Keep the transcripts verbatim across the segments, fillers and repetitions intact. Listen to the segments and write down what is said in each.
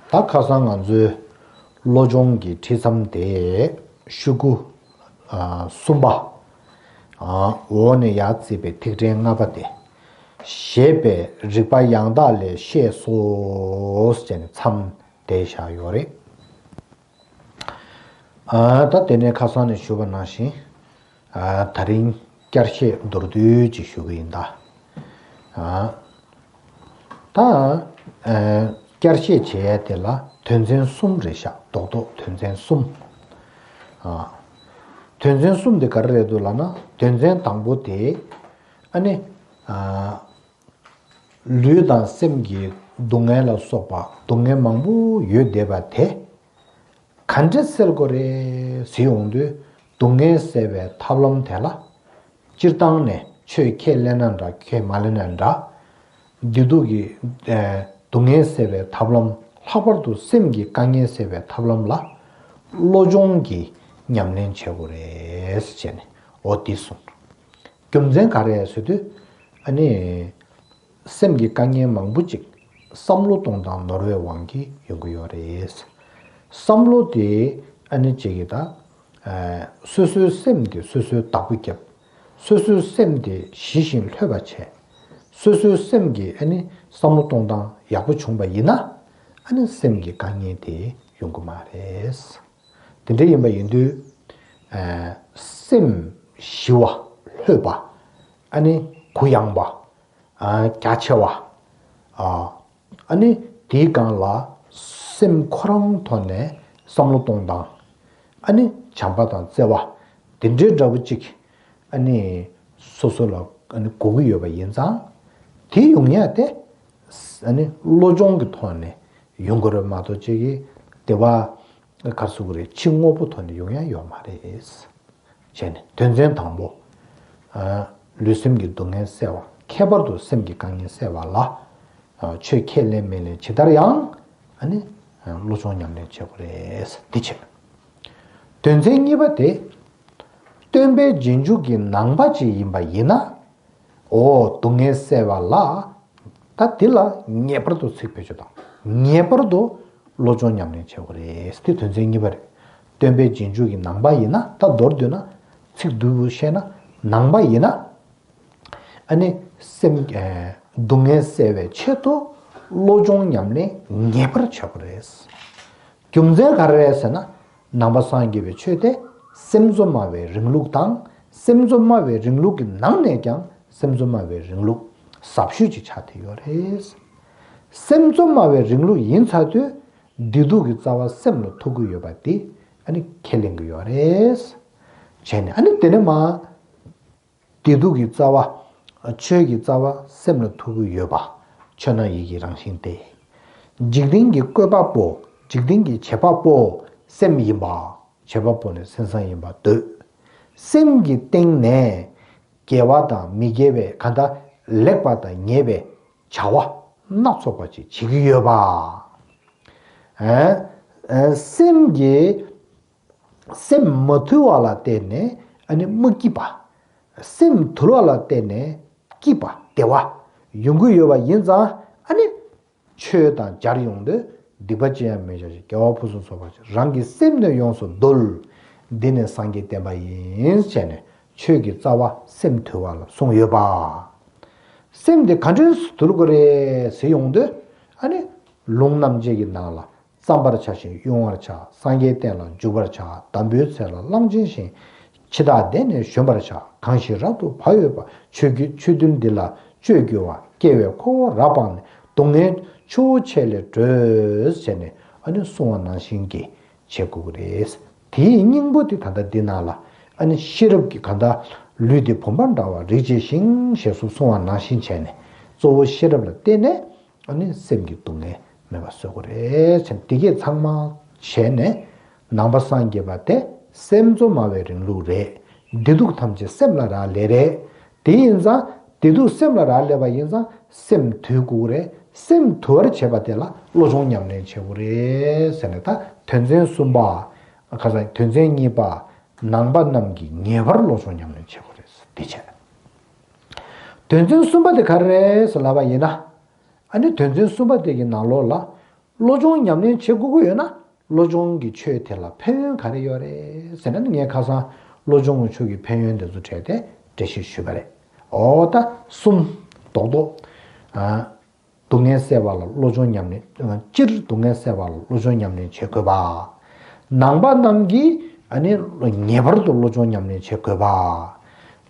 ད་ཁ་སང་ང་ཚོའི་བློ་སྦྱོང་གི་ཁྲིད་མཚམས་དེ་ཤོག་གུ་ཨ་གསུམ་པ། ཨ་འོག་ནས་ཡར་བརྩིས་པའི་ཐིག་ཕྲེང་ལྔ་པ་དེ། ཞེས་པའི་རིགས་པ་ཡང་དག་ལས་ཤེས་སོ་ཞེས་ནས་མཚམས་བསྡད་བཞག་ཡོད་རེད། ཨ་ད་དེ་ནས་ཁ་སང་ནས་ཞུས་པ་ནང་བཞིན། ཨ་ད་རིང་བསྐྱར་བཤད་མདོར་བསྡུས་ཅིག་ཞུ་གི་ཡིན་ད། ཨ་ད་ཨ་བསྐྱར་བཤད་བྱེད་ཡ་དེ་ལ་དོན་ཚན་གསུམ་རེད་ཤག་རྡོག་རྡོག་དོན་ཚན་གསུམ། ཨ་དོན་ཚན་གསུམ་དེ་ག་རེ་རེད་འདུག་ལབ་ན། དོན་ཚན་དང་པོ་དེ་ཨ་ནི་ཨ་ལུས་དང་སེམས་ཀྱི་སྡུག་བསྔལ་ལ་སོགས་པ་སྡུག་བསྔལ་མང་པོ་ཡོད་བསྡད་པ་དེ། ག་འདྲ་སེལ་དགོས་རེད་ཟེར་ཡོང་དུས། སྡུག་བསྔལ་སེལ་བའི་ཐབས་ལམ་དེ་ལ། སྤྱིར་བཏང་ནས་ཆོས་ཁས་ལེན་ན་འདྲ་ཁས་མ་ལེན་ན་འདྲ། བདེ་སྡུག་གི་ཨེ་སྡུག་བསྔལ་སེལ་བའི་ཐབས་ལམ། ལྷག་པར་དུ་སེམས་ཀྱི་དཀའ་ངལ་སེལ་བའི་ཐབས་ལམ་ལ། བློ་སྦྱོང་གི་ཉམས་ལེན་བྱེད་དགོས་རེད་ཟེར་ནས་འོ་འདི་གསུངས། རྒྱུ་མཚན་ག་རེ་ཟེར་དུས། ཨ་ནི། སེམས་ཀྱི་དཀའ་ངལ་མང་པོ་ཅིག་བསམ་བློ་གཏོང་སྟངས་ནོར་བའི་དབང་གིས་ཡོང་གི་ཡོད་རེད། བསམ་བློ་དེ་ཨ་ནི་ཅིག་གིས་ད། ཨ་སོ་སོའི་སེམས་དེ་སོ་སོའི་བདག་པོ་བརྒྱབ། སོ་སོའི་སེམས་དེ་ཞི་ཞིང་ལྷོད་པ་བྱས། སོ་སོའི་སེམས་ཀྱི་ཨ་ནི་བསམ་བློ་གཏོང་སྟངས་ཡག་པོ་བྱུང་པ་ཡིན་ན། ཨ་ནི་སེམས་ཀྱི་དཀའ་ངལ་དེ་ཡོང་གི་མ་རེད། དེ་འདྲ་ཡིན་པ་ཡིན་དུས། ཨ་སེམས་ཞི་བ་ལྷོད་པ། ཨ་ནི་གུ་ཡངས་པ། ཨ་རྒྱ་ཆེ་བ། ཨ་ཨ་ནི་དེའི་སྒང་ལ་སེམས་ཁོ་རང་ཐོག་ནས་བསམ་བློ་གཏོང་སྟངས། ཨ་ནི་བྱམས་པ་དང་བརྩེ་བ། དེ་འདྲའི་འདྲ་པོ་ཅིག་ཨ་ནི་སོ་སོ་ལ་ཨ་ནི་དགོས་ཀྱི་ཡོད་པ་ཡིན་ཙང་། དེ་ཡོང་ཡ་དེ་ཨ་ནི་བློ་སྦྱོང་གི་ཐོག་ནས་ཡོང་དགོས་རེད་མ་གཏོགས་ཅིག་གིས་དེ་བ་གར་སུ་གི་རེད་ཕྱི་དངོས་པོ་ཐོག་ནས་ཡོང་ཡ་ཡོད་མ་རེད། བྱས་ནས་དོན་ཚན་དང་པོ། ཨ་ལུས་སེམས་ཀྱི་སྡུག་བསྔལ་སེལ་བ། ཁྱད་པར་དུ་སེམས་ཀྱི་དཀའ་ངལ་སེལ་བ་ལ། ཨ་ཆོས་ཁས་ལེན་མི་ལེན་ཇི་ལྟར་ཡང་། ཨ་ནི་ཨ་བློ་སྦྱོང་ཉམས་ལེན་བྱེད་དགོས་རེད། འདི་བྱས། དོན་ཚན་གཉིས་པ་དེ། སྟོན་པའི་རྗེས་འཇུག་གི་ནང་པ་ཅིག་ཡིན་པ་ཡིན་ན། འོ་སྡུག་བསྔལ་སེལ་བ་ལ། ད་འདི་ལ་ངེས་པར་དུ་ཚིག་བེད་སྤྱོད་དང་། ངེས་པར་དུ་བློ་སྦྱོང་ཉམས་ལེན་བྱེད་དགོས་རེད། དེ་དོན་ཚན་གཉིས་པ་རེད། སྟོན་པའི་རྗེས་འཇུག་གི་ནང་པ་ཡིན་ན། ད་མདོར་བསྡུས་ན་ཚིག་བསྡུས་པོ་བཤད་ན་ནང་པ་ཡིན་ན། ཨ་ནི་སེམས་ཨེ་སྡུག་བསྔལ་སེལ་བའི་ཆེད་དུ་བློ་སྦྱོང་ཉམས་ལེན་ངེས་པར་བྱེད་དགོས་རེད། རྒྱུ་མཚན་ག་རེ་རེད་ཟེར་ན། ནང་པ་སངས་རྒྱས་པའི་ཆོས་དེ་སེམས་གཙོ་སྨྲ་བའི་རིང་ལུགས་དང་། སེམས་གཙོ་སྨྲ་བའི་རིང་ལུགས་ཀྱི་ནང་ནས་ཀྱང་སེམས་གཙོ་སྨྲ་བའི་རིང་ལུགས་ཟབ་ཤོས་ཅིག་ཆགས་བསྡད་ཡོད་རེད། སེམས་གཙོ་སྨྲ་བའི་རིང་ལུགས་ཡིན་ཚར་དུས། བདེ་སྡུག་གི་རྩ་བ་སེམས་ལ་ཐུག་གི་ཡོད་པ་དེ་ཨ་ནི་ཁས་ལེན་གྱི་ཡོད་རེད། བྱས་ནས་ཨ་ནི་དེ་ནས་མ། བདེ་སྡུག་གི་རྩ་བ། ཆོས་ཀྱི་རྩ་བ་སེམས་ལ་ཐུག་གི་ཡོད་པ། ཆོས་ནང་ཡིད་ཀྱི་རང་བཞིན་ཏེ། འཇིག་རྟེན་གྱི་བཀོད་པ་པོ། འཇིག་རྟེན་གྱི་བྱེད་པ་པོ་སེམས་ཡིན་པ། བྱེད་པ་པོ་ནི་སེམས་ཙམ་ཡིན་པར་འདོད། སེམས་ཀྱི་སྟེང་ནས་དགེ་བ་དང་མི་དགེ་བའི་གང་ལྟར་ལེགས་པ་དང་ཉེས་པའི་བྱ་བ་སྣ་ཚོགས་པ་ཅིག་བྱེད་ཀྱི་ཡོད་པ། ཨ་ཨ་སེམས་ཀྱི། སེམས་མ་དུལ་བ་ལ་བརྟེན་ནས་ཨ་ནི་མ་སྐྱིད་པ། སེམས་དུལ་བ་ལ་བརྟེན་ནས་སྐྱིད་པ་བདེ་བ་ཡོང་གི་ཡོད་པ་ཡིན་ཙང་། ཨ་ནི་ཆོས་དང་སྦྱར་ཡོང་དུས། སྡིག་པ་ཅི་ཡང་མི་བྱ་ཞིང་། དགེ་བ་ཕུན་སུམ་ཚོགས་པར་སྤྱད། རང་གི་སེམས་ནི་ཡོངས་སུ་འདུལ། འདི་ནི་སངས་རྒྱས་བསྟན་པ་ཡིན། བྱས་ནས་ཆོས་ཀྱི་རྩ་བ་སེམས་དུལ་བ་ལ་གསུངས་ཡོད་པ། སེམས་དེ་ག་འདྲས་སུ་དུལ་དགོས་རེད་ཟེར་ཡོང་དུས། ཨ་ནི་ལུང་རྣམ་འབྱེད་ཀྱི་ནང་ལ། བརྩམ་པར་བྱ་ཞིང་དབྱུང་བར་བྱ། སངས་རྒྱས་བསྟན་ལ་འཇུག་པར་བྱ། འདམ་བུའི་ཚལ་ལ་གླང་ཆེན་བཞིན། འཆི་བདག་བདེ་ནས་གཞོམ་པར་བྱ། གང་ཞིག་རབ་ཏུ་བག་ཡོད་པ། ཆོས་ཀྱི་ཆོས་འདུལ་འདི་ལ་སྤྱོད་དགོས་པ། སྐྱེ་བའི་ཁོ་བོ་རབ་སྤངས་ནས། སྡུག་བསྔལ་ཆུ་བོ་ཆེ་ལས་སྒྲོལ། ཟེར་ནས་ཨ་ནི་གསུང་བ་ནང་བཞིན་གྱི་བྱེད་དགོས་ཀྱི་རེད། དེའི་སྙིང་པོ་དེ་ད་ལྟ་འདི་ནང་ལ། ཨ་ནི་ཤེས་རབ་ཀྱི་གང་ལྟར་ལུས་འདི་བུམ་པ་འདྲ་བར་རིག་བྱས་ཤིང་ཞེས་སུ་གསུང་བ་ནང་བཞིན་བྱས་ནས། གཙོ་བོ་ཤེས་རབ་ལ་བརྟེན་ནས། ཨ་ནི་སེམས་ཀྱི་སྡུག་བསྔལ་མེད་པ་བཟོ་དགོས་རེད་ཟེར། འདི་གས་ཚང་མ་བྱས་ནས། ནང་པ་སངས་རྒྱས་པ་དེ་སེམས་གཙོ་སྨྲ་བའི་རིང་ལུགས་རེད། བདེ་སྡུག་ཐམས་ཅད་སེམས་ལ་རག་ལས་རེད། དེ་ཡིན་ཙང་བདེ་སྡུག་སེམས་ལ་རག་ལས་པ་ཡིན་ཙང་སེམས་དུལ་དགོས་རེད། སེམས་དུལ་བར་བྱེད་པ་དེ་ལ་བློ་སྦྱོང་ཉམས་ལེན་བྱེད་དགོས་རེད་ཟེར་ནས། ད་དོན་ཚན་གསུམ་པ། ཁ་སང་དོན་ཚན་གཉིས་པ། ནང་པ་རྣམས་ཀྱིས་ངེས་པར་བློ་སྦྱོང་ཉམས་ལེན་བྱེད་དགོས་རེད། འདི་བྱས། དོན་ཚན་གསུམ་པ་དེ་ག་རེ་རེད་ཟེར་ལབ་པ་ཡིན་ན། ཨ་ནི་དོན་ཚན་གསུམ་པ་དེ་གི་ནང་ལོགས་ལ། བློ་སྦྱོང་ཉམས་ལེན་བྱེད་དགོས་ཀྱི་ཡོད་ན། བློ་སྦྱོང་གི་ཆོས་དེ་ལ་ཕན་ཡོན་ག་རེ་ཡོད་རེད་ཟེར་ན། ངས་ཁ་སང་བློ་སྦྱོང་གི་ཆོས་ཀྱི་ཕན་ཡོན་དེ་ཚོ་གྲས་དེ་འགྲེལ་བཤད་ཞུས་པ་རེད། འོ་ད་གསུམ། རྡོག་རྡོག་ཨ། སྡུག་བསྔལ་སེལ་བ་ལ་བློ་སྦྱོང་ཉམས་ལེན། སྤྱིར་སྡུག་བསྔལ་སེལ་བ་ལ་བློ་སྦྱོང་ཉམས་ལེན་བྱེད་དགོས་པ། ནང་པ་རྣམས་ཀྱིས་ཨ་ནི་ངེས་པར་དུ་བློ་སྦྱོང་ཉམས་ལེན་བྱེད་དགོས་པ།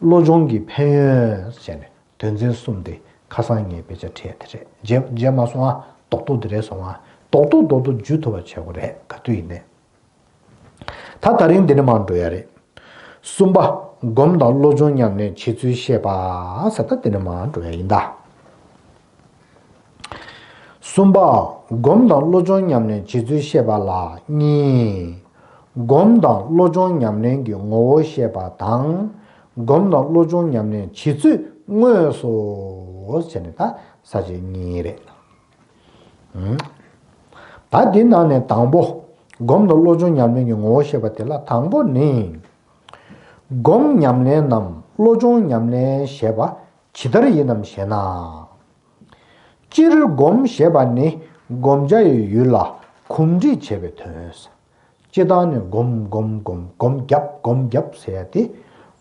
བློ་སྦྱོང་གི་ཕན་ཡོན་ཟེར་ནས་དོན་ཚན་གསུམ་དེ་ཁ་སང་ངས་དཔེ་ཆ་ཁྲིད་དེ་རེད། རྗེས་རྗེས་མ་སོང་ང་རྡོག་རྡོག་དེ་རེད་སོང་ང་། རྡོག་རྡོག་རྡོག་རྡོག་འཇུ་ཐུབ་པ་བྱེད་དགོས་རེད། ག་དུས་ཡིན་ནའི། ད་དེ་རིང་འདི་ནས་མར་འགྲོ་ཡ་རེད། གསུམ་པ། སྒོམ་དང་བློ་སྦྱོང་ཉམས་ལེན་བྱེད་ཚུལ་བཤད་པ་ཟེར། ད་འདི་ནས་མར་འགྲོ་ཡ་ཡིན་ད། གསུམ་པ། སྒོམ་དང་བློ་སྦྱོང་ཉམས་ལེན་བྱེད་ཚུལ་བཤད་པ་ལ་གཉིས། སྒོམ་དང་བློ་སྦྱོང་ཉམས་ལེན་གྱི་ངོ་བོ་བཤད་པ་དང་། སྒོམ་དང་བློ་སྦྱོང་ཉམས་ལེན་བྱེད་ཚུལ་དངོས་སུ་བྱས་ནས་ད་ས་བཅད་གཉིས་རེད། ད་འདི་ནང་ནས་དང་པོ། སྒོམ་དང་བློ་སྦྱོང་ཉམས་ལེན་གྱི་ངོ་བོ་བཤད་པ་དེ་ལ་དང་པོ་ནི། སྒོམ་ཉམས་ལེན་ནམ་བློ་སྦྱོང་ཉམས་ལེན་ཞེས་པ་ཇི་ལྟར་ཡིན་ནམ་ཞེ་ན། སྤྱིར་སྒོམ་ཞེས་པ་ནི་བསྒོམ་བྱ་ཡི་ཡུལ་ལ་གོམས་འདྲིས་བྱེད་པའི་དོན། སྤྱིར་བཏང་ནི་སྒོམ་སྒོམ་སྒོམ་སྒོམ་བརྒྱབ་སྒོམ་བརྒྱབ་ཟེར་ཡ་དེ།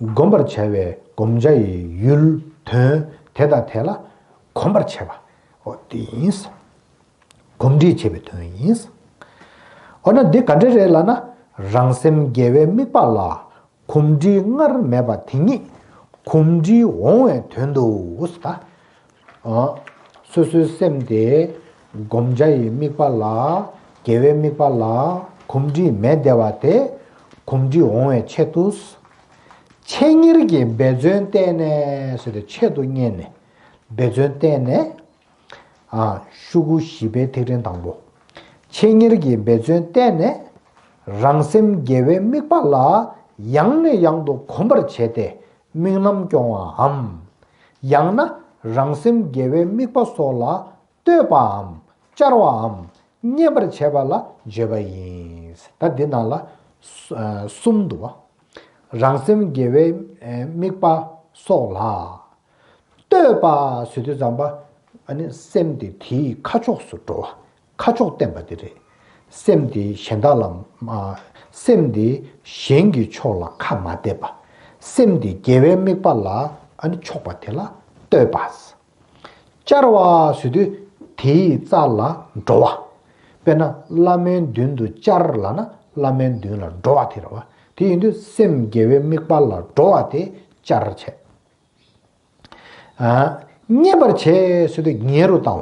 བསྒོམ་པར་བྱ་བའི་བསྒོམ་བྱ་ཡི་ཡུལ་དོན་དེ་དང་དེ་ལ་གོམས་པར་བྱེད་པ། འོ་དེ་ཡིན། གོམས་འདྲིས་བྱེད་པའི་དོན་ཡིན། འོ་ན་འདི་ག་འདྲ་རེད་ལབ་ན། རང་སེམས་དགེ་བའི་དམིགས་པ་ལ་གོམས་འདྲིས་སྔར་མེད་པ་དེ་ཉིད་གོམས་འདྲིས་འོང་བའི་དོན་དུ་ཟེར་ད། སོ་སོའི་སེམས་དེ་བསྒོམ་བྱ་ཡི་དམིགས་པ་ལ། དགེ་བའི་དམིགས་པ་ལ་གོམས་འདྲིས་མེད་བསྡད་པ་དེ་གོམས་འདྲིས་འོང་བའི་ཆེད་དུ། ཆེད་གཉེར་གྱི་འབད་བརྩོན་བསྟེན་ནས་ཟེར་ཏེ། ཆེད་དུ་གཉེར་ནས་འབད་བརྩོན་བསྟེན་ནས། ཨ། ཤོག་གུ་བཞི་པའི་ཐིག་ཕྲེང་དང་པོ། ཆེད་གཉེར་གྱི་འབད་བརྩོན་བསྟེན་ནས། རང་སེམས་དགེ་བའི་དམིགས་པ་ལ་ཡང་ནས་ཡང་དུ་གོམས་པར་བྱས་ཏེ་དམིགས་རྣམ་སྐྱོང་བའམ། ཡང་ན་རང་སེམས་དགེ་བའི་དམིགས་པ་སོགས་ལ་གཏོད་པའམ་བཅར་བའམ་བརྙས་པར་བྱེད་པ་ལ་བརྗོད་པ་ཡིན། ད་འདི་ནང་ལ་གསུ- ཨ། གསུམ་འདུག་བ། རང་སེམས་དགེ་བའི་དམིགས་པ་སོགས་ལ། གཏོད་པ་ཟེར་དུས་ཙམ་པ། ཨ་ནི་སེམས་དེ་དེའི་ཁ་ཕྱོགས་སུ་འགྲོ་བ། ཁ་ཕྱོགས་བསྟན་པ་དེ་རེད། སེམས་དེ་གཞན་དག་ལ་མ། སེམས་དེ་གཞན་གྱི་ཕྱོགས་ལ་ཁ་མ་གཏད་པ། སེམས་དེ་དགེ་བའི་དམིགས་པ་ལ་ཨ་ནི་ཕྱོགས་པ་དེ་ལ་གཏོད་པ། བཅར་བ་ཟེར་དུས་དེའི་རྩ་ལ་འགྲོ་བ། དཔེར་ན་བླ་མའི་མདུན་དུ་བཅར་ལབ་ན་བླ་མའི་མདུན་ལ་འགྲོ་བ་དེ་རེད་བ། དེ་ཡིན་དུས་སེམས་དགེ་བའི་དམིགས་པ་ལ་འགྲོ་བ་དེ་བཅར་བྱས། ཨ། བརྙས་པར་བྱེད་ཟེར་དུས་ཉེ་རུ་བཏང་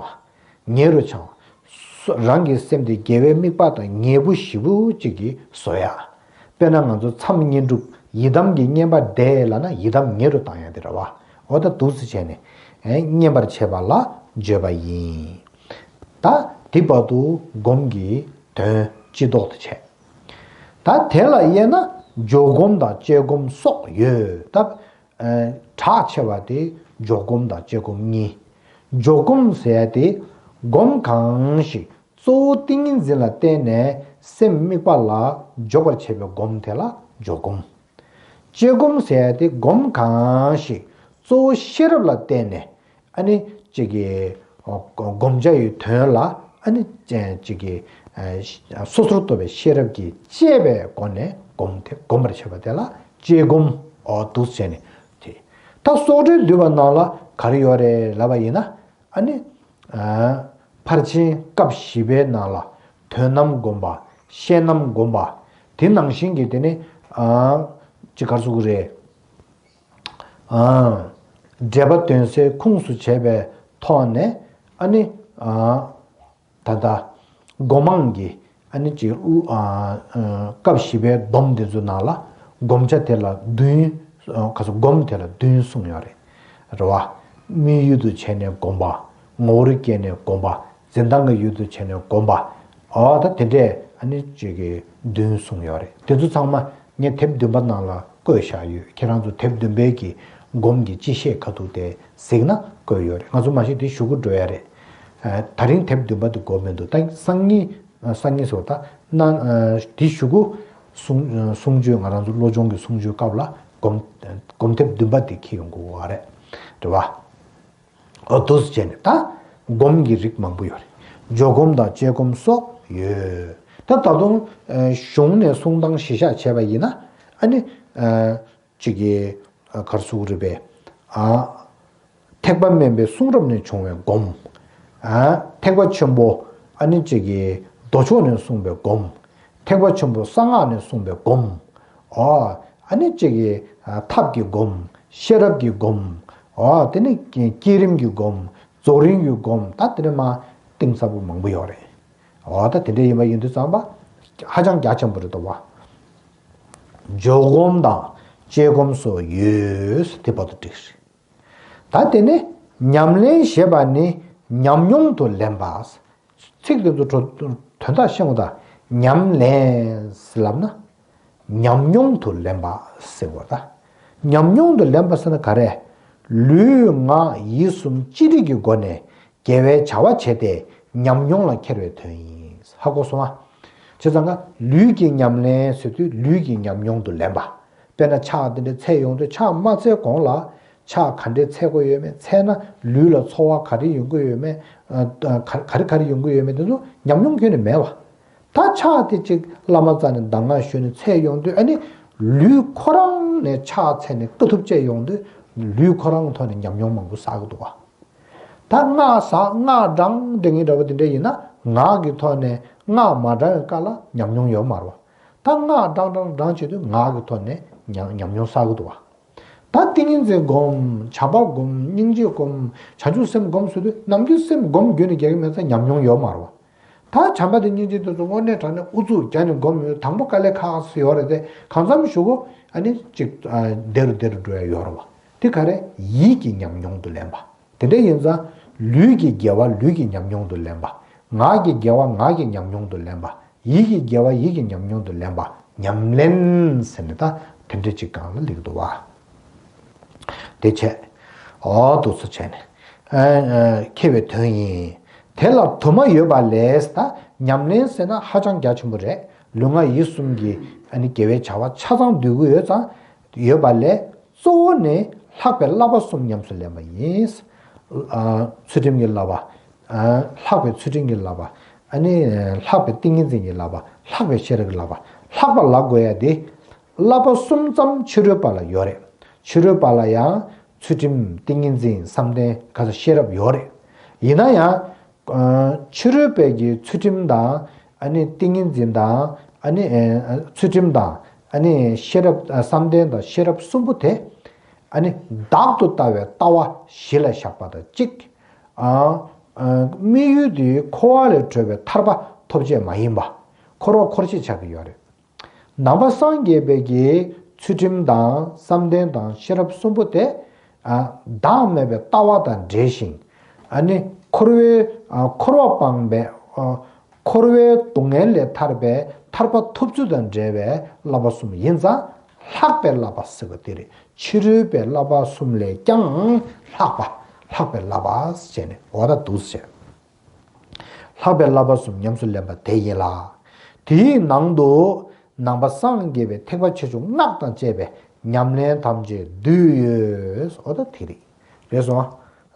བ། ཉེ་རུ་འཆང་བ། རང་གི་སེམས་དེ་དགེ་བའི་དམིགས་པ་དང་ཉེ་པོ་ཞེ་པོ་ཅིག་གིས་བཟོ་ཡ། དཔེར་ན་ང་ཚོ་མཚམས་བསྙེན་སྒྲུབ་ཡི་དམ་གྱི་བསྙེན་པ་བཟླས་ལབ་ན་ཡི་དམ་ཉེ་རུ་བཏང་ཡ་དེ་རེད་བ། འོ་ད་འདུག་སེ་བྱས་ནས་བརྙས་པར་བྱེད་པ་ལ་བརྗོད་པ་ཡིན། ད་དེ་བར་དུ་སྒོམ་གྱི་དོན་སྤྱི་ལྡོག་ཏུ་བྱས། ད་དེ་ལ་དབྱེ་ན་འཇོག་སྒོམ་དང་དཔྱད་སྒོམ་སོགས་ཡོད། ད་ཨ། གྲགས་ཆེ་བ་དེ་འཇོག་སྒོམ་དང་དཔྱད་སྒོམ་གཉིས། འཇོག་སྒོམ་ཟེར་ཡ་དེ་སྒོམ་གང་ཞིག་གཙོ་བོ་ཏིང་ངེ་འཛིན་ལ་བརྟེན་ནས་སེམས་དམིགས་པ་ལ་འཇོག་པར་བྱེད་པའི་སྒོམ་དེ་ལ་འཇོག་སྒོམ། དཔྱད་སྒོམ་ཟེར་ཡ་དེ་སྒོམ་གང་ཞིག་གཙོ་བོ་ཤེས་རབ་ལ་བརྟེན་ནས། ཨ་ནི་ཅིག་གི་སྒོམ་བྱ་ཡི་དོན་ལ་ཨ་ནི་ཅིག་གི་སོ་སོར་རྟོག་པའི་ཤེས་རབ་ཀྱིས་དཔྱད་པའི་སྒོ་ནས་སྒོམ་དེ་སྒོམ་པར་བྱེད་པ་དེ་ལ་དཔྱད་སྒོམ། འོ་འདུག་སེ་བྱས་ནས་དེ། ད་སོགས་བྲལ་བསྡུས་པ་ནང་ལ་ག་རེ་ཡོད་རེད་ལབ་པ་ཡིན་ན། ཨ་ནི་ཕར་ཕྱིན་སྐབས་བཞི་པའི་ནང་ལ་དོན་རྣམ་བསྒོམ་པ། ཤེས་རྣམ་བསྒོམ་པ། དེ་ནང་བཞིན་གྱི་དེ་ནི་ཅིག་ག་རེ་ཟེར་དགོས་རེད། འབྲེལ་པ་དོན་གསལ་ཁུངས་སུ་བྱས་པའི་ཐོག་ནས་ཨ་ནི་ད་ལྟ་སྒོམ་མང་གི་ཨ་ནི་ཅིག་སྐབས་བཞི་པའི་སྡོམ་འདི་ཚོ་ནང་ལ་སྒོམ་བྱ་དེ་ལ་བདུན། ག་ཚོད་སྒོམ་དེ་ལ་བདུན་གསུངས་ཡོད་རེད། རེད་བ། དམིགས་ཡུལ་དུ་བྱས་ནས་སྒོམ་པ། ངོ་བོར་སྐྱེས་ནས་སྒོམ་པ། འཛིན་སྟངས་ཀྱི་ཡུལ་དུ་བྱས་ནས་སྒོམ་པ། འོ་ད་དེ་འདྲས་ཨ་ནི་ཅིག་གི་བདུན་གསུངས་ཡོད་རེད། དེ་ཚོ་ཚང་མ་ངས་དེབ་བདུན་པ་ནང་ལ་བཀོད་བཞག་ཡོད། ཁྱེད་རང་ཚོ་དེབ་བདུན་པའི་གི་སྒོམ་གྱི་སྤྱི་བཤད་ཁ་ཐུག་དེ་གཟིགས་ན་བཀོད་ཡོད་རེད། ང་ཚོ་མ་གཞི་དེ་གཞུག་གུ་འགྲོ་ཡ་རེད། ད་རིང་དེབ་བདུན་པ་དེ་དགོས་མི་འདུག་ད་སང་ཉིན། སང་ཉིན་ཟེར་བ་ད་ན། དེ་གཞུག་གུ་གསུང་གསུང་ཆོས་ང་རང་ཚོ་བློ་སྦྱོང་གི་གསུང་ཆོས་སྐབས་ལ་སྒོམ་སྒོམ་དེབ་བདུན་པ་དེ་འཁྱེར་ཡོང་དགོས་པ་རེད། རེད་བ། འོ་འདུག་སེ་བྱས་ནས་ད་སྒོམ་གྱི་རིགས་མང་པོ་ཡོད་རེད། འཇོག་སྒོམ་དང་བཅས་སྒོམ་སོགས་ཡོད། ད་ད་དུང་གཞུང་ནས་གསུང་སྟངས་གཞི་བཞག་བྱས་པ་ཡིན་ན། ཨ་ནི། གཅིག་གི་གར་སུག་རེད་པས། ཨ། ཐེག་པ་དམན་པའི་གསུང་རབ་ནས་བྱུང་བའི་སྒོམ། ཨ། ཐེག་པ་ཆེན་པོ། ཨ་ནི་གཅིག་གི་མདོ་ཕྱོགས་ནས་གསུངས་པའི་སྒོམ། ཐེག་པ་ཆེན་པོ་གསང་སྔགས་ནས་གསུངས་པའི་སྒོམ། ཨོ། ཨ་ནི་གཅིག་གི་ཐབས་ཀྱི་སྒོམ། ཤེས་རབ་ཀྱི་སྒོམ། ཨོ། དེ་ནི་བསྐྱེད་རིམ་གྱི་སྒོམ། རྫོགས་རིམ་གྱི་སྒོམ། ད་དེ་ནི་མ་གཏིང་ཟབ་པོ་མང་པོ་ཡོད་རེད། ཨོ། ད་དེ་འདྲ་ཡིན་པ་ཡིན་དུས་ཙམ་པ་ཧ་ཅང་རྒྱ་ཆེན་པོ་རེད་དོ་བ། འཇོག་སྒོམ་དང་བཅས་སྒོམ་སོགས་ཡོད། དེ་བར་དུ་འགྲིག་རེད། ད་དེ་ནས་ཉམས་ལེན་ཞེས་པ་ནི་ཉམས་མྱོང་དུ་ལེན་པ། ཚིག་དེ་ཚོ་དོན་དག་ཤེས་དགོས། ད་ཉམས་ལེན་ལབ་ན། ཉམས་མྱོང་དུ་ལེན་པ་ཟེར་དགོས། ད་ཉམས་མྱོང་དུ་ལེན་པ་ཟེར་ན་ག་རེ། ལུས་ངག་ཡིད་གསུམ་ཅི་རིགས་ཀྱི་སྒོ་ནས་དགེ་བའི་བྱ་བ་བྱས་ཏེ་ཉམས་མྱོང་ལ་འཁྱེར་བའི་དོན་ཡིན། ཧ་གོ་སོང་ཨ། བྱས་ཙང་ཀ་ལུས་ཀྱི་ཉམས་ལེན་ཟེར་དུས་ལུས་ཀྱི་ཉམས་མྱོང་དུ་ལེན་པ། དཔེར་ན་ཕྱག་འདི་འདྲ་འཚལ་ཡོང་དུས་ཕྱག་མ་འཚལ་གོང་ལ་ཕྱག་ག་འདྲས་འཚལ་དགོས་ཡོད་མེད། འཚལ་ན་ལུས་ལ་ཚོར་བ་ག་རེ་ཡོང་གི་ཡོད་མེད། ཨ། ག་ག་རེ་ག་རེ་ཡོང་གི་ཡོད་མེད་དེ་ཚོ་ཉམས་མྱོང་ཁྱོན་ནས་མེད་པ། ད་ཕྱག་དེ་གཅིག་བླ་མ་རྩ་ནས་གདམས་ངག་ཞུས་ནས་འཚལ་ཡོང་དུས། ཨ་ནི་ལུས་ཁོ་རང་ནས་ཕྱག་འཚལ་ནས་དཀའ་ཐུབ་སྤྱད་ཡོང་དུས་ལུས་ཁོ་རང་ཐོག་ནས་ཉམས་མྱོང་མང་པོ་བསགས་ཀྱི་འདུག་བ། ད་སྔགས་ཟ་སྔགས་བགྲང་འདྲ་ངེས་འདྲ་བ་དེ་འདྲ་ཡིན་ན་ངག་གི་ཐོག་ནས་སྔགས་མ་བགྲང་བའི་སྐབས་ལ་ཉམས་མྱོང་ཡོད་མ་རེད་བ། ད་སྔགས་བགྲང་བགྲང་བགྲང་བྱེད་དུས་ངག་གི་ཐོག་ནས་ཉམས་ཉམས་མྱོང་བསགས་ཀྱི་འདུག་བ། ད་ཏིང་ངེ་འཛིན་སྒོམ། བྱམས་པ་སྒོམ། སྙིང་རྗེ་སྒོམ། བྱང་ཆུབ་སེམས་སྒོམ་ཟེར་དུས་ནམ་རྒྱུན་སེམས་སྒོམ་རྒྱུན་ནས་རྒྱག་གི་མེད་ཙང་ཉམས་མྱོང་ཡོད་མ་རེད་བ། ད་བྱམས་པ་དང་སྙིང་རྗེ་དེ་ཚོ་དངོས་གནས་དྲང་གནས་ཨུ་ཚུགས་བརྒྱབ་ནས་སྒོམ་ཡོད། དང་པོ་དཀའ་ལས་ཁག་ཙམ་ཡོད་རེད་དེ། གང་འཚམ་ཞུ་གོ། ཨ་ནི་གཅིག་ཨ། བདེ་རུ་བདེ་རུ་འགྲོ་ཡ་ཡོད་རེད་བ། དེ་ག་རེ། ཡིད་ཀྱི་ཉམས་མྱོང་དུ་ལེན་པ། དེ་འདྲ་ཡིན་ཙང་ལུས་ཀྱི་དགེ་བ་ལུས་ཀྱི་ཉམས་མྱོང་དུ་ལེན་པ། ངག་གི་དགེ་བ་ངག་གི་ཉམས་མྱོང་དུ་ལེན་པ། ཡིད་ཀྱི་དགེ་བ་ཡིད་ཀྱི་ཉམས་མྱོང་དུ་ལེན་པ། ཉམས་ལེན་ཟེར་ནས་ད་དེ་འདྲ་གཅིག་སྒང་ལ་སླེབས་འདུག་བ། དེ་བྱས། འོ་འདུག་སེ་བྱས་ནས། ཨ། ཨ། མཁས་པའི་དོན་ཡིན། དེ་ལ་དུ་མ་ཡོད་པ་ལས། ད་ཉམས་ལེན་ཟེར་ན་ཧ་ཅང་རྒྱ་ཆེན་པོ་རེད། ལུས་ངག་ཡིད་གསུམ་གྱི་ཨ་ནི་དགེ་བའི་བྱ་བ་ཆ་ཚང་འདུས་ཀྱི་ཡོད་ཙང་། ཡོད་པ་ལས། གཙོ་བོ་ནི་ལྷག་པའི་བསླབ་པ་གསུམ་ཉམས་སུ་ལེན་པ་ཡིན། ཨ། ཚུལ་ཁྲིམས་ཀྱི་བསླབ་པ། ཨ། ལྷག་པའི་ཚུལ་ཁྲིམས་ཀྱི་བསླབ་པ། ཨ་ནི་ལྷག་པའི་ཏིང་ངེ་འཛིན་གྱི་བསླབ་པ། ལྷག་པའི་ཤེས་རབ་ཀྱི་བསླབ་པ། ལྷག་པ་ལབ་དགོས་ཡ་དེ། བསླབ་པ་གསུམ་ཙམ་ཕྱི་རོལ་པ་ལ་ཡོད་རེད། ཕྱི་རོལ་པ་ལ་ཡང་ཚུལ་ཁྲིམས་ཏིང་ངེ་འཛིན་བསམ་གཏན་ག་ས་ཤེས་རབ་ཡོད་རེད། ཡིན་ན་ཡང་། ཨ། ཕྱི་རོལ་པའི་གི་ཚུལ་ཁྲིམས་དང་། ཨ་ནི་ཏིང་ངེ་འཛིན་དང་། ཨ་ནི། ཨ། ཚུལ་ཁྲིམས་དང་། ཨ་ནི་ཤེས་རབ། ཨ། བསམ་གཏན་དང་ཤེས་རབ་གསུམ་པོ་དེ། ཨ་ནི་བདག་ཏུ་ལྟ་བའི་ལྟ་བ་གཞི་ལ་བཞག་པ་དང་གཅིག་ཨ། ཨ། དམིགས་ཡུལ་དེ་འཁོར་བ་ལས་གྲོལ་བའི་ཐར་པ་ཐོབ་ཆེད་མ་ཡིན་པ། འཁོར་བ་འཁོར་ཆེད་ཆགས་ཀྱི་ཡོད་རེད། ནང་པ་སངས་རྒྱས་པའི་གི་ཚུལ་ཁྲིམས་དང་བསམ་གཏན་དང་ཤེས་རབ་གསུམ་པོ་དེ། ཨ། བདག་མེད་པའི་ལྟ་བ་དང་འབྲེལ་ཞིང་། ཨ་ནི་འཁོར་བའི། ཨ། འཁོར་བ་སྤངས་པའི། ཨ། འཁོར་བའི་སྡུག་བསྔལ་ལས་ཐར་པའི་ཐར་པ་ཐོབ་ཚུལ་དང་འབྲེལ་བའི་བསླབ་པ་གསུམ་ཡིན་ཙང་། ལྷག་པའི་བསླབ་པ་ཟེར་བ་དེ་རེད། ཕྱི་རོལ་པའི་བསླབ་པ་གསུམ་ལས་ཀྱང་ལྷག་པ། ལྷག་པའི་བསླབ་པ་ཟེར་ནས་འོ་ད་འདུག་ཟེར། ལྷག་པའི་བསླབ་པ་གསུམ་ཉམས་སུ་ལེན་པ་དེ་ཡིན་ལ། དེའི་ནང་དུ་ནང་པ་སངས་རྒྱས་པའི་ཐེག་པ་ཆེ་ཆུང་སྔགས་དང་བཅས་པའི་ཉམས་ལེན་ཐམས་ཅད་འདུས་ཡོད། འོ་ད་དེ་རེད། རེད་སོང་།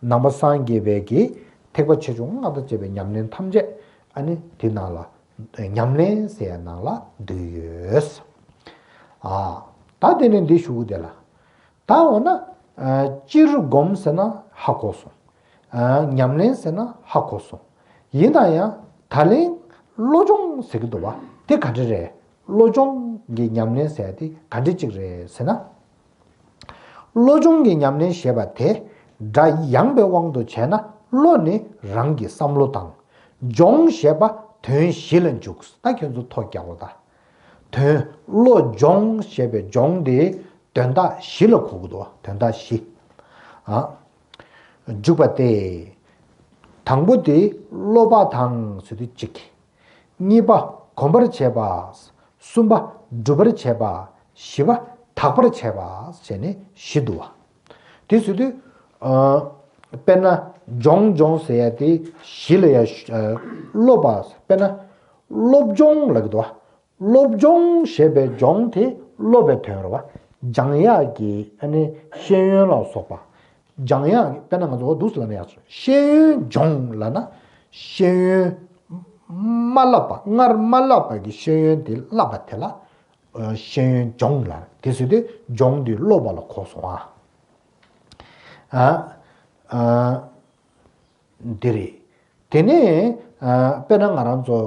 ནང་པ་སངས་རྒྱས་པའི་གི་ཐེག་པ་ཆེ་ཆུང་སྔགས་དང་བཅས་པའི་ཉམས་ལེན་ཐམས་ཅད། ཨ་ནི་དེ་ནང་ལ། ཉམས་ལེན་ཟེར་ཡ་ནང་ལ་འདུས་ཡོད། ཨ། ད་དེ་ནས་འདི་ཞུ་གི་དེ་ལ། ད་འོ་ན། ཨ། སྤྱིར་སྒོམ་ཟེར་ན་ཧ་གོ་སོང་། ཨ། ཉམས་ལེན་ཟེར་ན་ཧ་གོ་སོང་། ཡིན་ན་ཡང་ད་ལན་བློ་སྦྱོང་ཟེར་གི་འདུག་བ། དེ་ག་འདྲ་རེད། བློ་སྦྱོང་གི་ཉམས་ལེན་ཟེར་ཡ་དེ་ག་འདྲ་ཅིག་རེད་ཟེར་ན། བློ་སྦྱོང་གི་ཉམས་ལེན་ཞེས་པ་དེ། སྒྲ་ཡངས་པའི་དབང་དུ་བྱས་ན་བློ་ནི་རང་གི་བསམ་བློ་དང་། སྦྱོང་ཞེས་པ་དོན་གཞི་ལ་འཇུག་ད་ཁྱོད་ཚོ་ཐོ་རྒྱག་གོ་ད། དོན། བློ་སྦྱོང་ཞེས་པའི་སྦྱོང་དེ་དོན་དག་བཞི་ལ་གོ་གི་འདུག་དོན་དག་བཞི། ཨ། འཇུག་པ་སྟེ། དང་པོ་དེ་སློབ་པ་དང་ཟེར་དུས་གཅིག་གཉིས་པ་གོམས་པར་བྱེད་པ། གསུམ་པ་སྒྲུབ་པར་བྱེད་པ། བཞི་པ་དག་པར་བྱེད་པ་ཟེར་ནས་བཞི་འདུག་བ། དེ་ཟེར་དུས། ཨ། དཔེར་ན་སྦྱོང་སྦྱོང་ཟེར་ཡ་དེ་བཞི་ལ་ཡ། ཨ། སློབ་པ། དཔེར་ན་སློབ་སྦྱོང་ལབ་ཀྱི་འདུག་བ། སློབ་སྦྱོང་ཞེས་པའི་སྦྱོང་དེ་སློབ་པའི་དོན་རེད་བ། སྦྱང་ཡག་གི་ཨ་ནི་ཤེས་ཡོན་ལ་སོགས་པ། སྦྱང་ཡག་གི་དཔེར་ན་ང་ཚོ་འདུག་སེ་ལབ་ན་ཡག་ཤེས་ཡོན་སྦྱོང་ལབ་ན། ཤེས་ཡོན་མ་བསླབས་པ། སྔར་མ་བསླབས་པ་གི་ཤེས་ཡོན་དེ་བསླབས་པ་དེ་ལ་ཨ་ཤེས་ཡོན་སྦྱོང་ལ། དེ་ཟེར་དུས་སྦྱོང་དེ་སློབ་པ་ལ་གོ་སོང་ཨ། ཨ་ཨ་འདི་རེད། དེ་ནས་ཨ་དཔེར་ན་ང་རང་ཚོ་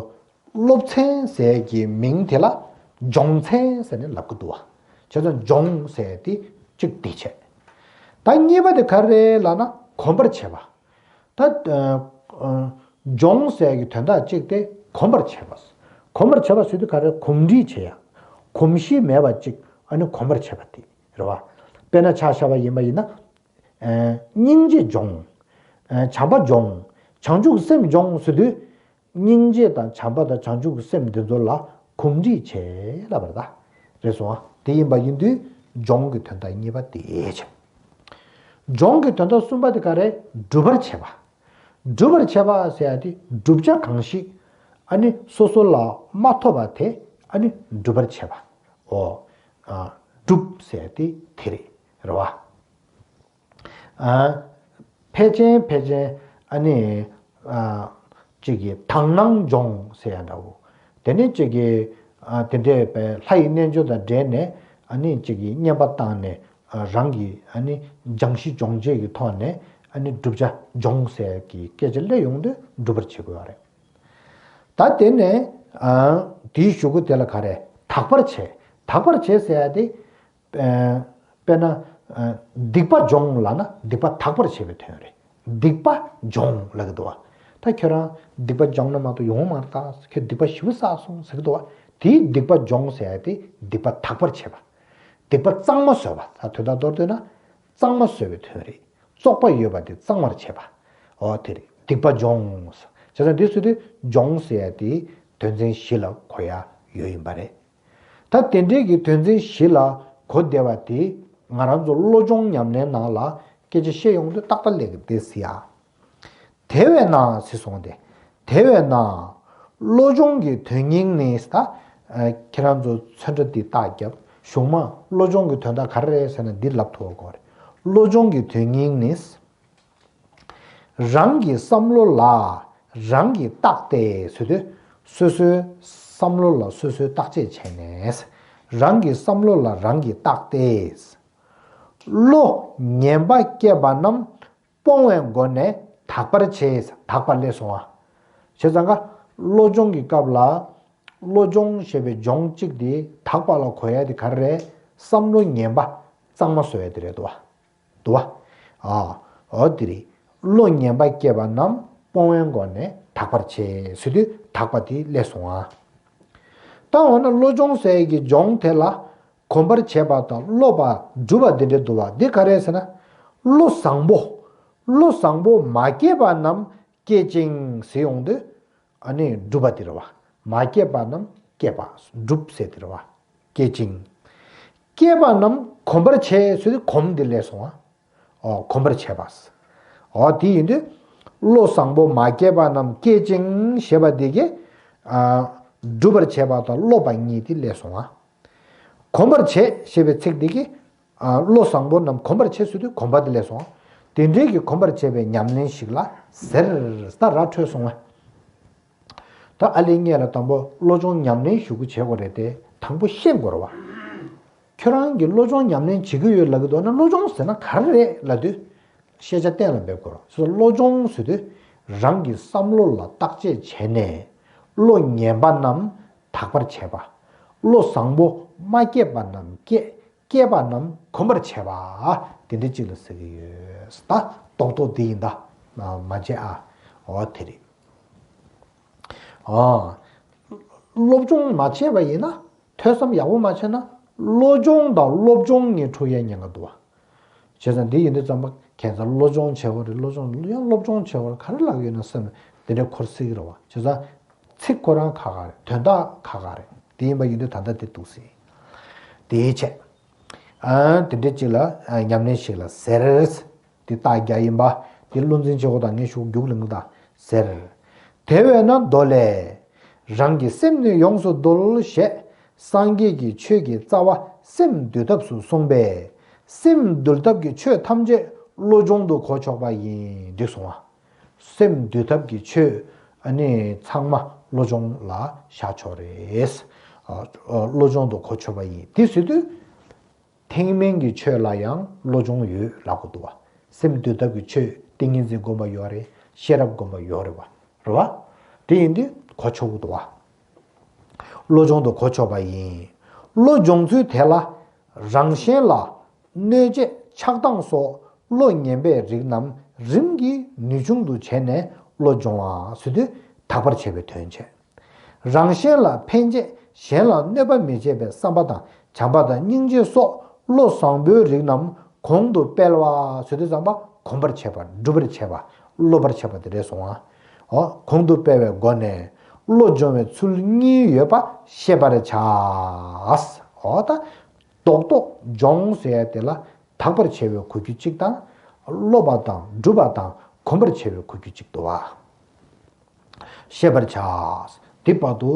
སློབ་ཚན་ཟེར་གྱི་མིང་དེ་ལ་སྦྱོང་ཚན་ཟེར་ནས་ལབ་ཀྱི་འདུག་བ། བྱས་ཙང་སྦྱོང་ཟེར་དེ་གཅིག་དེ་བྱས། ད་གཉིས་པ་དེ་ག་རེ་ལབ་ན་གོམས་པར་བྱེད་པ། ད་ཨ་ཨ་སྦྱོང་ཟེར་གྱི་དོན་དག་གཅིག་དེ་གོམས་པར་བྱེད་པ། གོམས་པར་བྱེད་པ་ཟེར་དུས་ག་རེ། གོམས་འདྲིས་བྱེད་ཡ། གོམས་གཤིས་མེད་པ་གཅིག་ཨ་ནི་གོམས་པར་བྱེད་པ་དེ་རེད་བ། དཔེར་ན་ཆ་བཞག་པ་ཡིན་པ་ཡིན་ན། ཨ་སྙིང་རྗེ་སྦྱོང་། ཨ་བྱམས་པ་སྦྱོང་། བྱང་ཆུབ་སེམས་སྦྱོང་ཟེར་དུས། སྙིང་རྗེ་དང་བྱམས་པ་དང་བྱང་ཆུབ་ཀྱི་སེམས་འདི་ཚོ་ལ་གོམས་འདྲིས་བྱེད་ལབ་པ་རེད་ད། རེད་སོང་ཨ། དེ་ཡིན་པ་ཡིན་དུས་སྦྱོང་གི་དོན་དག་གཉིས་པ་དེ་བྱས། སྦྱོང་གི་དོན་དག་གསུམ་པ་དེ་ག་རེ། སྒྲུབ་པར་བྱེད་པ། སྒྲུབ་པར་བྱེད་པ་ཟེར་ཡ་དེ་བསྒྲུབ་བྱ་གང་ཞིག་ཨ་ནི་སོ་སོ་ལ་མ་ཐོབ་པ་དེ་ཨ་ནི་སྒྲུབ་པར་བྱེད་པ། འོ། ཨ་སྒྲུབ་ཟེར་ཡ་དེ་དེ་རེད། རེད་བ། ཨ་ཕལ་ཆེན་ཕལ་ཆེན་ཨ་ནི་ཨ་གཅིག་གིས་དག་སྣང་སྦྱོང་ཟེར་ཡ་འདྲ་བོ། དེ་ནས་གཅིག་གིས་ཨ་དེ་འདྲའི་པའི་ལྷ་ཡི་རྣལ་འབྱོར་དང་འབྲེལ་ནས་ཨ་ནི་གཅིག་གིས་བསྙེན་པ་བཏང་ནས་ཨ་རང་གི་ཨ་ནི་སྦྱང་གཞི་སྦྱོང་བྱེད་ཀྱི་ཐོག་ནས་ཨ་ནི་བསྒྲུབ་བྱ་སྦྱོང་ཟེར་གྱི་སྐད་ཆ་སླེབས་ཡོང་དུས་སྒྲུབ་པར་བྱེད་དགོས་པ་རེད། ད་དེ་ནས་ཨ་དེའི་གཞུག་གུ་དེ་ལ་ག་རེ། དག་པར་བྱེད། དག་པར་བྱེད་ཟེར་ཡ་དེ། ཨ་དཔེར་ན་ཨ་སྡིག་པ་སྦྱོང་ལབ་ན་སྡིག་པ་དག་པར་བྱེད་པའི་དོན་རེད། སྡིག་པ་སྦྱོང་ལབ་ཀྱི་འདུག་བ། ད་ཁྱོད་རང་སྡིག་པ་སྦྱོང་ན་མ་གཏོགས་ཡོང་མ་རེད་ད། ཁྱོད་སྡིག་པ་ཞེ་པོ་བསགས་སོང་ཟེར་གྱི་འདུག་བ། དེའི་སྡིག་པ་སྦྱོང་ཟེར་ཡ་དེ་སྡིག་པ་དག་པར་བྱེད་པ། སྡིག་པ་གཙང་མ་བཟོ་བ། ད་དོན་དག་མདོར་བསྡུས་ན་གཙང་མ་བཟོ་བའི་དོན་རེད། བཙོག་པ་ཡོད་པ་དེ་གཙང་བར་བྱེད་པ། འོ་དེ་རེད། སྡིག་པ་སྦྱོང་། བྱས་ཙང་འདི་ཟེར་དུས་སྦྱོང་ཟེར་ཡ་དེ་དོན་ཚན་བཞི་ལ་གོ་ཡ་ཡོད་ཡིན་པ་རེད། ད་དེ་འདྲའི་གི་དོན་ཚན་བཞི་ལ་གོ་བསྡད་པ་དེ་ང་རང་ཚོ་བློ་སྦྱོང་ཉམས་ལེན་ནང་ལ་སྐད་ཆ་བཤད་ཡོང་དུས་ཏག་ཏག་སླེབས་ཀྱི་བསྡད་ཟེར་ཡ། དེ་བས་ན་ཟེར་སོང་སྟེ། དེ་བས་ན་བློ་སྦྱོང་གི་དོན་སྙིང་ནི་ད་ཁྱེད་རང་ཚོ་ཚོན་ཁྲ་འདི་རྟགས་བརྒྱབ། གཞུག་མ་བློ་སྦྱོང་གི་དོན་དག་ག་རེ་རེད་ཟེར་ན་འདི་ལབ་ཐུབ་པ་དགོས་རེད། བློ་སྦྱོང་གི་དོན་སྙིང་ནི། རང་གི་བསམ་བློ་ལ་རང་གིས་བརྟགས་ཏེ་ཟེར་དུས། སོ་སོའི་བསམ་བློ་ལ་སོ་སོའི་བརྟག་དཔྱད་བྱས་ནས། རང་གི་བསམ་བློ་ལ་རང་གིས་བརྟགས་ཏེ། བློ་ངན་པ་སྐྱེས་པ་རྣམས་སྤོང་བའི་སྒོ་ནས་དག་པར་བྱེད། དག་པ་སླེབས་སོང་བ། བྱས་ཙང་ཀ་བློ་སྦྱོང་གི་སྐབས་ལ། བློ་སྦྱོང་ཞེས་པའི་སྦྱོང་གཅིག་དེ་དག་པ་ལ་གོ་ཡ་དེ་ག་རེ་རེད། བསམ་བློ་ངན་པ་གཙང་མ་བཟོ་ཡ་དེ་རེད་དོ། འདུག་བ། ཨ། འོ་དེ་རེད། བློ་ངན་པ་སྐྱེས་པ་རྣམས་སྤོང་བའི་སྒོ་ནས་དག་པར་བྱེད་ཟེར་དུས་དག་པ་དེ་སླེབས་སོང་ཨ། ད་འོ་ན་བློ་སྦྱོང་ཟེར་གྱི་སྦྱོང་དེ་ལ་གོམས་པར་བྱེད་པ་དང་སློབ་པ་སྒྲུབ་པ་འདི་འདྲ་འདུག་བ། འདི་ག་རེ་ཟེར་ན། བློ་བཟང་པོ། བློ་བཟང་པོ་མ་སྐྱེས་པ་རྣམས་སྐྱེད་ཅིང་ཟེར་ཡོང་དུས། ཨ་ནི་སྒྲུབ་པ་དེ་རེད་བ། མ་སྐྱེས་པ་རྣམས་སྐྱེད་པ། སྒྲུབ་ཟེར་དེ་རེད་བ། སྐྱེད་ཅིང་། སྐྱེས་པ་རྣམས་གོམས་པར་བྱེད་ཟེར་དུས་གོམས་དེ་སླེབས་སོང་ཨ། ཨོ་གོམས་པར་བྱེད་པ། ཨོ་དེ་ཡིན་དུས། བློ་བཟང་པོ་མ་སྐྱེས་པ་རྣམས་སྐྱེད་ཅིང་ཞེས་པ་དེ་གིས། ཨ་སྒྲུབ་པར་བྱེད་པ་དང་སློབ་པ་གཉིས་དེ་སླེབས་སོང་ཨ། གོམས་པར་བྱེད་ཞེས་པའི་ཚིག་དེ་གིས། ཨ་བློ་བཟང་པོ་རྣམས་གོམས་པར་བྱེད་ཟེར་དུས་གོམས་པ་དེ་སླེབས་སོང་ཨ། དེ་འདྲའི་གི་གོམས་པར་བྱེད་པའི་ཉམས་ལེན་ཞིག་ལ་ཟེར། ད་ར་འཕྲོད་སོང་ཨ། ད་ཨ་ལེ་ངས་ལ་དང་པོ་བློ་སྦྱོང་ཉམས་ལེན་ཞུ་གི་བྱེད་དགོས་རེད་དེ། དང་པོ་ཤེས་དགོས་རེད་བ། ཁྱོད་རང་གིས་བློ་སྦྱོང་ཉམས་ལེན་བྱེད་ཀྱི་ཡོད་ལབ་ཀྱི་འདུག་ན་བློ་སྦྱོང་ཟེར་ན་ག་རེ་རེད་ལབ་དུས། ཤེས་བྱ་གཏན་ལ་འབེབས་དགོས་རེད། སོ་སོ་བློ་སྦྱོང་ཟེར་དུས། རང་གི་བསམ་བློ་ལ་བརྟག་དཔྱད་བྱས་ནས། བློ་ངན་པ་རྣམས་དག་པར་བྱེད་པ། བློ་བཟང་པོ་མ་སྐྱེས་པ་རྣམས་སྐྱེ། སྐྱེས་པ་རྣམས་གོམས་པར་བྱེད་པ། དེ་འདྲ་གཅིག་ལ་ཟེར་གྱི་ཡོད། ད་རྡོག་རྡོག་འདི་ཡིན་ད། མ་བརྗེད་ཨ། འོ་དེ་རེད། ཨ། སློབ་སྦྱོང་མ་བྱས་པ་ཡིན་ན། ཐོས་བསམ་ཡག་པོ་མ་བྱས་ན། བློ་སྦྱོང་དང་སློབ་སྦྱོང་གཉིས་འཁྲུག་ཡའི་ཉེན་ཁ་འདུག་བ། བྱས་ཙང་འདི་ཡིན་དུས་ཙམ་པ་ཁྱད་མཚར་བློ་སྦྱོང་བྱེད་དགོས་རེད། བློ་སྦྱོང་ཡང་སློབ་སྦྱོང་བྱེད་དགོས་རེད། ག་རེ་ལབ་ཡོད་ན་བསམ་དེ་འདྲའི་འཁོར་སྲིད་ཀྱི་རེད་བ། བྱས་ཙང་ཚིག་ཁོ་རང་ཁག་ཁག་རེད། དོན་དག་ཁག་ཁག་རེད། དེ་ཡིན་པ་ཡིན་དུས་ད་ལྟ་དེ་འདུག་སྲིད། དེའི་ཆེད། ཨ་དེ་འདྲའི་གཅིག་ལ་ཨ་ཉམས་ལེན་ཞིག་ལ་ཟེར། དེ་རྟགས་བརྒྱ་ཡིན་པ། དེ་བློ་འཛིན་བྱེད་དགོས་དང་ངས་ཞུ་རྒྱུགས་ལེན་གྱི་དང་ཟེར། དེ་བས་ན་མདོ་ལས། རང་གི་སེམས་ནི་ཡོངས་སུ་འདུལ་ཞེས། སངས་རྒྱས་ཀྱིས་ཆོས་ཀྱི་རྩ་བ་སེམས་འདུལ་ཐབས་སུ་གསུངས་པས། སེམས་འདུལ་ཐབས་ཀྱི་ཆོས་ཐམས་ཅད་བློ་སྦྱོང་དུ་གོ་ཆོག་པ་ཡིན། འགྲིག་སོང་བ། སེམས་འདུལ་ཐབས་ཀྱི་ཆོས་ ཨ་ནི་ཚང་མ་བློ་སྦྱོང་ལ་བཞག་ཆོག་རེད། ཨ་བློ་སྦྱོང་དུ་གོ་ཆོག་པ་ཡིན། དེ་ཟེར་དུས་ཐེག་དམན་གྱི་ཆོས་ལ་ཡང་བློ་སྦྱོང་ཡོད་ལབ་དགོས་འདུག་བ། སེམས་འདུལ་ཐབས་ཀྱི་ཆོས་ཏིང་ངེ་འཛིན་སྒོམ་པ་ཡོད་རེད། ཤེས་རབ་སྒོམ་པ་ཡོད་རེད་བ། རེད་བ། དེ་ཡིན་དུས་གོ་ཆོག་གི་འདུག་བ། བློ་སྦྱོང་དུ་གོ་ཆོག་པ་ཡིན། བློ་སྦྱོང་ཚུལ་དེ་ལ་རང་གཞན་ལ་གནོད་བྱེད་ཆགས་སྡང་སོགས་བློ་ངན་པའི་རིགས་རྣམས་རིམ་གྱིས་ནུས་ཆུང་དུ་བྱས་ནས་བློ་སྦྱོང་བ་ཟེར་དུས་དག་པར་བྱེད་པའི་དོན་བྱེད། རང་གཞན་ལ་ཕན་བྱེད་གཞན་ལ་གནོད་པ་མི་བྱེད་པའི་བསམ་པ་དང་བྱམས་པ་དང་སྙིང་རྗེ་སོགས་བློ་བཟང་པོའི་རིགས་རྣམས་གོང་དུ་སྤེལ་བ་ཟེར་དུས་ཙམ་པ་གོམས་པར་བྱེད་པ། སྒྲུབ་པར་བྱེད་པ། སློབ་པར་བྱེད་པ་དེ་རེད་སོང་ང་། འོ་གོང་དུ་སྤེལ་བའི་སྒོ་ནས་བློ་སྦྱོང་བའི་ཚུལ་གཉིས་ཡོད་པ་ཤེས་པར་བྱ། འོ་ད་རྡོག་རྡོག་སྦྱོང་ཟེར་ཡ་དེ་ལ་དག་པར་བྱ་བའི་གོ་རྒྱུ་གཅིག་དང་། སློབ་པ་དང་སྒྲུབ་པ་དང་གོམས་པར་བྱ་བའི་གོ་རྒྱུ་གཅིག་འདུག་བ། ཤེས་པར་བྱ། དེ་བར་དུ་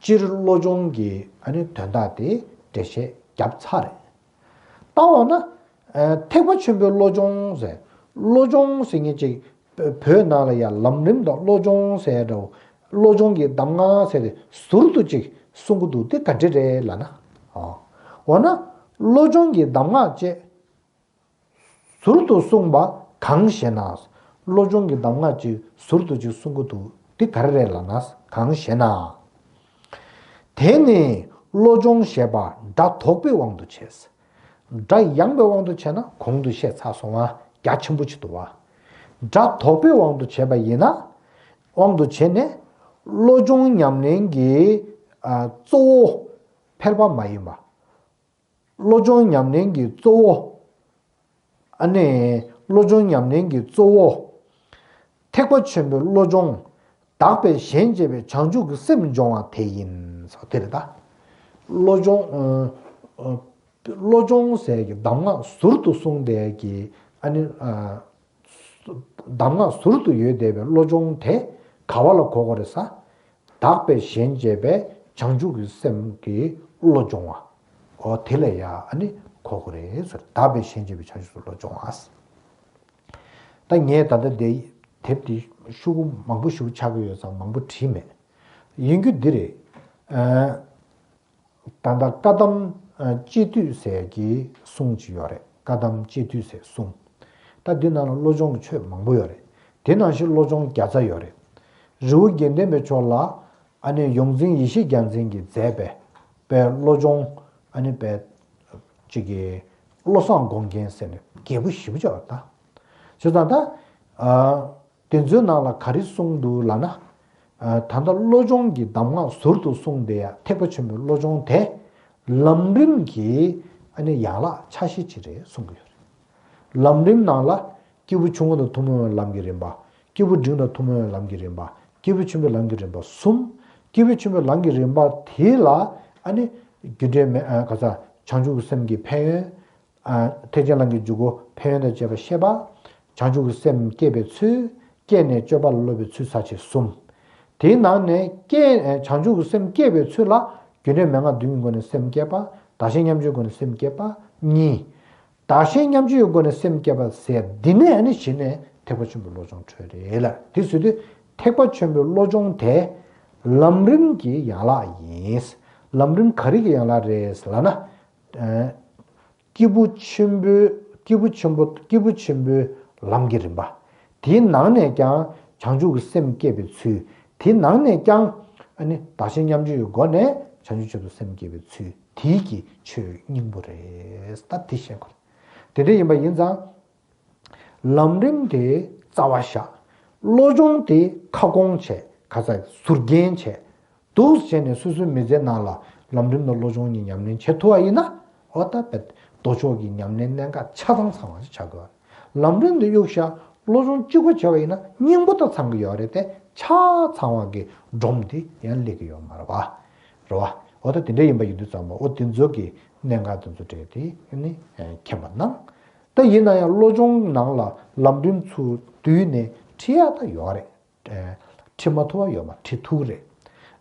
སྤྱིར་བློ་སྦྱོང་གི་ཨ་ནི་དོན་དག་དེ་འགྲེལ་བཤད་བརྒྱབ་ཚར་རེད། ད་འོ་ན། ཨ་ཐེག་པ་ཆེན་པོའི་བློ་སྦྱོང་ཟེར། བློ་སྦྱོང་ཟེར་མཁན་ཅིག་བོད་ནང་ལ་ཡང་ལམ་རིམ་དང་བློ་སྦྱོང་ཟེར་འདྲ་བོ། བློ་སྦྱོང་གི་གདམས་ངག་ཟེར་ཏེ་ཟུར་དུ་ཅིག་གསུང་གི་འདུག་དེ་ག་འདྲ་རེད་ལབ་ན། ཨོ། འོ་ན་བློ་སྦྱོང་གི་གདམས་ངག་ཅེས་ཟུར་དུ་གསུངས་པ་གང་ཞེ་ན། བློ་སྦྱོང་གི་གདམས་ངག་ཅིག་ཟུར་དུ་ཅིག་གསུང་གི་འདུག་དེ་ག་རེ་རེད་ལབ་ན་གང་ཞེ་ན། དེ་ནི་བློ་སྦྱོང་ཞེས་པ་སྒྲ་དོག་པའི་དབང་དུ་བྱས། སྒྲ་ཡངས་པའི་དབང་དུ་བྱས་ན་གོང་དུ་བཤད་ཚར་སོང་ང་རྒྱ་ཆེན་པོ་ཅིག་འདུག་བ། སྒྲ་དོག་པའི་དབང་དུ་བྱས་པ་ཡིན་ན། དབང་དུ་བྱས་ནས་བློ་སྦྱོང་ཉམས་ལེན་གྱི་ཨ་གཙོ་བོ་ཕལ་པ་མ་ཡིན་པ། བློ་སྦྱོང་ཉམས་ལེན་གྱི་གཙོ་བོ། ཨ་ནི་བློ་སྦྱོང་ཉམས་ལེན་གྱི་གཙོ་བོ། ཐེག་པ་ཆེན་པོའི་བློ་སྦྱོང་དག་པས་གཞན་གཅེས་པའི་བྱང་ཆུབ་ཀྱི་སེམས་སྦྱོང་བ་དེ་ཡིན་ཟེར་བ་དེ་རེད་ད། བློ་སྦྱོང་། ཨ་ཨ་བློ་སྦྱོང་ཟེར་གྱི་གདམས་ངག་ཟུར་དུ་གསུངས་བསྡད་ཀྱི་ཨ་ནི་ཨ་གདམས་ངག་ཟུར་དུ་ཡོད་བསྡད་པའི་བློ་སྦྱོང་དེ་ག་བ་ལ་གོ་དགོས་རེད་ཟེར། དག་པས་གཞན་གཅེས་པའི་བྱང་ཆུབ་ཀྱི་སེམས་ཀྱི་བློ་སྦྱོང་བ། འོ་དེ་ལ་ཡ་ཨ་ནི་གོ་དགོས་རེད་ཟེར། དག་པས་གཞན་གཅེས་པའི་བྱང་ཆུབ་སེམས་བློ་སྦྱོང་བ། ད་ངས་ད་ལྟ་འདི་དེབ་འདི་ཤོག་གུ་མང་པོ་ཞིག་ཆགས་ཀྱི་ཡོད་ཙང་མང་པོ་བྲིས་མེད། ཡིན་རྒྱུ་འདི་རེད། ཨ། ད་ལྟ་བཀའ་གདམས་ཨ་སྤྱི་འཐུས་ཟེར་གྱི་གསུང་ཅིག་ཡོད་རེད། བཀའ་གདམས་སྤྱི་འཐུས་ཟེར་གསུང་། ད་འདི་ནང་ལ་བློ་སྦྱོང་གི་ཆོས་མང་པོ་ཡོད་རེད། དེ་ནང་བཞིན་བློ་སྦྱོང་བརྒྱ་རྩ་ཡོད་རེད། རི་བོ་དགེ་ལྡན་པའི་ཕྱོགས་ལ་ཨ་ནི་ཡོངས་འཛིན་ཡེ་ཤེས་རྒྱལ་མཚན་གྱིས་མཛད་པའི་པའི་བློ་སྦྱོང་ཨ་ནི་པའི་ཅིག་གི་བློ་བཟང་དགོངས་རྒྱན་ཟེར་ནས་རྒྱས་པོ་ཞེ་པོ་ཅིག་ཡོད་རེད་ད། བྱས་ཙང་ད་ཨ། དེ་ཚོའི་ནང་ལ་ག་རེ་གསུངས་འདུག་ལབ་ན། ཨ་ད་ལྟ་བློ་སྦྱོང་གི་གདམས་ངག་ཟུར་དུ་གསུངས་བསྡད་ཡ་ཐེག་པ་ཆེན་པོའི་བློ་སྦྱོང་དེ་ལམ་རིམ་གྱི་ཨ་ནི་ཡན་ལག་ཆ་ཤས་ཅིག་རེད་གསུང་གི་ཡོད་རེད། ལམ་རིམ་ནང་ལ་སྐྱེས་བུ་ཆུང་ངུ་དང་ཐུན་མོང་བའི་ལམ་གྱི་རིམ་པ། སྐྱེས་བུ་འབྲིང་དང་ཐུན་མོང་བའི་ལམ་གྱི་རིམ་པ། སྐྱེས་བུ་ཆེན་པོའི་ལམ་གྱི་རིམ་པ་གསུམ། སྐྱེས་བུ་ཆེན་པོའི་ལམ་གྱི་རིམ་པ་དེ་ལ་ཨ་ནི་རྒྱུ་འབྲས་མེད་ཨ་ག་ས་བྱང་ཆུབ་ཀྱི་སེམས་ཀྱི་ཕན་ཡོན། ཨ་ཐེག་ཆེན་ལམ་གྱི་འཇུག་སྒོ་ཕན་ཡོན་དང་བཅས་པ་བཤད་པ། བྱང་ཆུབ་ཀྱི་སེམས་བསྐྱེད་པའི་ཚུལ། བསྐྱེད་ནས་སྤྱོད་པ་ལ་སློབ་པའི་ཚུལ་ཟེར་བྱས་གསུམ། དེའི་ནང་ནས་བསྐྱེད་བྱང་ཆུབ་ཀྱི་སེམས་བསྐྱེད་པའི་ཚུལ་ལ་རྒྱུ་འབྲས་མན་ངག་བདུན་གྱི་སྒོ་ནས་སེམས་བསྐྱེད་པ། བདག་གཞན་མཉམ་བརྗེའི་སྒོ་ནས་སེམས་བསྐྱེད་པ་གཉིས། བདག་གཞན་མཉམ་བརྗེའི་སྒོ་ནས་སེམས་བསྐྱེད་པ་ཟེར་འདི་ནས་ཨ་ནི་གཞི་ནས་ཐེག་པ་ཆེན་པོའི་བློ་སྦྱོང་འཕྲོས་རེད་ལ། དེ་ཟེར་དུས་ཐེག་པ་ཆེན་པོའི་བློ་སྦྱོང་དེ་ལམ་རིམ་གྱི་ཡན་ལག་ཡིན། ལམ་རིམ་ག་རེ་གི་ཡན་ལག་རེད་ལབ་ན། སྐྱེས་བུ་ཆེན་པོའི་སྐྱེས་བུ་ཆེན་པོ་སྐྱེས་བུ་ཆེན་པོའི་ལམ་གྱི་རིམ་པ། དེའི་ནང་ནས་ཀྱང་བྱང་ཆུབ་ཀྱི་སེམས་བསྐྱེད་པའི་ཚུལ། དེའི་ནང་ནས་ཀྱང་ཨ་ནི་བདག་གཞན་མཉམ་བརྗེའི་སྒོ་ནས་བྱང་ཆུབ་ཆེད་དུ་སེམས་བསྐྱེད་པའི་ཚུལ། དེའི་གི་ཆོས་སྙིང་པོ་རེད། ད་དེ་ཤེས་དགོས་རེད། དེ་འདྲ་ཡིན་པ་ཡིན་ཙང་། ལམ་རིམ་དེ་རྩ་བ་བཞག་བློ་སྦྱོང་དེ་ཁ་སྐོང་བྱས། ག་ས་ཟུར་རྒྱན་བྱས། འདུག་བྱས་ནས་སོ་སོའི་མི་ཚེ་ནང་ལ་ལམ་རིམ་དང་བློ་སྦྱོང་གཉིས་ཉམས་ལེན་བྱེད་ཐུབ་པ་ཡིན་ན། འོ་ད་བེད་མདོ་ཕྱོགས་ཀྱི་ཉམས་ལེན་གནད་འགག་ཆ་ཚང་ཚང་བ་ཞིག་ཆགས་དགོས། ལམ་རིམ་དེ་གཡུག་བཞག་བློ་སྦྱོང་གཅིག་པོ་བྱས་པ་ཡིན་ན་སྙིང་པོ་ད་ཚང་གི་ཡོད་རེད་དེ། ཆ་ཚང་བ་གི་སྒྲོམ་དེ་ཡང་སླེབས་ཀྱི་ཡོད་མ་རེད་བ། རེད་བ། འོ་ད་དེ་འདྲ་ཡིན་པ་ཡིན་དུས་ཙམ་པ་འོ་དེ་ཚོ་གི་གནད་འགག་དེ་ཚོ་འདྲ་དེ་ནི་མཁྱེན་པ་གནང་། ད་ཡིན་ན་ཡང་བློ་སྦྱོང་ནང་ལ་ལམ་རིམ་ཚུར་བསྡུས་ནས་ཁྲིད་ཡག་ད་ཡོད་རེད། ཁྲིད་མ་ཐུབ་པ་ཡོད་མ་ཁྲིད་ཐུབ་རེད།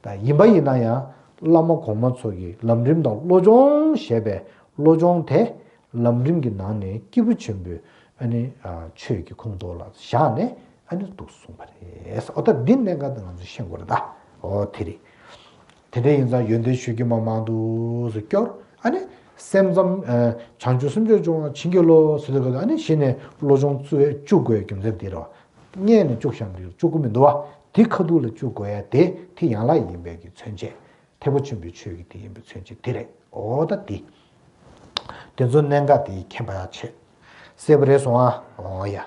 ད་ཡིན་པ་ཡིན་ན་ཡང་བླ་མ་གོང་མ་ཚོ་གི་ལམ་རིམ་དང་བློ་སྦྱོང་ཞེས་པའི་བློ་སྦྱོང་དེ་ལམ་རིམ་གྱི་ནང་ནས་སྐྱེས་བུ་ཆེན་པོའི་ཨ་ནི་ཆོས་ཀྱི་ཁོངས་གཏོགས་ལ་བཞག་ནས་ ཨ་ནི་འདུག་གསུངས་པ་རེད། འོ་ད་འདི་གནད་འགག་དེ་ང་ཚོས་ཤེས་དགོས་རེད་ད། འོ་དེ་རེད། དེ་འདྲ་ཡིན་ཙང་ཡོན་ཏན་ཞུ་རྒྱུ་མ་མང་འདུག་སེ་སྐྱོར། ཨ་ནི་སེམས་ཙམ་བྱང་ཆུབ་སེམས་མཆོག་སྦྱོང་བར་བྱིན་གྱིས་རློབས་ཟེར་ལ། ཨ་ནི་གཞི་ནས་བློ་སྦྱོང་བཅུག་དགོས་རྒྱུ་མཚན་འདི་རེད་བ། སྔས་ནས་བཅུག་བཞག་འདུག་བཅུག་གི་མི་འདུག་བ། དེ་ཁ་ཐུག་ལ་བཅུག་དགོས་ཡ་དེ་དེ་ཡན་ལག་ཡིན་པའི་གི་མཚོན་བྱེད། ཐེག་པ་ཆེན་པོའི་ཆོས་ཀྱི་དེ་ཡིན་པའི་མཚོན་བྱེད་དེ་རེད། འོ་ད་དེ། དེ་ཚོ་གནད་འགག་དེ་མཁྱེན་པ་ཡག་བྱེད། གསལ་པོ་རེད་སོང་ཨ། འོ་ཡ།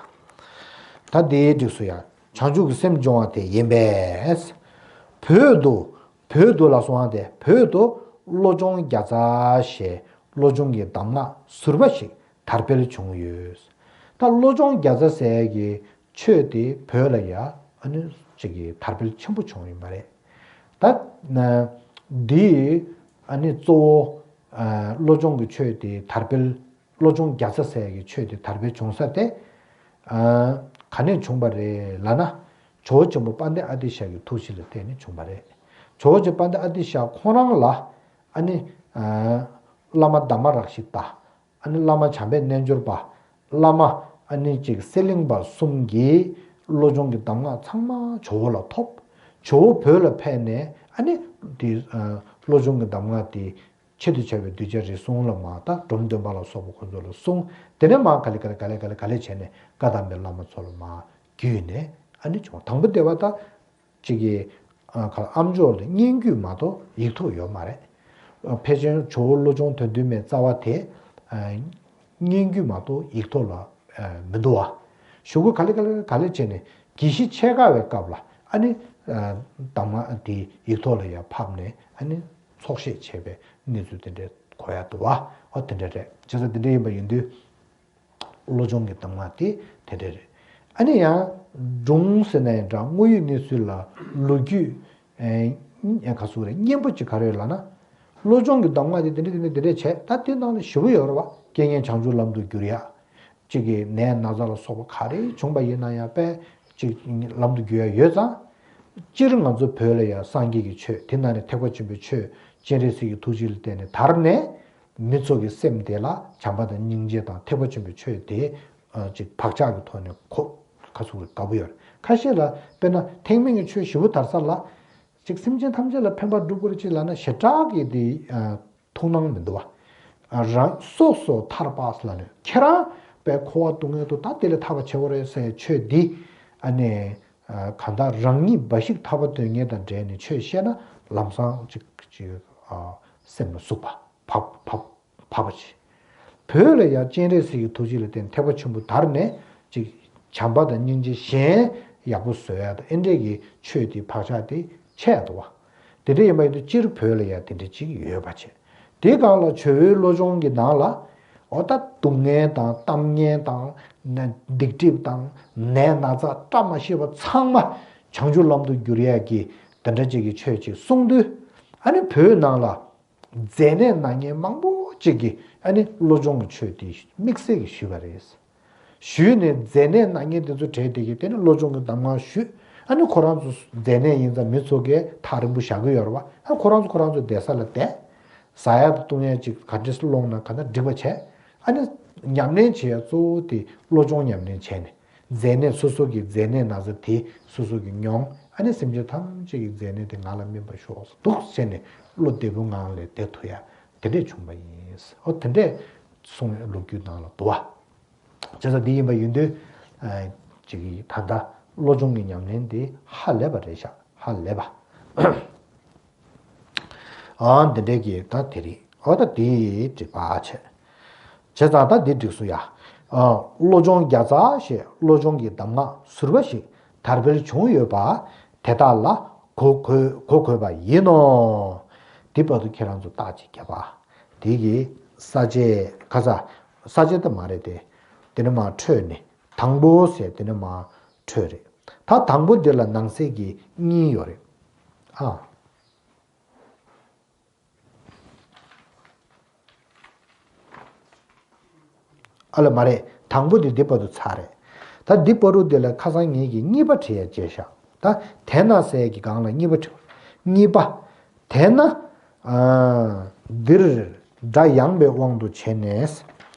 ད་དེའི་འགྲིགས་སུ་ཡང་བྱང་ཆུབ་ཀྱི་སེམས་སྦྱོང་བ་དེ་ཡིན་པས། བོད་དུ། བོད་དུ་ལ་སོང་ཨ་དེ་བོད་དུ་བློ་སྦྱོང་བརྒྱ་རྩ་ཞེས་བློ་སྦྱོང་གི་གདམས་ངག་ཟུར་པ་ཞིག་དར་སྤེལ་བྱུང་ཡོད། ད་བློ་སྦྱོང་བརྒྱ་རྩ་ཟེར་གྱི་ཆོས་དེ་བོད་ལ་ཡ་ཨ་ནི་ཅིག་གི་དར་སྤེལ་ཆེན་པོ་བྱུང་ཡོད་མ་རེད། ད་ན་འདི་ཨ་ནི་གཙོ་བོ་ཨ་བློ་སྦྱོང་གི་ཆོས་དེ་དར་སྤེལ། བློ་སྦྱོང་བརྒྱ་རྩ་ཟེར་གྱི་ཆོས་དེ་དར་སྤེལ་བྱུང་ས་དེ་ཨ་ག་ནས་བྱུང་བ་རེད་ལབ་ན། ཇོ་བོ་ཆེན་པོ་དཔལ་ལྡན་ཨ་ཏི་ཤ་གི་ཐུགས་རྗེ་ལ་བརྟེན་ནས་བྱུང་བ་རེད། ཇོ་བོ་རྗེ་དཔལ་ལྡན་ཨ་ཏི་ཤ་ཁོང་རང་ལ་ཨ་ནི་ཨ་བླ་མ་དྷརྨ་རཀྵི་ཏ། ཨ་ནི་བླ་མ་བྱམས་པའི་རྣལ་འབྱོར་པ། བླ་མ་ཨ་ནི་ཅིག་གསེར་གླིང་པ་གསུམ་གྱིས་བློ་སྦྱོང་གི་གདམས་ངག་ཚང་མ་ཇོ་བོ་ལ་ཐོབ། ཇོ་བོ་བོད་ལ་ཕེབས་ནས་ཨ་ནི་དེ་ཨ་བློ་སྦྱོང་གི་གདམས་ངག་དེ་ཆེད་དུ་བྱ་བའི་གདུལ་བྱ་རེ་ཟུང་ལ་མར་ད་འབྲོམ་སྟོན་པ་ལ་སོགས་པ་ཁོ་ཚོ་ལ་གསུངས། དེ་ནས་མར་ག་ལེ་ག་ལེ་ག་ལེ་ག་ལེ་ག་ལེ་བྱས་ནས་བཀའ་གདམས་པའི་བླ་མ་ཚོ་ལ་མར་བརྒྱུད་ནས་ཨ་ནི་བྱུང་། དང་པོ་དེ་བ་ད་ཅིག་གི་ཨ་ག་ལ་ཨམ་ཅོག་ལ་སྙན་བརྒྱུད་མ་གཏོགས་ཡིག་ཐོག་ཡོད་མ་རེད། ཕལ་ཆེར་ཇོ་བོ་བློ་སྦྱོང་དོན་བསྡུས་མའི་རྩ་བ་དེ་ཨ་སྙན་བརྒྱུད་མ་གཏོགས་ཡིག་ཐོག་ལ་ཨ་མི་འདུག་བ། གཞུག་གུ་ག་ལེ་ག་ལེ་ག་ལེ་བྱས་ནས་དགེ་བཤེས་ཕྱེད་ཀ་བའི་སྐབས་ལ་ཨ་ནི་ཨ་གདམས་ངག་དེ་ཡིག་ཐོག་ལ་ཡར་ཕབ་ནས་ཨ་ནི་ཚོགས་བཤད་བྱས་པའི་གནས་ཚུལ་དེ་འདྲའི་གོ་ཡ་འདུག་བ། ཨོ་དེ་འདྲ་རེད། བྱས་ཙང་དེ་འདྲ་ཡིན་པ་ཡིན་དུས། བློ་སྦྱོང་གི་གདམས་ངག་དེ་དེ་འདྲ་རེད། ཨ་ནི་ཡང་སྒྲུང་ཟེར་ན་ཡང་འདྲ། དངོས་ཡོད་གནས་ཚུལ་ལ་ལོ་རྒྱུས་ཨེ་ག་ཟེར་རེད། སྙན་པོ་ཅིག་ག་རེ་ཡོད་ལབ་ན། བློ་སྦྱོང་གི་གདམས་ངག་དེ་དེ་འདྲ་དེ་འདྲ་དེ་འདྲ་བྱས། ད་དེ་ནང་ལ་ཞེ་པོ་ཡོད་རེད་བ། རྐྱེན་ངན་བྱང་ཆུབ་ལམ་དུ་བསྒྱུར་ཡ། གཅིག་གི་ནད་ན་ཚ་ལ་སོགས་པ་ག་རེ་བྱུང་པ་ཡིན་ན་ཡང་དཔེ་གཅིག་ལམ་དུ་བསྒྱུར་ཡ་ཡོད་ཙང་། སྤྱིར་ང་ཚོ་བོད་ལ་ཡང་སངས་རྒྱས་ཀྱི་ཆོས་དེ་ནང་ནས་ཐེག་པ་ཆེན་པོའི་ཆོས་སྤྱན་རས་གཟིགས་ཀྱི་ཐུགས་རྗེ་ལ་བརྟེན་ནས་དར་ནས། མི་ཚོ་གི་སེམས་དེ་ལ་བྱམས་པ་དང་སྙིང་རྗེ་དང་ཐེག་པ་ཆེན་པོའི་ཆོས་དེ་ཨ་ཅིག་བག་ཆགས་ཀྱི་ཐོག་ནས་གོ་ག་ཚུགས་རེ་དགའ་པོ་ཡོད་རེད། ཁ་ཤས་ལ་དཔེར་ན་ཐེག་དམན་གྱི་ཆོས་ཞེ་པོ་དར་ས་ལ་ཅིག་སེམས་ཅན་ཐམས་ཅད་ལ་ཕན་པ་སྒྲུབ་དགོས་རེད་ཅིག་ལབ་ན་ཞེ་དྲག་གི་དེ་ཨ་ཐུགས་སྣང་མི་འདུག་བ། ཨ་རང་སོ་སོ་ཐར་པ་ལ་ནི་ཁྱེད་རང་པའི་འཁོར་བ་སྡུག་བསྔལ་དུ་ད་དེ་ལས་ཐར་པ་བྱེད་དགོས་རེད་ཟེར་ཆོས་འདི་ཨ་ནི་ཨ་གང་ལྟར་རང་ཉིད་འབའ་ཞིག་ཐར་པ་དོན་གཉེར་དང་འབྲེལ་ནས་ཆོས་བཤད་ན་ལམ་སང་ཅིག་ཅིག་ཨ་སེམས་ལ་ཟུག་པ། བབ་བབ་བབ་པ་ཆེ། བོད་ལ་ཡང་སྤྱན་རས་གཟིགས་ཀྱི་ཐུགས་རྗེ་ལ་བརྟེན་ཐེག་པ་ཆེན་པོ་དར་ནས་ཅིག་བྱམས་པ་དང་སྙིང་རྗེ་གཞན་ཡག་པོ་བཟོ་ཡ་དང་ཨེ་འདྲས་ཀྱི་ཆོས་དེ་བག་ཆགས་དེ་ཆེ་ཡ་འདུག་བ། དེ་འདྲ་ཡིན་པ་ཡིན་དུས་སྤྱིར་བོད་ལ་ཡང་དེ་འདྲ་ཅིག་ཡོད་པ་བྱས། དེའི་སྒང་ལ་ཇོ་བོའི་བློ་སྦྱོང་གི་ནང་ལ་འོ་ད་སྡུག་བསྔལ་དང་གཏམ་ངན་དང་ན་སྡིག་སྒྲིབ་དང་ནད་ན་ཚ་བཀྲ་མ་ཤིས་པ་ཚང་མ་བྱང་ཆུབ་ལམ་དུ་བསྒྱུར་ཡ་གི་དེ་འདྲ་ཅིག་གི་ཆོས་ཅིག་གསུངས་དུས་ཨ་ནི་བོད་ནང་ལ། མཛེ་ནད་ན་མཁན་མང་པོ་ཅིག་གིས་ཨ་ནི་བློ་སྦྱོང་གི་ཆོས་དེ་དམིགས་བསལ་གྱིས་ཞུས་པ་རེད། ཞུས་ནས་མཛེ་ནད་ན་མཁན་དེ་ཚོ་གྲས་དེ་གིས་དེ་ནི་བློ་སྦྱོང་གི་གདམས་ངག་ཞུས། ཨ་ནི་ཁོ་རང་ཚོ་མཛེ་ནད་ཡིན་ཙང་མི་ཚོ་གིས་ཐག་རིང་པོ་བཞག་གི་ཡོད་རེད་བ། ཨ་ཁོ་རང་ཚོ་ཁོ་རང་ཚོ་བསྡད་ས་ལ་བསྡད། ཟ་ཡ་དང་བཏུང་ཡ་ཅིག་ག་འདྲས་སློང་ན་ག་ན་འགྲིག་པ་བྱས། ཨ་ནི་ཉམས་ལེན་བྱེད་ཡ་གཙོ་བོ་དེ་བློ་སྦྱོང་ཉམས་ལེན་བྱས་ནས། མཛེ་ནད་སོ་སོ་གི་མཛེ་ནད་ན་ཚ་དེ་སོ་སོ་གི་མྱོང་། ཨ་ནི་སེམས་ཅན་ཐམས་ཅད་ཀྱི་མཛེ་ནད་དེ་ང་ལ་སྨན་པར་ཤོག་འདུག་ཟེར་ནས་བློ་བདེ་པོའི་ངང་ལ་བསྡད་ཐུབ་ཡ་དེ་འདྲས་བྱུང་པ་ཡིན། ཨོ་དེ་འདྲས་གསུངས་ལོ་རྒྱུས་ནང་ལ་འདུག་བ། བྱས་ཙང་འདི་ཡིན་པ་ཡིན་དུས་ཨ་ཅིག་གིས་ད་ལྟ་བློ་སྦྱོང་གི་ཉམས་ལེན་དེ་ཧ་ལས་པ་རེད་ཤག་ཧ་ལས་པ། ཨ་འདི་འདྲས་ཀྱི་ད་དེ་རིང་ཨོ་ད་དེ་འགྲིག་པ་བྱས། བྱས་ཙང་ད་འདི་འགྲིག་སོང་ཡ། ཨ་བློ་སྦྱོང་བརྒྱ་རྩ་ཞེས་བློ་སྦྱོང་གི་གདམས་ངག་ཟུར་པ་ཞིག་དར་སྤེལ་བྱུང་ཡོད་པ་དེ་དག་ལ་གོ་དགོས་གོ་དགོས་པ་ཡིན་ནོ། འདི་བར་དུ་ཁྱེད་རང་ཚོ་རྟགས་ཅིག་བརྒྱབ་པ། དེ་གི་ས་བཅད་ཁ་ས་ས་བཅད་ད་མ་རེད་དེ། དེ་ནས་མར་འཕྲོས་ནས་དང་པོ་ཟེར་དེ་ནས་མར་འཕྲོས་རེད། ད་དང་པོ་འདི་ལ་ནང་གསེས་ཀྱི་གཉིས་ཡོད་རེད། ཨ། ཨ་ལ་མ་རེད། དང་པོ་དེ་འདི་བར་དུ་ཚར་རེད། ད་འདི་བར་དུ་དེ་ལ་ཁ་སང་ངེད་ཀྱིས་གཉིས་པ་བྲིས་ཡ་བརྗེད་བཞག་ད་དེ་ན་ཟེར་གྱི་སྒང་ལ་གཉིས་པ་བྲིས། གཉིས་པ། དེ་ན། ཨ། འདིར་སྒྲ་ཡངས་པའི་དབང་དུ་བྱས་ནས།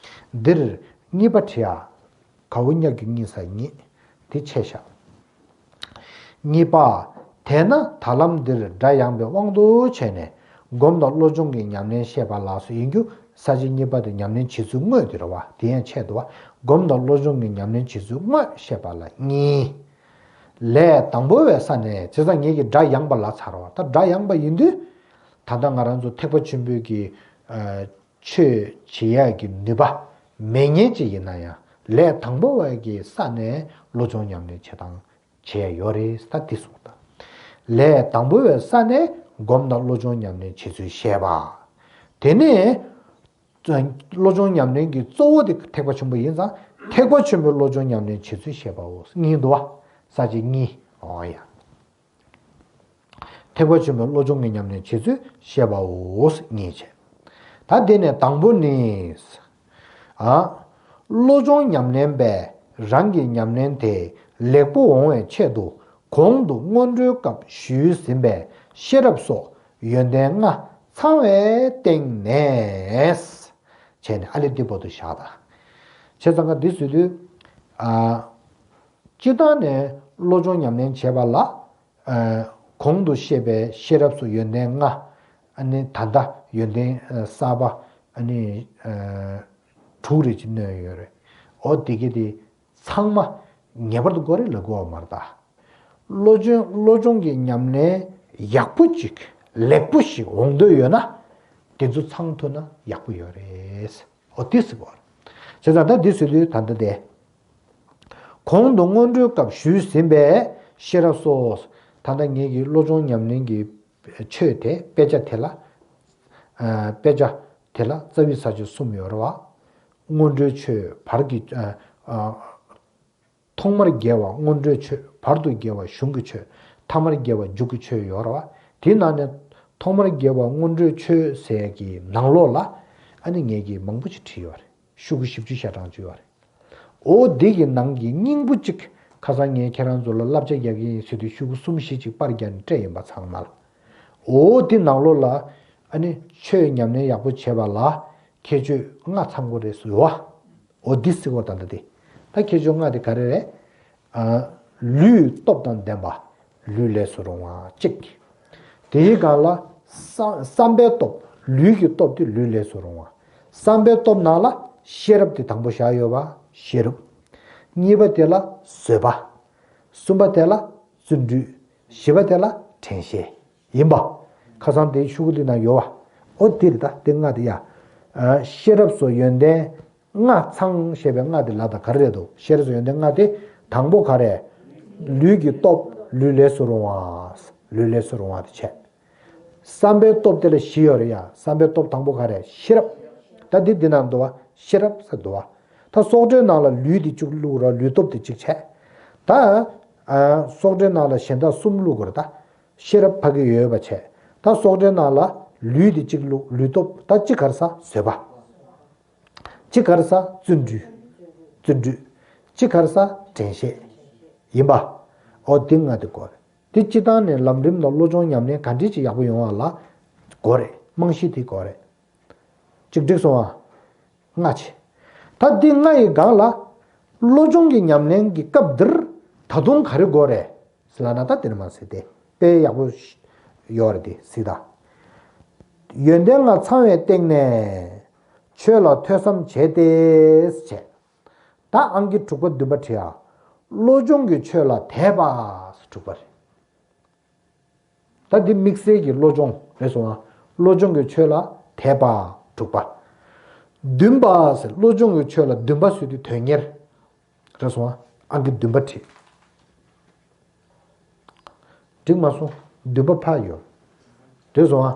འདིར་གཉིས་པ་བྲིས་ཡ། ག་འོ་ཉ་གི་གཉིས་ས་གཉིས། དེ་ཆད་བཞག་གཉིས་པ། དེས་ན་ད་ལམ་འདིར་སྒྲ་ཡངས་པའི་དབང་དུ་བྱས་ནས་སྒོམ་དང་བློ་སྦྱོང་གི་ཉམས་ལེན་བཤད་པ་ལགས་སོ། ཡིན་རྒྱུ་ས་བཅད་གཉིས་པ་དེ་ཉམས་ལེན་བྱེད་ཚུལ་དངོས་དེ་རེད་བ། དེ་ཡང་ཆེད་དུ་བ། སྒོམ་དང་བློ་སྦྱོང་གི་ཉམས་ལེན་བྱེད་ཚུལ་དངོས་བཤད་པ་ལ་གཉིས། ལས་དང་པོ་བའི་ས་ནས། བྱས་ཙང་ངེད་ཀྱིས་སྒྲ་ཡངས་པ་ལབ་ཚར་བ། ད་སྒྲ་ཡངས་པ་ཡིན་དུས། ད་ལྟ་ང་རང་ཚོ་ཐེག་པ་ཆེན་པོའི་གི་ཨ་ཆོས་བྱེད་ཡག་གི་ནུས་པ་མེད་མཁན་ཅིག་ཡིན་ན་ཡང་། ལས་དང་པོ་བའི་གི་ས་ནས་བློ་སྦྱོང་ཉམས་ལེན་བྱེད་སྟངས་བྱེད་ཡ་ཡོད་རེད། ད་འདི་གསུངས་ད། ལས་དང་པོ་བའི་ས་ནས་སྒོམ་དང་བློ་སྦྱོང་ཉམས་ལེན་བྱེད་ཚུལ་བཤད་པ། དེ་ནས་བློ་སྦྱོང་ཉམས་ལེན་གྱི་གཙོ་བོ་དེ་ཐེག་པ་ཆེན་པོ་ཡིན་ཙང་། ཐེག་པ་ཆེན་པོའི་བློ་སྦྱོང་ཉམས་ལེན་བྱེད་ཚུལ་བཤད་པའོ། གཉིས་འདུག་བ། ས་བཅད་གཉིས། འོ་ཡ། ཐེག་པ་ཆེན་པོའི་བློ་སྦྱོང་གི་ཉམས་ལེན་བྱེད་ཚུལ་བཤད་པའོ། གཉིས་བྱས། ད་དེ་ནས་དང་པོ་ནི། ཨ། བློ་སྦྱོང་ཉམས་ལེན་པས་རང་གི་ཉམས་ལེན་དེ་ལེགས་པོ་འོང་བའི་ཆེད་དུ། གོང་དུ་སྔོན་འགྲོའི་སྐབས་ཞུས་ཟིན་པའི་ཤེས་རབ་སོགས་ཡོན་ཏན་ལྔ་ཚང་བའི་སྟེང་ནས། བྱས་ནས་ཨ་ལེ་འདི་བར་དུ་བཞག་ད། བྱས་ཙང་ཀ་འདི་ཟེར་དུས། ཨ། སྤྱིར་བཏང་ནས་བློ་སྦྱོང་ཉམས་ལེན་བྱེད་པ་ལ། ཨ། གོང་དུ་བཤད་པའི་ཤེས་རབ་སོགས་ཡོན་ཏན་ལྔ། ཨ་ནི་ད་ལྟ་ཡོན་ཏན་ཨ་གསར་པ། ཨ་ནི་ཨ་དྲུག་རེ་ཅིག་བསྣན་ཡོད་རེད། འོ་དེ་གི་དེ་ཚང་མ་ངེས་པར་དུ་དགོས་རེད་ལབ་དགོས་པ་མ་རེད་ད། བློ་སྦྱོང་བློ་སྦྱོང་གི་ཉམས་ལེན་ཡག་པོ་ཅིག་ལེགས་པོ་ཞིག་འོང་འདོད་ཡོད་ན། དེ་ཚོ་ཚང་ཐུབ་ན་ཡག་པོ་ཡོད་རེད། འོ་དེ་ཟེར་བ་རེད། བྱས་ཙང་ད་འདི་ཟེར་དུས་ད་ལྟ་དེ། གོང་དུ་སྔོན་འགྲོའི་སྐབས་ཞུས་ཟིན་པའི་ཤེས་རབ་སོགས། ད་ལྟ་ངེད་ཀྱི་བློ་སྦྱོང་ཉམས་ལེན་གྱི་ཆོས་དེ། དཔེ་ཆ་དེ་ལ། ཨ། དཔེ་ཆ་དེ་ལ་རྩ་བའི་ས་བཅད་གསུམ་ཡོད་རེད་བ། སྔོན་འགྲོའི་ཆོས། བར་གྱི། ཨ། ཨ། ཐོག་མར་དགེ་བ། སྔོན་འགྲོའི་ཆོས། བར་དུ་དགེ་བ། གཞུང་གི་ཆོས། ཐ་མར་དགེ་བ། མཇུག་གི་ཆོས་ཡོད་རེད་བ། དེའི་ནང་ནས་ཐོག་མར་དགེ་བ་སྔོན་འགྲོའི་ཆོས་ཟེར་གྱི་ནང་ལོགས་ལ། ཨ་ནི་ངེད་ཀྱིས་མང་པོ་ཞིག་བྲིས་ཡོད་རེད། ཤོག་གུ་བཞི་བཅུ་ཞེ་གྲངས་ཅིག་ཡོད་རེད། འོ་འདི་གི་ནང་གི་སྙིང་པོ་གཅིག་ཁ་སང་ངས་ཁྱེད་རང་ཚོ་ལ་བསླབ་བྱ་རྒྱག་གི་ཡིན་ཟེར་དུས་ཤོག་གུ་གསུམ་བཞི་ཅིག་པར་བརྒྱབ་ནས་སྤྲད་ཡིན་པ་ཚང་མ་ལ། འོ་འདི་ནང་ལོགས་ལ། ཨ་ནི་ཆོས་ཉམས་ལེན་ཡག་པོ་བྱེད་པ་ལ་ཁྱད་ཆོས་ལྔ་ཚང་དགོས་རེད་ཟེར་བ། འོ་འདི་ཟེར་བ་ད་ལྟ་དེ། ད་ཁྱད་ཆོས་ལྔ་དེ་ག་རེ་རེད། ཨ། ལུས་སྟོབས་དང་ལྡན་པ། ལུས་ལས་སུ་རུང་བ་གཅིག་དེའི་སྒང་ལ་བསམ་བསམ་པའི་སྟོབས། ལུས་ཀྱི་སྟོབས་དེ་ལུས་ལས་སུ་རུང་བ། བསམ་པའི་སྟོབས་ནང་ལ་ཤེས་རབ་དེ་དང་པོ་བཞག་ཡོད་པ། ཤེས་རབ། གཉིས་པ་དེ་ལ་བཟོད་པ། གསུམ་པ་དེ་ལ་བརྩོན་འགྲུས། བཞི་པ་དེ་ལ་དྲན་ཤེས་ཡིན་པ། ཁ་སང་དེའི་ཤོག་གུ་འདི་ན་ཡོད་པ། འོ་དེ་རེད་ད། དེ་ལྔ་དེ་ཡ། ཨ། ཤེས་རབ་སོགས་ཡོན་ཏན་ལྔ་ཚང་ཞེས་པའི་ལྔ་དེ་ལ་ད་ག་རེ་རེད་འདུག་ཤེས་རབ་སོགས་ཡོན་ཏན་ལྔ་དེ། དང་པོ་ག་རེ། ལུས་ཀྱི་སྟོབས། ལུས་ལས་སུ་རུང་བ། ལུས་ལས་སུ་རུང་བ་དེ་བྱས། བསམ་པའི་སྟོབས་དེ་ལ་བཞི་ཡོད་རེད་ཡ། བསམ་པའི་སྟོབས་དང་པོ་ག་རེ། ཤེས་རབ། ད་འདི་འདི་ན་འདུག་བ། ཤེས་རབ་ཟེར་འདུག་བ། ད་སོགས་སྒྲའི་ནང་ལ་ལུས་དེ་གཅིག་བླུགས་ར། ལུས་སྟོབས་དེ་གཅིག་བྱས། ད། ཨ། སོགས་སྒྲའི་ནང་ལ་གཞན་དག་གསུམ་བླུགས་དགོས་རེད་ད། ཤེས་རབ་ཕ་གི་ཡོད་པ་བྱས། ད་སོགས་སྒྲའི་ནང་ལ་ལུས་དེ་གཅིག་བླུགས། ལུས་སྟོབས། ད་གཅིག་ག་རེ་ཟ། བཟོད་པ། གཅིག་ག་རེ་ཟ། བརྩོན་འགྲུས། བརྩོན་འགྲུས། གཅིག་ག་རེ་ཟ། དྲན་ཤེས་ཡིན་པ། འོ་འདི་ལྔ་དེ་དགོས་རེད། དེ་སྤྱིར་བཏང་ནས་ལམ་རིམ་དང་བློ་སྦྱོང་ཉམས་ལེན་ག་འདྲས་ཅིག་ཡག་པོ་ཡོང་བ་ལ་དགོས་རེད། རྨང་གཞི་དེ་དགོས་རེད། གཅིག་འགྲིག་སོང་ཨ། ལྔ་བྱས། ད་འདི་ལྔ་ཡི་སྒང་ལ་བློ་སྦྱོང་གི་ཉམས་ལེན་གྱི་སྐབས་འདིར་ད་དུང་ག་རེ་དགོས་རེད་ཟེར་ལབ་ན། ད་དེ་ནི་མ་ཟེར་ཏེ་དཔེ་ཡག་པོ་ཡོད་རེད་དེ་གཟིགས་དང་། ཡོན་ཏན་ལྔ་ཚང་བའི་སྟེང་ནས་ཆོས་ལ་ཐོས་བསམ་བྱས་ཏེ་བྱས། ད་ཨང་ཀི་དྲུག་པ་བདུན་པ་བྲིས་ཨ། བློ་སྦྱོང་གི་ཆོས་ལ་དད་པ་དྲུག་པ་རེད། ད་འདི་དམིགས་བསལ་གྱི་བློ་སྦྱོང་རེད་སོང་ཨ། བློ་སྦྱོང་གི་ཆོས་ལ་དད་པ་དྲུག་པ། འདུན་པ་ཟེར། བློ་སྦྱོང་གི་ཆོས་ལ་འདུན་པ་ཟེར་དུས་དོན་གཉེར་རེད་སོང་ཨ། ཨང་ཀི་བདུན་པ་བྲིས། འགྲིག་མ་སོང་། འདུན་པ་ཕར་ཡོད། དེ་སོང་ཨ།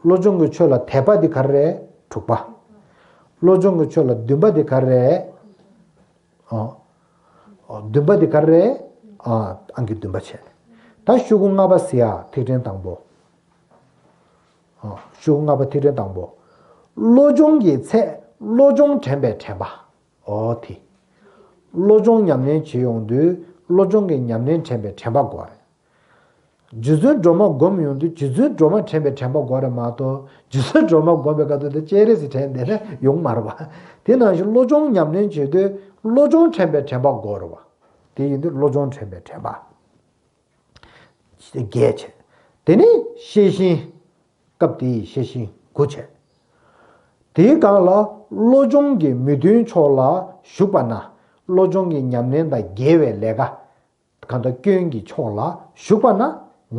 བློ་སྦྱོང་གི་ཆོས་ལ་དད་པ་འདི་ག་རེ་རེད། དྲུག་པ། བློ་སྦྱོང་གི་ཆོས་ལ་འདུན་པ་འདི་ག་རེ་རེད། ཨ། ཨ། འདུན་པ་འདི་ག་རེ་རེད། ཨ། ཨང་ཀི་བདུན་པ་བྱས། ད་ཤོག་གུ་ལྔ་པ་ཟེར་ཡ་ཐིག་ཕྲེང་དང་པོ། ཨ། ཤོག་གུ་ལྔ་པ་ཐིག་ཕྲེང་དང་པོ། བློ་སྦྱོང་གི་ཚད་བློ་སྦྱོང་དྲན་པའི་དྲན་པ། ཨོ་དེ། བློ་སྦྱོང་ཉམས་ལེན་བྱེད་ཡོང་དུས་བློ་སྦྱོང་གི་ཉམས་ལེན་དྲན་པའི་དྲན་པ་དགོས་རེད། རྗེ་བཙུན་སྒྲོལ་མ་སྒོམ་ཡོང་དུས་རྗེ་བཙུན་སྒྲོལ་མ་དྲན་པའི་དྲན་པ་དགོས་རེད་མ་གཏོགས། རྗེ་བཙུན་སྒྲོལ་མ་སྒོམ་པའི་སྐབས་དུ་དེ་སྤྱན་རས་གཟིགས་དྲན་བསྡད་ན་ཡོང་མ་རེད་པ། དེ་ནང་བཞིན་བློ་སྦྱོང་ཉམས་ལེན་བྱེད་དུས་བློ་སྦྱོང་དྲན་པའི་དྲན་པ་དགོས་རེད་པ། དེ་ཡིན་དུས་བློ་སྦྱོང་དྲན་པའི་དྲན་པ། བརྒྱད་བྱས། དེ་ནས་ཤེས་བཞིན། སྐབས་དེའི་ཤེས་བཞིན་དགུ་བྱས། དེའི་སྒང་ལ་བློ་སྦྱོང་གི་མི་མཐུན་ཕྱོགས་ལ་ཞུགས་པ་ན། བློ་སྦྱོང་གི་ཉམས་ལེན་དང་འགལ་བའི་ལས་ཀ། གང་ལྟར་སྐྱོན་གྱི་ཕྱོགས་ལ་ཞུགས་པ་ན།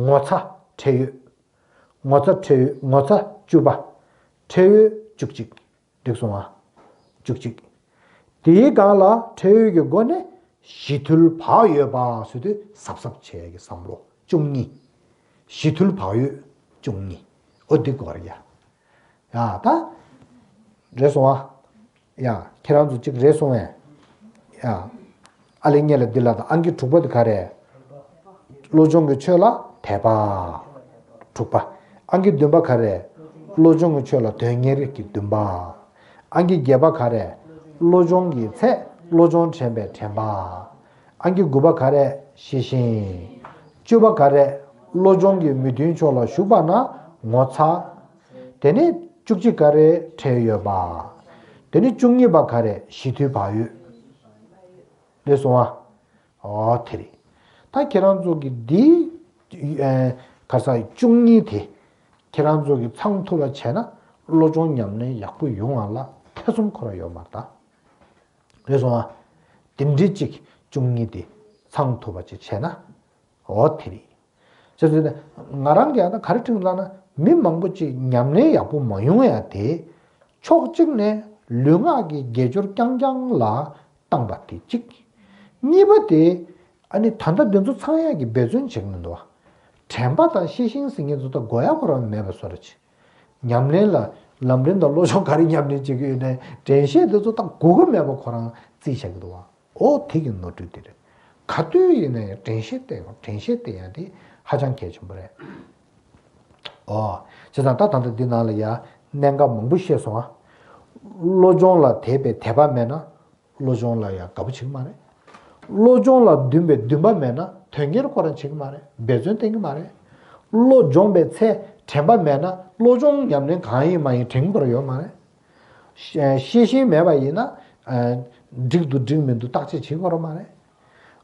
ངོ་ཚ་ཁྲེལ་ཡོད། ངོ་ཚ་ཁྲེལ་ཡོད། ངོ་ཚ་བཅུ་པ། ཁྲེལ་ཡོད་བཅུ་གཅིག་འགྲིག་སོང་ང་། བཅུ་གཅིག་དེའི་སྒང་ལ་ཁྲེལ་ཡོད་ཀྱི་སྒོ་ནས་ཞི་དུལ་བག་ཡོད་པ་ཟེར་དུས་གཟབ་གཟབ་བྱེད་ཀྱི་བསམ་བློ་བཅུ་གཉིས། ཞི་དུལ་བག་ཡོད་བཅུ་གཉིས། ཨོ་འདི་སྐོར་ཡ། ཡ་ད། རེད་སོང་ང་། ཡ་ཁྱེད་རང་ཚོ་གཅིག་རེད་སོང་ངས། ཡ། ཨ་ལེ་ཉེ་ལ་འདི་ལ་དང་ཨང་ཀི་དྲུག་པ་འདི་ག་རེད། བློ་སྦྱོང་གི་ཆོས་ལ་དད་པ། དྲུག་པ། ཨང་ཀི་བདུན་པ་ག་རེད། བློ་སྦྱོང་གི་ཆོས་ལ་དོན་གཉེར་གྱི་འདུན་པ། ཨང་ཀི་བརྒྱད་པ་ག་རེད། བློ་སྦྱོང་གི་ཚེ་བློ་སྦྱོང་དྲན་པའི་དྲན་པ། ཨང་ཀི་དགུ་པ་ག་རེད། ཤེས་བཞིན། བཅུ་པ་ག་རེད། བློ་སྦྱོང་གི་མི་མཐུན་ཕྱོགས་ལ་ཞུགས་པ་ན་ངོ་ཚ། དེ་ནས་བཅུ་གཅིག་ག་རེད། ཁྲེལ་ཡོད་པ། དེ་ནས་བཅུ་གཉིས་པ་ག་རེད། ཞི་དུལ་བག་ཡོད། རེད་སོང་ང་། ཨོ་དེ་རེད། ད་ཁྱེད་རང་ཚོ་གི་འདི། ཨེ། ག་ས་བཅུ་གཉིས་དེ། ཁྱེད་རང་ཚོ་གི་ཚང་ཐུབ་པ་བྱས་ན་བློ་སྦྱོང་ཉམས་ལེན་ཡག་པོ་ཡོང་བ་ལ་ཐེ་ཚོམ་འཁོར་བ་ཡོད་མ་རེད་ད། རེད་སོང་ང་། དེ་འདྲའི་གཅིག་བཅུ་གཉིས་དེ་ཚང་ཐུབ་པ་ཅིག་བྱས་ན། ཨོ་དེ་རེད། བྱས་ཙང་ང་རང་གིས་ཨ་ད་ག་རེ་དྲན་ལབ་ན། མི་མང་པོ་ཅིག་ཉམས་ལེན་ཡག་པོ་མ་ཡོང་ཡ་དེ། ཕྱོགས་གཅིག་ནས་ལུས་ངག་གི་དགེ་སྦྱོར་རྐྱང་རྐྱང་ལ་བཏང་པ་དེ་གཅིག་གཉིས་པ་དེ། ཨ་ནི་ད་ལྟ་འདི་ཚོ་ཚང་ཡག་གི་འབད་བརྩོན་བྱེད་ཀྱི་མི་འདུག་བ། དྲན་པ་དང་ཤེས་བཞིན་ཟེར་མཁན་ཚོ་ད་དགོས་ཡག་ཁོ་རང་མེད་པ་བཟོ་འདྲ་ཅིག་ཉམས་ལེན་ལ་ལམ་རིམ་དང་བློ་སྦྱོང་ག་རེ་ཉམས་ལེན་བྱེད་ཀྱི་ཡོད་ནའི་དྲན་ཤེས་འདི་ཚོ་ད་དགོས་ཀྱི་མེད་པ་ཁོ་རང་རྩིས་བཞག་གི་འདུག་བ། ཨོ་དེ་གི་ནོར་འཁྲུལ་དེ་རེད། ག་དུས་ཡིན་ན་ཡང་དྲན་ཤེས་བསྟེན་དགོས། དྲན་ཤེས་བསྟེན་ཡ་དེ་ཧ་ཅང་གལ་ཆེན་པོ་རེད། ཨོ། བྱས་ཙང་ད་ད་ལྟ་འདི་ནང་ལ་ཡ་གནད་འགག་མང་པོ་བཤད་སོང་ང་། བློ་སྦྱོང་ལ་དད་པའི་དད་པ་མེད་ན། བློ་སྦྱོང་ལ་ཡང་དགའ་པོ་བྱེད་ཀྱི་མ་རེད། བློ་སྦྱོང་ལ་འདུན་པའི་འདུན་པ་མེད་ན་དོན་གཉེར་ཁོ་རང་བྱེད་ཀྱི་མ་རེད། འབད་བརྩོན་བསྟེན་གྱི་མ་རེད། བློ་སྦྱོང་པའི་ཚེ་དྲན་པ་མེད་ན་བློ་སྦྱོང་ཉམས་ལེན་གང་ཡིན་མ་ཡིན་དྲན་གྱི་ཁོ་རང་ཡོད་མ་རེད། ཤེས་ཤེས་བཞིན་མེད་པ་ཡིན་ན། ཨ། འགྲིག་འདུག་འགྲིག་མི་འདུག་བརྟག་དཔྱད་བྱེད་ཀྱི་ཁོ་རང་མ་རེད།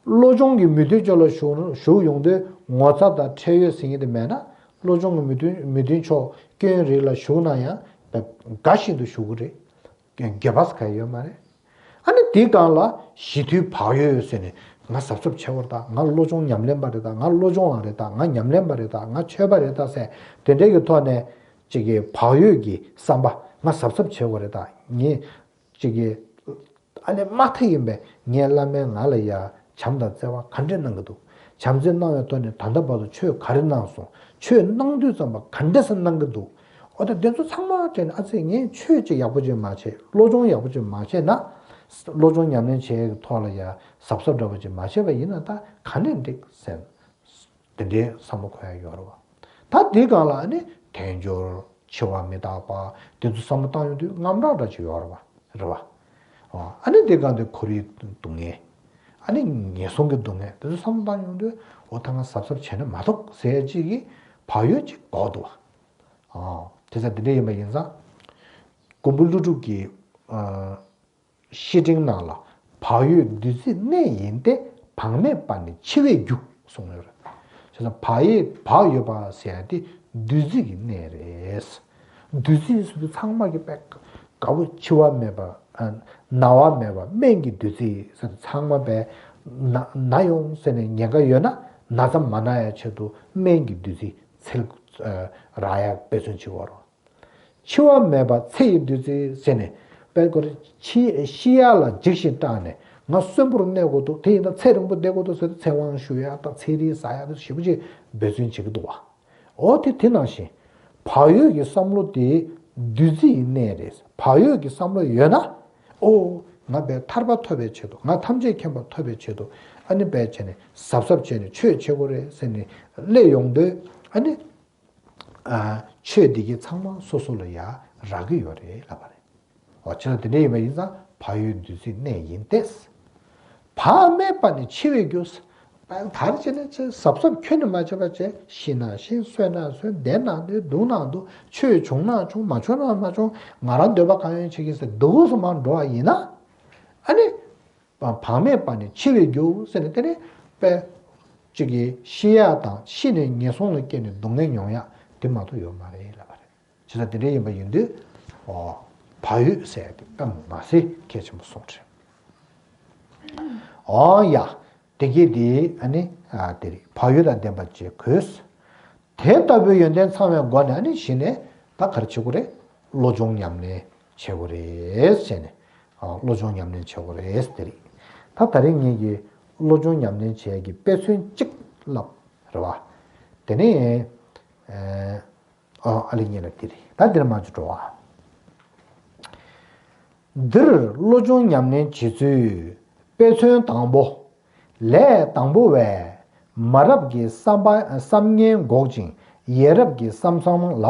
བློ་སྦྱོང་གི་མི་མཐུན་ཕྱོགས་ལ་ཞུགས་ཞུགས་ཡོང་དུས་ངོ་ཚ་དང་ཁྲེལ་ཡོད་ཟེར་མཁན་དེ་མེད་ན་བློ་སྦྱོང་གི་མི་མཐུན་མི་མཐུན་ཕྱོགས་སྐྱོན་རིགས་ལ་ཞུགས་ན་ཡང་དགའ་བཞིན་དུ་ཞུགས་ཀྱི་རེད། འགྱོད་པ་ཟེར་མཁན་ཡོད་མ་རེད། ཨ་ནི་དེའི་སྒང་ལ་ཞི་དུལ་བག་ཡོད་ཟེར་ནས་ང་གཟབ་གཟབ་བྱེད་དགོས་རེད་ད། ང་བློ་སྦྱོང་ཉམས་ལེན་པ་རེད་ད། ང་བློ་སྦྱོང་བ་རེད་ད། ང་ཉམས་ལེན་པ་རེད་ད། ང་ཆོས་པ་རེད་ད་ཟེར་དེ་འདྲའི་གི་ཐོག་ནས་ཅིག་གི་བག་ཡོད་ཀྱི་བསམ་པ་ང་གཟབ་གཟབ་བྱེད་དགོས་རེད་ད། ངས་ཅིག་གི་ཨ་ནི་མ་མཐའ་ཡིན་པས་ངའི་བླ་མས་ང་ལ་ཡ་བྱམས་དང་བརྩེ་བ་ག་འདྲས་གནང་གི་འདུག་བྱམས་བརྩེ་གནང་བའི་ཐོག་ནས་ད་ལྟ་བར་དུ་ཆོས་ག་རེ་གནང་སོང་། ཆོས་གནང་དུས་ཙམ་པ་ག་འདྲས་སེ་གནང་གི་འདུག་འོ་ད་དེ་ཚོ་ཚང་མ་དྲན་ནས་ཨ་ཙི་ངས་ཆོས་ཅིག་ཡག་པོ་ཅིག་མ་བྱས། བློ་སྦྱོང་ཡག་པོ་ཅིག་མ་བྱས་ན། བློ་སྦྱོང་ཉམས་ལེན་བྱེད་ཡག་གི་ཐོག་ལ་ཡ་གཟབ་གཟབ་འདྲ་པོ་ཅིག་མ་བྱས་པ་ཡིན་ན་ད་ག་ནས་འགྲིག་ཟེར། དེ་འདྲའི་བསམ་བློ་འཁོར་ཡ་ཡོད་རེད་བ། ད་དེའི་སྒང་ལ་ཨ་ནི་དལ་འབྱོར་འཆི་བ་མི་རྟག་པ་དེ་ཚོ་བསམ་བློ་བཏང་ཡོང་དུས་དངངས་སྐྲག་འདྲ་ཅིག་ཡོད་རེད་བ། རེད་བ། ཨ་ནི་དེའི་སྒང་དེ་འཁོར་བའི་སྡུག་བསྔལ། ཨ་ནི་ངན་སོང་གི་སྡུག་བསྔལ་དེ་ཚོ་བསམ་བློ་བཏང་ཡོང་དུས་འོ་ད་ང་གཟབ་གཟབ་བྱས་ན་མ་གཏོགས་ཟེར་ཅིག་གི་བག་ཡོད་ཅིག་འགོག་འདུག་བ། དེ་ཚ་དེ་འདྲ་ཡིན་པ་ཡིན་ཙང་། མགོན་པོ་ཀླུ་སྒྲུབ་ཀྱི། བཤེས་སྤྲིང་ནང་ལ་བག་ཡོད་བདུད་རྩིའི་གནས་ཡིན་ཏེ། བག་མེད་པ་ནི་འཆི་བའི་རྒྱུ་གསུངས་ཡོད་རེད། བྱས་ཙང་བག་ཡོད་བག་ཡོད་པ་ཟེར་ཡ་དེ་བདུད་རྩི་གི་གནས་རེད། བདུད་རྩི་ཟེར་དུས་ཚང་མ་གི་དཔེ་དགའ་པོ་འཆི་བ་མེད་པ། ན་བ་མེད་པ་སྨན་གྱི་བདུད་རྩི་ཟེར་དུས་ཚང་མ་དཔེ་ན་ན་ཡོང་ཟེར་ནས་ཉེན་ཁ་ཡོད་ན་ན་ཚ་མ་ན་ཡ་ཆེད་དུ་སྨན་གྱི་བདུད་རྩི་འཚོལ་རག་ཡ་འབད་བརྩོན་བྱེད་དགོས་རེད། འཆི་བ་མེད་པ་ཚེ་ཡི་བདུད་རྩི་ཟེར་ནས། དཔལ་ཁོ་རེ་ཤི་ཤི་ཡ་ལ་འཇིགས་ཤིང་སྐྲག་ནས་ང་གསོན་པོར་གནས་དགོས་འདུག་དེ་ཡིན་ན་ཚེ་རིང་པོ་བསྡད་དགོས་འདུག་ཟེར་ཏེ་ཚེ་དབང་ཞུ་ཡ་དང་ཚེ་རིལ་ཟ་ཡ་དེ་ཞེ་པོ་ཅིག་འབད་བརྩོན་བྱེད་ཀྱི་འདུག་བ། འོ་དེ་དེ་ནང་བཞིན་བག་ཡོད་ཀྱི་བསམ་བློ་དེ་བདུད་རྩི་ཡི་གནས་རེད། བག་ཡོད་ཀྱི་བསམ་བློ་ཡོད་ན། ཨོ། ང་དཔེ་ཐར་པ་ཐོབ་པའི་ཆེད་དུ། ང་ཐམས་ཅད་མཁྱེན་པ་ཐོབ་པའི་ཆེད་དུ། ཨ་ནི་དཔེ་བྱས་ནས་གཟབ་གཟབ་བྱས་ནས་ཆོས་བྱེད་དགོས་རེད་ཟེར་ནས་སླེབས་ཡོང་དུས་ཨ་ནི། ཆོས་འདི་གའི་ཚང་མ་སོ་སོ་ལ་ཡ་རག་གི་ཡོད་རེད་ལབ་པ་རེད། འོ་བྱས་ན་དེ་འདྲ་ཡིན་པ་ཡིན་ཙང་བག་ཡོད་བདུད་རྩིའི་གནས་ཡིན་ཏེ། བག་མེད་པ་ནི་འཆི་བའི་རྒྱུ། ད་ག་རེ་བྱས་ནས་ཆེ་གཟབ་གཟབ་ཁྱོན་ནས་མ་བྱས་པ་བྱས། ཤི་ན་ཤི། གསོན་ན་གསོན། བདེ་ན་བདེ། སྡུག་ན་སྡུག་ཆོས་བྱུང་ན་བྱུང་། མ་བྱུང་ན་མ་བྱུང་། ང་རང་འདོད་པ་གང་ཡོད་བྱེད་ཀྱི་ཟེར་འདུག་སེ་མར་འགྲོ་བ་ཡིན་ན། ཨ་ནི། བག་མེད་པ་ནི་འཆི་བའི་རྒྱུ་ཟེར་ནས་དེ་ནི་དཔེ་ གཅིག་གིས་ཤི་ཡག་དང་ཤི་ནས་ངན་སོང་ལ་སྐྱེས་ནས་སྡུག་བསྔལ་མྱོང་ཡག་དེ་མ་གཏོགས་ཡོད་མ་རེད་ལབ་པ་རེད། བྱས་ཙང་དེ་འདྲ་ཡིན་པ་ཡིན་དུས། ཨོ། བག་ཡོད་ཟེར་ཡག་དེ་དཔེ་མ་སྲིད་གལ་ཆེན་པོ་སོང་རེད། ཨོ་ཡ། དེ་གས་དེ་ཨ་ནི་ཨ་དེ་རེད། བག་ཡོད་དང་ལྡན་པ་བྱེད་དགོས། དེ་ལྟ་བུའི་ཡོན་ཏན་ཚང་བའི་སྒོ་ནས་ཨ་ནི་གཞི་ནས་ད་ག་རེ་བྱེད་དགོས་རེད། བློ་སྦྱོང་ཉམས་ལེན་བྱེད་དགོས་རེད་ཟེར་ནས། ཨ། བློ་སྦྱོང་ཉམས་ལེན་བྱེད་དགོས་རེད་ཟེར་དེ་རེད། ད་ད་རིང་ངེད་ཀྱིས་བློ་སྦྱོང་ཉམས་ལེན་བྱེད་ཡག་གི་དཔེ་མཚོན་གཅིག་བསླབ་རེད་བ། དེ་ནས་ཨ་ཨ་ལེ་ཉེ་ལ་དེ་རེད། ད་འདིར་མ་འཇུ་འགྲོ་བ། འདིར་བློ་སྦྱོང་ཉམས་ལེན་བྱེད་ཚུལ་དཔེ་མཚོན་དང་པོ། ལས་དང་པོ་བས་མ་རབས་ཀྱི་བསམ་པ་བསམ་ངན་འགོག་ཅིང་ཡ་རབས་ཀྱི་བསམ་བསམ་ལ་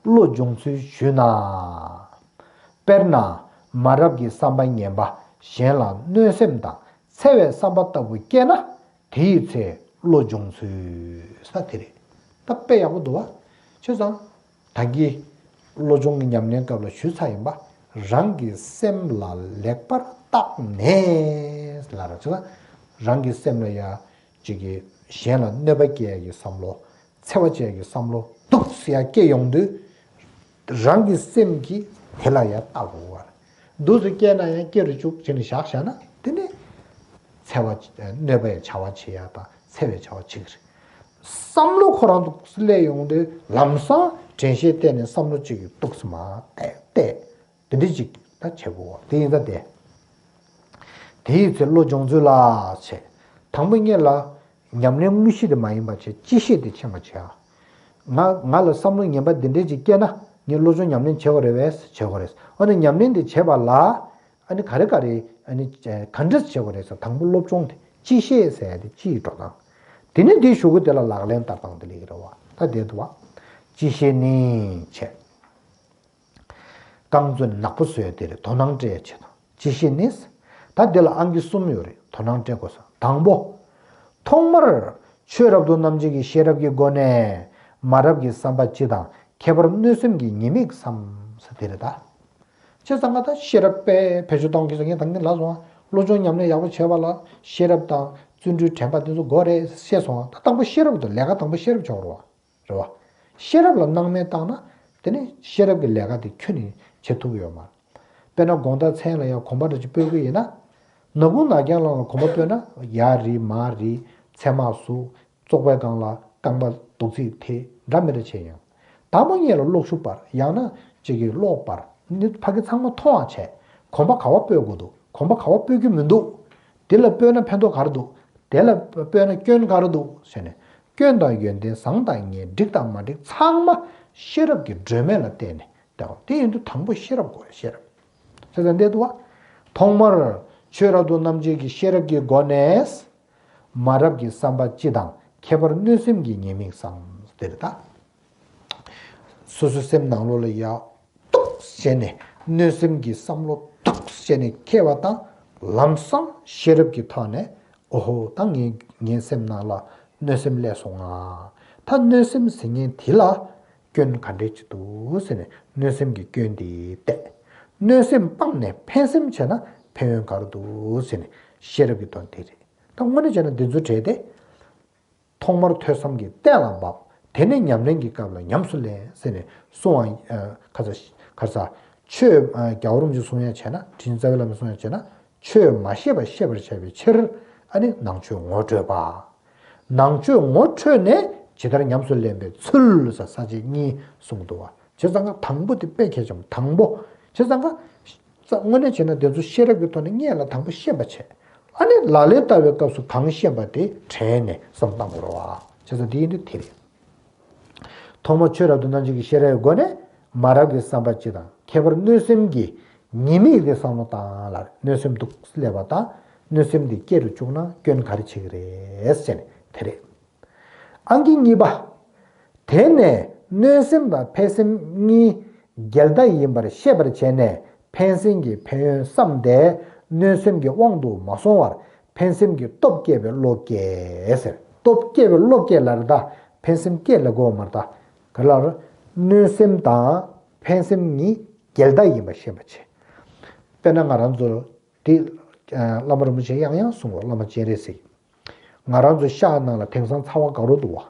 བློ་སྦྱོང་ཚུལ་ཞུས་ན། དཔེར་ན་མ་རབས་ཀྱི་བསམ་པ་ངན་པ་གཞན་ལ་གནོད་སེམས་དང་འཚེ་བའི་བསམ་པ་ལྟ་བུ་སྐྱེས་ན། དེ་ཡི་ཚེ་བློ་སྦྱོང་ཚུལ་ས་དེ་རེད། ད་དཔེ་ཡག་པོ་འདུག་བ། བྱས་ཙང་། ད་གིན་བློ་སྦྱོང་གི་ཉམས་ལེན་སྐབས་ལ་ཞུས་ཚར་ཡིན་པ། རང་གི་སེམས་ལ་ལེགས་པར་བརྟགས་ནས་ལབ་ར། བྱས་ཙང་། རང་གི་སེམས་ལ་ཡ། ཅིག་གིས་གཞན་ལ་གནོད་པ་སྐྱེལ་ཡག་གི་བསམ་བློ། འཚེ་བ་སྐྱེལ་ཡག་གི་བསམ་བློ་འདུག་སེ་ཡ་སྐྱེ་ཡོང་དུས། རང་གི་སེམས་ཀྱིས་དེ་ལ་ཡ་བལྟ་དགོས་པ་རེད། འདུག་སེ་སྐྱེས་ན་ཡང་སྐྱེ་རུ་བཅུག་བྱས་ནས་བཞག་བཞག་ན་དེ་ནི། འཚེ་བ། གནོད་པའི་བྱ་བ་བྱེད་ཡག་དང་འཚེ་བའི་བྱ་བ་བྱེད་ཀྱི་རེད། བསམ་བློ་ཁོ་རང་འདུག་སེ་སླེབས་ཡོང་དུས་ལམ་སང་དྲན་ཤེས་བསྟེན་ནས་བསམ་བློ་གཅིག་གིས་འདུག་སེ་མར་བལྟས་བལྟས། དེ་འདྲ་ཅིག་ད་བྱེད་དགོས་པ་དེ་ཡིན་ད་དེ། དེའི་ཚེ་བློ་སྦྱོང་ཚུལ་ལ་བྱེད། དང་པོ་ཉིད་ལ་ཉམས་ལེན་དངོས་གཞི་དེ་མ་ཡིན་པ་བྱེད། སྤྱི་བཤད་དེ་ཕྱིན་པ་བྱེད་ཨ། ང་ང་ལ་བསམ་བློ་ངན་པ་འདི་འདྲས་ཅིག་སྐྱེས་ན་ངས་བློ་སྦྱོང་ཉམས་ལེན་བྱེད་དགོས་རེད་པས། བྱེད་དགོས་རེད། འོ་ན་ཉམས་ལེན་དེ་བྱེད་པ་ལ་ཨ་ནི་ག་རེ་ག་རེ་ཨ་ནི་ག་འདྲས་བྱེད་དགོས་རེད་ཟེར། དང་པོ་སློབ་སྦྱོང་དེ་སྤྱི་བཤད་ཟེར་ཡ་དེ་སྤྱིའི་འགྲོ་སྟངས། དེ་ནས་དེའི་གཞུག་གུ་དེ་ལ་ལག་ལེན་བསྟར་སྟངས་དེ་ལས་ཀྱི་རེད་བ། ད་དེ་འདུག་བ། སྤྱི་བཤད་ནི་བྱེད། རྐང་བཙུན་ནག་པོ་བཟོས་དེར་དོ་སྣང་སྤྲད་བྱེད་དང་། སྤྱི་བཤད་ནི། ད་འདི་ལ་ཨང་ཀི་གསུམ་ཡོད་རེད། དོ་སྣང་སྤྲད་དགོས་ས། དང་པོ། ཐོག་མར་ཆོས་རབ་ཏུ་རྣམ་འབྱེད་ཀྱི་ཤེས་རབ་ཀྱི་སྒོ་ནས་མ་རབས་ཀྱི་བསམ་པ་སྤྱི་དང་ཁྱད་པར་གནོད་སེམས་ཀྱི་ཉེས་དམིགས་བསམ་ས་དེ་རེད་ད། བྱས་ཙང་ང་ད་ཤེས་རབ་དཔེ་བེད་སྤྱོད་གཏོང་གི་ཟེར་མཁན་ད་གིན་ལབ་སོང་། བློ་སྦྱོང་ཉམས་ལེན་ཡག་པོ་བྱེད་པ་ལ་ཤེས་རབ་དང་བརྩོན་འགྲུས་དྲན་པ་དེ་ཚོ་དགོས་རེད་ཤེས་སོང་། ད་དང་པོ་ཤེས་རབ་དང་ལས་ཀ་དང་པོ་ཤེས་རབ་བྱེད་དགོས་རེད་བ། རེད་བ། ཤེས་རབ་ལ་སྣང་མེད་བཏང་ན། དེ་ནི་ཤེས་རབ་ཀྱི་ལས་ཀ་དེ་ཁྱོན་ནས་བྱེད་ཐུབ་ཀྱི་ཡོད་མ་རེད། དཔེར་ན་དགོང་དག་མཚན་ལ་ཡང་གོམ་པ་འདྲ་ཅིག་སྤོས་ཀྱི་ཡིན་ན། ནག་ཁུང་ནག་རྐྱང་ལ་གོམ་པ་སྤོས་ན་ཡར་རིལ་མར་རིལ་ཚེར་མ་ཟུག་བཙོག་པའི་སྒང་ལ་རྐང་པ་རྡོག་རྫིས་དེ་འདྲ་མི་འདྲ་བྱས་ཡོང་། དང་པོ་ཉིད་ལ་གློག་ཤུགས་སྤར་ཡང་ན་གཅིག་གིས་གློག་སྤར་ནི་ཕ་གི་ཚང་མ་མཐོང་བ་བྱས། གོམ་པ་ག་བ་སྤོས་དགོས་འདུག་གོམ་པ་ག་བ་སྤོས་ཀྱི་མི་འདུག་དེ་ལ་སྤོས་ན་ཕན་ཐོགས་ག་རེ་འདུག་དེ་ལ་སྤོས་ན་སྐྱོན་ག་རེ་འདུག་ཟེར་ནས། སྐྱོན་དང་ཡོན་ཏན་བཟང་དང་ངན་འགྲིག་དང་མ་འགྲིག་ཚང་མ་ཤེས་རབ་ཀྱི་སྒྲོན་མེ་ལ་བརྟེན་ནས་བལྟ་དགོས། དེ་ཡིན་དུས་དང་པོ་ཤེས་རབ་དགོས། ཤེས་རབ་ཟེར་ཙང་བསྡད་འདུག་བ། ཐོག་མར་ཆོས་རབ་ཏུ་རྣམ་འབྱེད་ཀྱི་ཤེས་རབ་ཀྱི་སྒོ་ནས་མ་རབས་ཀྱི་བསམ་པ་སྤྱི་དང་ཁྱད་པར་གནོད་སེམས་ཀྱི་ཉེས་དམིགས་བསམ་དེ་རེད་ད། སོ་སོའི་སེམས་ནང་ལོགས་ལ་ཡ་ཏོག་བྱས་ནས་གནོད་སེམས་ཀྱི་བསམ་བློ་ཏོག་བྱས་ནས་སྐྱེ་བ་དང་། ལམ་སང་ཤེས་རབ་ཀྱི་ཐོག་ནས་ཨོ་ཧོ་ད་ངའི་ངའི་སེམས་ནང་ལ་གནོད་སེམས་སླེབས་སོང་ང་། ད་གནོད་སེམས་ཟེར་མཁན་དེ་ལ་སྐྱོན་ག་འདྲས་ཅིག་འདུག་ཟེར་ནས་གནོད་སེམས་ཀྱི་སྐྱོན་དེ་བལྟས། གནོད་སེམས་སྤངས་ནས་ཕན་སེམས་བྱས་ན་ཕན་ཡོན་ག་རེ་འདུག་ཟེར་ནས་ཤེས་རབ་ཀྱི་དོན་དེ་རེད། ད་དངོས་གནས་བྱས་ན་འདི་ཚོ་གྲས་དེ། ཐོག་མར་ཐོས་བསམ་གྱིས་གཏན་ལ་དབབ། དེ་ནས་ཉམས་ལེན་གྱི་སྐབས་ལ་ཉམས་སུ་ལེན་ཟེར་ནས་གསུང་བ། ཁ་ཚ་ཁ་ཚ། ཆོས་རྒྱལ་བ་རིན་པོ་ཆེས་གསུང་ཡ་བྱས་ན། དྲིན་རྩ་བའི་བླ་མས་གསུང་ཡ་བྱས་ན། ཆོས་མ་ཤེས་པ་ཤེས་པར་བྱ་བའི་ཕྱིར། ཨ་ནི་ནང་ཆོས་ངོ་སྤྲོད་པ། ནང་ཆོས་ངོ་འཕྲོད་ནས་ཇི་ལྟར་ཉམས་སུ་ལེན་པའི་ཚུལ་ཟེར་ས་བཅད་གཉིས་གསུངས་འདུག་བ། བྱས་ཙང་ཀ་དང་པོ་དེ་དཔེ་གལ་ཆེན་པོ་དང་པོ། བྱས་ཙང་ཀ་ཙ་དངོས་གནས་བྱས་ན་དེ་ཚོ་ཤེས་རབ་ཀྱི་ཐོག་ནས་སྔོན་ལ་དང་པོ་ཤེས་པ་བྱས། ཨ་ནི་ལག་ལེན་བསྟར་བའི་སྐབས་སུ་གང་ཤེས་པ་དེ་དྲན་ནས་བསམ་བཏང་དགོས་རེད་བ། བྱས་ཙང་དེ་ཡིན་དུས་དེ་རེད། ཐོག་མར་ཆོས་རབ་ཏུ་རྣམ་འབྱེད་ཀྱི་ཤེས་རབ་ཀྱི་སྒོ་ནས་མ་རབས་ཀྱི་བསམ་པ་སྤྱི་དང་ཁྱད་པར་གནོད་སེམས་ཀྱི་ཉེས་དམིགས་དེ་བསམ་བློ་བཏང་ལ། གནོད་སེམས་འདུག་སླེབས་པ་དང་གནོད་སེམས་དེ་སྐྱེ་རུ་བཅུག་ན་སྐྱོན་ག་རེ་བྱེད་ཀྱི་རེད་ཟེར་ནས་དེ་རེད། ཨང་ཀི་གཉིས་པ། དེ་ནས་གནོད་སེམས་དང་ཕན་སེམས་གཉིས་འགལ་ཟླ་ཡིན་པར་ཤེས་པར་བྱས་ནས་ཕན་སེམས་ཀྱི་ཕན་ཡོན་བསམ་སྟེ་གནོད་སེམས་ཀྱི་དབང་དུ་མ་སོང་བར་ཕན་སེམས་ཀྱི་སྟོབས་བསྐྱེད་པའི་བློ་བསྐྱེད་ཟེར། སྟོབས་བསྐྱེད་པའི་བློ་བསྐྱེད་ལ་རེད་ད། ཕན་སེམས་བསྐྱེད་ལ་དགོས་མ་རེད་ད། ག་ལ་རེད། གནོད་སེམས་དང་ཕན་སེམས་གཉིས་འགལ་ཟླ་ཡིན་པར་ཤེས་པར་བྱེད། དཔེར་ན་ང་རང་ཚོ་དེ་བླ་མ་རིན་པོ་ཆེས་ཡང་ཡང་གསུང་བ། བླ་མ་སྤྱན་རས་གཟིགས། ང་རང་ཚོའི་ཤ་ནང་ལ་དེང་སང་ཚ་བ་དགའ་རབ་འདུག་བ།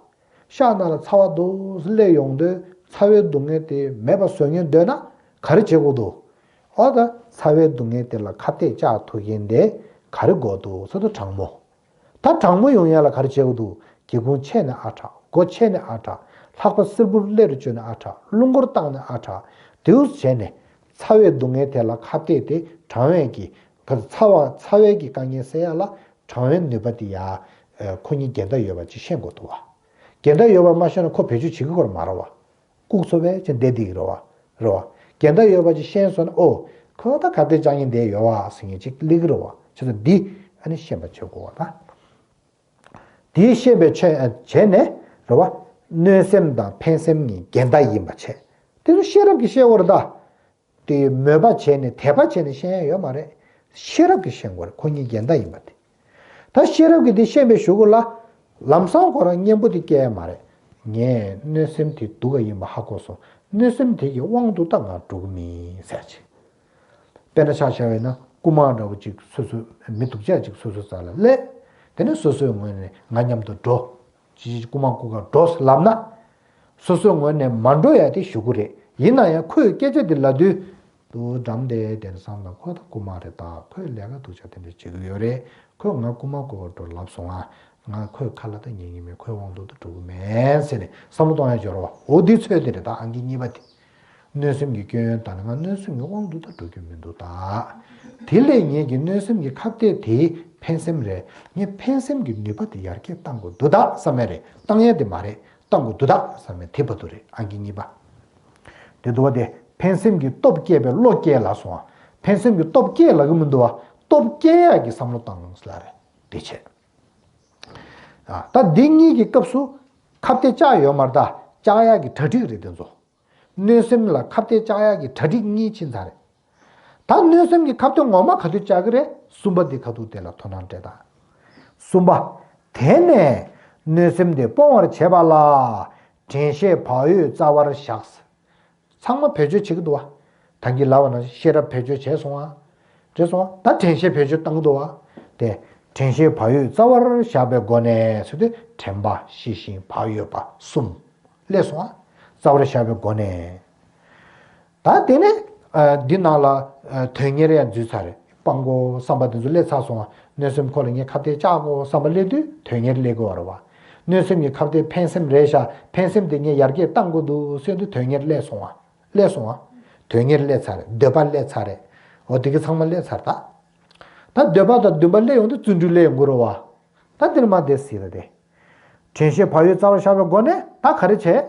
ཤ་ནང་ལ་ཚ་བ་འདུག་སླེབས་ཡོང་དུས་ཚ་བའི་སྡུག་བསྔལ་དེ་མེད་པ་བཟོ་ཉན་འདོད་ན་ག་རེ་བྱེད་དགོས་འདུག་འོ་ད་ཚ་བའི་སྡུག་བསྔལ་དེ་ལ་ཁ་གཏད་བཅག་ཐུབ་མཁན་དེ་ག་རེ་དགོས་འདུག་ཟེར་དུས་གྲང་མོ། ད་གྲང་མོ་ཡོང་ཡ་ལ་ག་རེ་བྱེད་དགོས་འདུག་སྒེའུ་ཁུང་ཕྱེ་ནས་ཨ་དྲག་སྒོ་ཕྱེ་ནས་ཨ་དྲག་ལྷགས་པ་སིལ་བུར་སླེ་རུ་བཅོས་ནས་ཨ་དྲག་རླུང་འཁོར་བཏང་ནས་ཨ་དྲག་དེའུ་བྱས་ནས་ཚ་བའི་སྡུག་བསྔལ་དེ་ལ་ཁ་གཏད་དེ་གྲང་བའི་གི་ག་ཚ་བ་ཚ་བའི་གི་དཀའ་ངལ་སེལ་ཡ་ལ་གྲང་བའི་ནུས་པ་དེ་ཡ་ཁོ་གཉིས་འགལ་ཟླ་ཡོད་པ་ཅིག་ཤེས་དགོས་འདུག་བ། འགལ་ཟླ་ཡོད་པ་མ་ཤེས་ན་ཁོ་བེད་སྤྱོད་བྱེད་ཀྱི་ཁོ་ར་མ་རེད་བ། ལྐུགས་སོ་བས་ཅན་བསྡད་བསྡད་ཀྱི་རེད་བ། རེད་བ། འགལ་ཟླ་ཡོད་པ་ཅིག་ཤེས་སོང་ན་ཨོ། ཁོ་ད་ག་དེ་ཅང་ཡིན་བསྡད་ཡོད་བ་ཟེར་མཁན་ཅིག་སླེབས་ཀྱི་རེད་བ། བྱས་ཙང་འདི་ཨ་ནི་ཤེས་པ་བྱེད་དགོས་བ་ད། འདི་ཤེས་པའི་ཆོས་བྱས་ནས་རེད་བ། གནོད་སེམས་དང་ཕན་སེམས་གཉིས་འགལ་ཟླ་ཡིན་པ་བྱས། དེ་ཚོ་ཤེས་རབ་ཀྱིས་ཤེས་དགོས་རེད་ད། དེ་མོས་པ་བྱས་ནས་དད་པ་བྱས་ནས་ཤེས་ཡ་ཡོད་མ་རེད། ཤེས་རབ་ཀྱིས་ཤེས་དགོས་རེད་ཁོ་གཉིས་འགལ་ཟླ་ཡིན་པ་དེ། ད་ཤེས་རབ་ཀྱིས་དེ་ཤེས་པའི་གཞུག་གུ་ལ། ལམ་སང་ཁོ་རང་གཉེན་པོ་དེ་སྐྱེ་ཡ་མ་རེད། ངས་གནོད་སེམས་དེ་སྡུག་ག་ཡིན་པ་ཧ་གོ་སོང་། གནོད་སེམས་དེ་གི་དབང་དུ་ད་ང་འགྲོ་གི་མིན་ཟེར་ཅིག་དཔེར་ན་ཆ་བཞག་པ་ཡིན་ན་རྐུ་མ་འདྲ་བོ་ཅིག་སོ་སོ་མི་སྡུག་ཅག་ཅིག་སོ་སོ་རྩ་ལ་སླེབས། དེ་ནས་སོ་སོའི་ངོས་ནས་ང་མཉམ་དུ་འགྲོ། ཅི་རྐུ་མ་རྐུ་ག་འགྲོ་ཟེར་ལབ་ན། སོ་སོའི་ངོས་ནས་མ་འགྲོ་ཡ་དེ་ཞུ་གི་རེད། ཡིན་ན་ཡང་ཁོས་སྐད་ཆ་དེ་ལབ་དུས། དུ་འགྲམ་དེ་དེང་སང་ལ་ཁོ་ད་རྐུ་མ་རེད་ད། ཁོས་ལས་ཀ་སྡུག་ཅག་དེ་འདྲ་བྱེད་ཀྱི་ཡོད་རེད། ཁོས་ང་རྐུ་མ་རྐུ་ག་འགྲོ་ལབ་སོང་ང་། ང་ཁོའི་ཁ་ལ་ད་ཉན་གྱི་མེད། ཁོའི་དབང་དུ་ད་འགྲོ་གི་མེད་ཟེར་ནས་བསམ་བློ་གཏོང་ཡ་འབྱོར་བ། འོ་འདི་ཚོད་དེ་རེད་ད་ཨང་ཀི་གཉིས་པ་དེ། གནོད་སེམས་ཀྱི་སྐྱོན་ཡོན་དང་ནི་ང་གནོད་སེམས་ཀྱི་དབང་དུ་ད་འགྲོ་རྒྱུ་མི་འདུག་ད། དེ་ལས་ངེད་ཀྱི་གནོད་སེམས་ཀྱི་ཁ་གཏད་དེ་ཕན་སེམས་རེད། ངས་ཕན་སེམས་ཀྱི་ནུས་པ་དེ་ཡར་རྒྱས་གཏང་དགོས་འདུག་ད་བསམ་ཡ་རེད། གཏང་ཡ་དེ་མ་རེད། གཏང་དགོས་འདུག་ད་བསམ་ཡ་དེ་བར་དུ་རེད་ཨང་ཀི་གཉིས་པ། དེ་འདུག་བ་དེ་ཕན་སེམས་ཀྱི་སྟོབས་བསྐྱེད་པའི་བློ་སྐྱེད་ལ་སོང་བ། ཕན་སེམས་ཀྱི་སྟོབས་བསྐྱེད་ལ་གི་མི་འདུག་བ། སྟོབས་བསྐྱེད་ཡ་གི་བསམ་བློ་བཏང་ལ་རེད་དེ་བྱས། ད་འདི་གཉིས་ཀྱི་སྐབས་སུ་ཁ་གཏད་བཅག་ཡོད་མ་རེད་ད། བཅག་ཡག་གི་གྲ་སྒྲིག་རེད་དེ་ཚོ། གནོད་སེམས་ལ་ཁ་གཏད་བཅག་ཡག་གི་གྲ་སྒྲིག་གཉིས་ཕྱིན་ཚར་རེད། ད་གནོད་སེམས་ཀྱི་ཁ་གཏད་ངོ་མ་ག་དུས་བཅག་གི་རེད། གསུམ་པ་འདི་ཁ་ཐུག་དེ་ལ་དོ་སྣང་སྤྲད་དང་། གསུམ་པ། དེ་ནས་གནོད་སེམས་དེ་སྤོང་བར་བྱེད་པ་ལ། དྲན་ཤེས་བག་ཡོད་རྩ་བར་བཞག་ཚང་མ་བེད་སྤྱོད་བྱེད་ཀྱི་འདུག་བ། ད་གིན་ལབ་པ་ནང་བཞིན་ཤེས་རབ་བེད་སྤྱོད་བྱས་སོང་ང་། བྱས་སོང་ང་། ད་དྲན་ཤེས་བེད་སྤྱོད་བཏང་གི་འདུག་བ། དེ། དྲན་ཤེས་བག་ཡོད་རྩ་བར་བཞག་པའི་སྒོ་ནས་ཟེར་དུས་དྲན་པ་ཤེས་བཞིན་བག་ཡོད་པ་གསུམ། སླེབས་སོང་ང་། རྩ་བར་བཞག་པའི་སྒོ་ནས། ད་དེ་ནས། འདི་ནང་ལ། དོན་གཉེར་ཡང་འཛུལ་ཚར་རེད། སྤང་དགོས་བསམ་པ་དེ་ཚོ་སླེབས་ཚར་སོང་ང་། གནོད་སེམས་ཁོ་ལ་ངས་ཁ་གཏད་བཅག་དགོས་བསམ་པ་སླེབས་དུས་དོན་གཉེར་སླེབས་དགོས་པ་རེད་བ། གནོད་སེམས་ཀྱི་ཁ་གཏད་ཕན་སེམས་རེད་ཤག་ཕན་སེམས་དེ་ངས་ཡར་རྒྱས་གཏང་དགོས་འདུག་ཟེར་དུས་དོན་གཉེར་སླེབས་སོང་ང་། སླེབས་སོང་ང་། དོན་གཉེར་སླེབས་ཚར་རེད། འདོད་པ་སླེབས་ཚར་རེད། འོ་དེ་གི་ཚང་མ་སླེབས་ཚར་ད། ད་འདོད་པ་དང་འདུན་པ་སླེབས་ཡོང་དུས་བརྩོན་འགྲུས་སླེབས་ཡོང་གི་རེད་བ། ད་དེ་ནས་མར་བསྡད་ཟིན་ལ་དེ། དྲན་ཤེས་བག་ཡོད་རྩ་བར་བཞག་པའི་སྒོ་ནས་ད་ག་རེ་བྱས།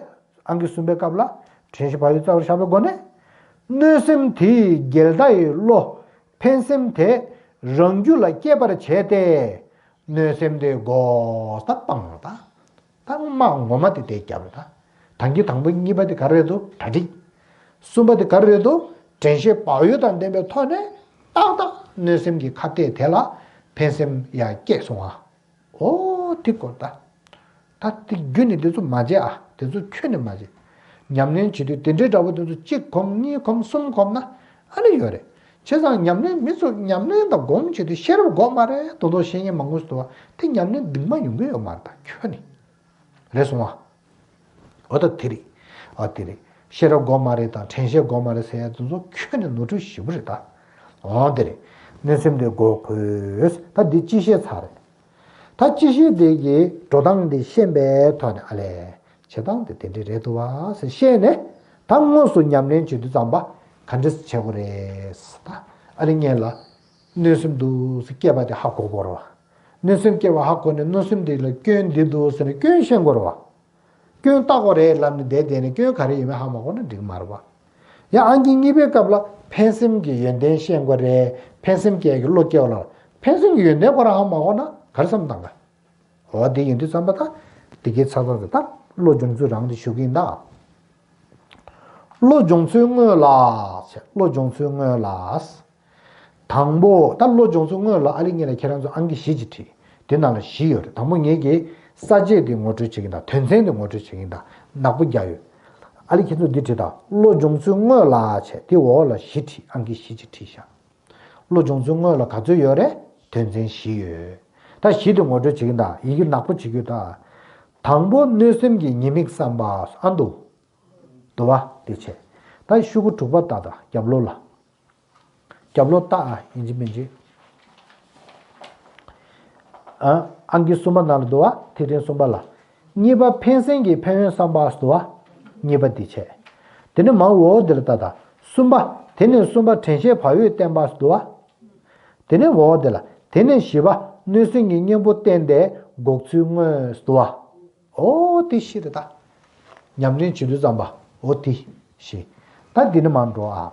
ཨང་ཀི་གསུམ་པའི་སྐབས་ལ། དྲན་ཤེས་བག་ཡོད་རྩ་བར་བཞག་པའི་སྒོ་ནས། གནོད་སེམས་དེའི་འགལ་ཟླ་ཡི་བློ། ཕན་སེམས་དེ་རང་རྒྱུད་ལ་སྐྱེད་པར་བྱས་ཏེ། གནོད་སེམས་དེ་བགོས་ད་སྤང་རོགས་ད། ད་དམག་ངོ་མ་དེ་དེ་རྒྱབ་རེད་ད། ད་གིན་དང་པོ་གཉིས་པ་དེ་ག་རེ་རེད་འདུག་གྲ་སྒྲིག་གསུམ་པ་དེ་ག་རེ་རེད་འདུག་དྲན་ཤེས་བག་ཡོད་དང་ལྡན་པའི་ཐོག་ནས་ཏག་ཏག་གནོད་སེམས་ཀྱི་ཁ་གཏད་དེ་ལ་ཕན་སེམས་ཡར་སྐྱེས་སོང་ང་། ཨོ་དེ་སྐོར་ད། ད་དེ་རྒྱུ་ནི་དེ་ཚོ་མ་བརྗེད་ཨ། དེ་ཚོ་ཁྱོན་ནས་མ་བརྗེད། ཉམས་ལེན་བྱེད་དུས་དེ་འདྲའི་འདྲ་པོ་དེ་ཚོ་གཅིག་གོམས་གཉིས་གོམས་གསུམ་གོམས་ན་ཨ་ནི་ཡོད་རེད། བྱས་ཙང་ཉམས་ལེན་མི་ཚོ་ཉམས་ལེན་དང་སྒོམ་བྱེད་དུས་ཤེས་རབ་དགོས་མ་རེད་དོ་དོ་ཤེས་མཁན་མང་པོ་ཞིག་འདུག་བ། དེ་ཉམས་ལེན་འདུག་མ་ཡོང་གི་ཡོད་མ་རེད་ད་ཁྱོན་ནས། རེད་སོང་ཨ། འོ་ད་དེ་རེད། ཨ་དེ་རེད། ཤེས་རབ་དགོས་མ་རེད་དང་དྲན་ཤེས་དགོས་མ་རེད་ཟེར་ཡ་དེ་ཚོ་ཁྱོན་ནས་ནོར་འཁྲུལ་ཞེ་པོ་རེད་ད། འོ་དེ་རེད། གནོད་སེམས་དེ་བགོ་དགོས། ད་འདི་སྤྱི་བཤད་ཚར་རེད། ད་སྤྱི་བཤད་དེ་གི་འགྲོ་སྟངས་དེ་ཤེས་པའི་ཐོག་ནས་ཨ་ལས། བྱེད་སྟངས་དེ་དེ་འདྲས་རེད་འདུག་བ་ཟེར་ཤེས་ནས། ད་དངོས་སུ་ཉམས་ལེན་བྱེད་དུས་ཙམ་པ་ག་འདྲས་བྱེད་དགོས་རེད། ད་ཨ་ལས་ངེད་ལ་གནོད་སེམས་འདུག་ཟེར་སྐྱེས་པ་དེ་ཧ་གོ་དགོས་རེད་བ། གནོད་སེམས་སྐྱེས་པ་ཧ་གོ་ནས་གནོད་སེམས་དེ་ལ་སྐྱོན་འདི་འདུག་ཟེར་ནས་སྐྱོན་ཤེས་དགོས་རེད་བ། སྐྱོན་བརྟག་དགོས་རེད་ལབ་ནས་བསྡད་བསྡད་ནས་སྐྱོན་ག་རེ་ཡིན་མིན་ཧ་མ་གོ་ན་འགྲིག་གི་མ་རེད་བ། ཡང་ཨང་ཀི་གཉིས་པའི་སྐབས་ལ་ཕན་སེམས་ཀྱི་ཡོན་ཏན་ཤེས་དགོས་རེད། ཕན་སེམས་སྐྱེ་གི་བློ་སྐྱེ་བ་ལ། ཕན་སེམས་ཀྱི་ཡོན་ཏན་ཁོ་རང་ཧ་མ་གོ་ན་ག་རེ་བསམ་བཏང་ག་འོ་དེ་ཡིན་དུས་ཙམ་པ་ད། དེ་གའི་ཚ་ཚ་ཟེར་ད་བློ་སྦྱོང་ཚུལ་རང་དེ་ཞུ་གི་ཡིན་ད། བློ་སྦྱོང་ཚུལ་དངོས་ལ། བློ་སྦྱོང་ཚུལ་དངོས་ལ། དང་པོ་ད་བློ་སྦྱོང་ཚུལ་དངོས་ལ་ཨ་ལི་ངེད་ལ་ཁྱེད་རང་ཚོ་ཨང་ཀི་བཞི་ཅིག་བྲིས། དེ་ནང་ལ་བཞི་ཡོད་རེད། དང་པོ་ངེད་ཀྱིས་ས་བཅད་དེ་ངོ་སྤྲོད་བྱེད་ཀྱིན་དང་དོན་ཚན་དེ་ངོ་སྤྲོད་བྱེད་ཀྱིན་དང་ནག་པོ་རྒྱག་ཡོད། ཨ་ལི་ཁྱེད་ཚོ་འདི་བྲིས་དང་བློ་སྦྱོང་ཚུལ་དངོས་ལ་བྱས་དེ་འོག་ལ་བཞི་བྲིས་ཨང་ཀི་བཞི་ཅིག་བྲིས་ཤག་བློ་སྦྱོང་ཚུལ་དངོས་ལ་ག་ཚོད་ཡོད་རེད། དོན་ཚན་བཞི་ཡོད། ད་བཞི་དེ་ངོ་སྤྲོད་བྱེད་ཀྱི་ད་ཡི་གེ་ནག་པོ་བྱེད་རྒྱུ་ད། དང་པོ་གནོད་སེམས་ཀྱི་ཉེས་དམིགས་བསམ་པ་ཨ་འདུག་འདུག་བ་དེ་བྱས། ད་ཤོག་གུ་དྲུག་པ་ད་ད་རྒྱབ་ལོགས་ལ། རྒྱབ་ལོགས་ལྟ་ཨ་ཡིན་གཅིག་མིན་གཅིག་ཨ་ཨང་ཀི་གསུམ་པ་ནང་ལ་འདུག་བ་ཐིག་ཕྲེང་གསུམ་པ་ལ། གཉིས་པ་ཕན་སེམས་ཀྱི་ཕན་ཡོན་བསམ་པ་འདུག་བ། གཉིས་པ་འདི་བྱས། དེ་ནས་མར་འོག་འདི་ལ་ལྟ་ད། གསུམ་པ། དེ་ནས་གསུམ་པ་དྲན་ཤེས་བག་ཡོད་བསྟེན་པ་འདུག་བ། དེ་ནས་འོག་འདི་ལ། དེ་ནས་བཞི་པ་གནོད་སེམས་ཀྱི་གཉེན་པོ་བསྟེན་ཏེ་འགོག་ཚུལ་དངོས་འདུག་བ། འོ་དེ་བཞི་རེད་ད། ཉམས་ལེན་བྱེད་དུས་ཙམ་པ་འོ་དེ་བཞི། ད་འདི་ནས་མར་འགྲོ་ཨ།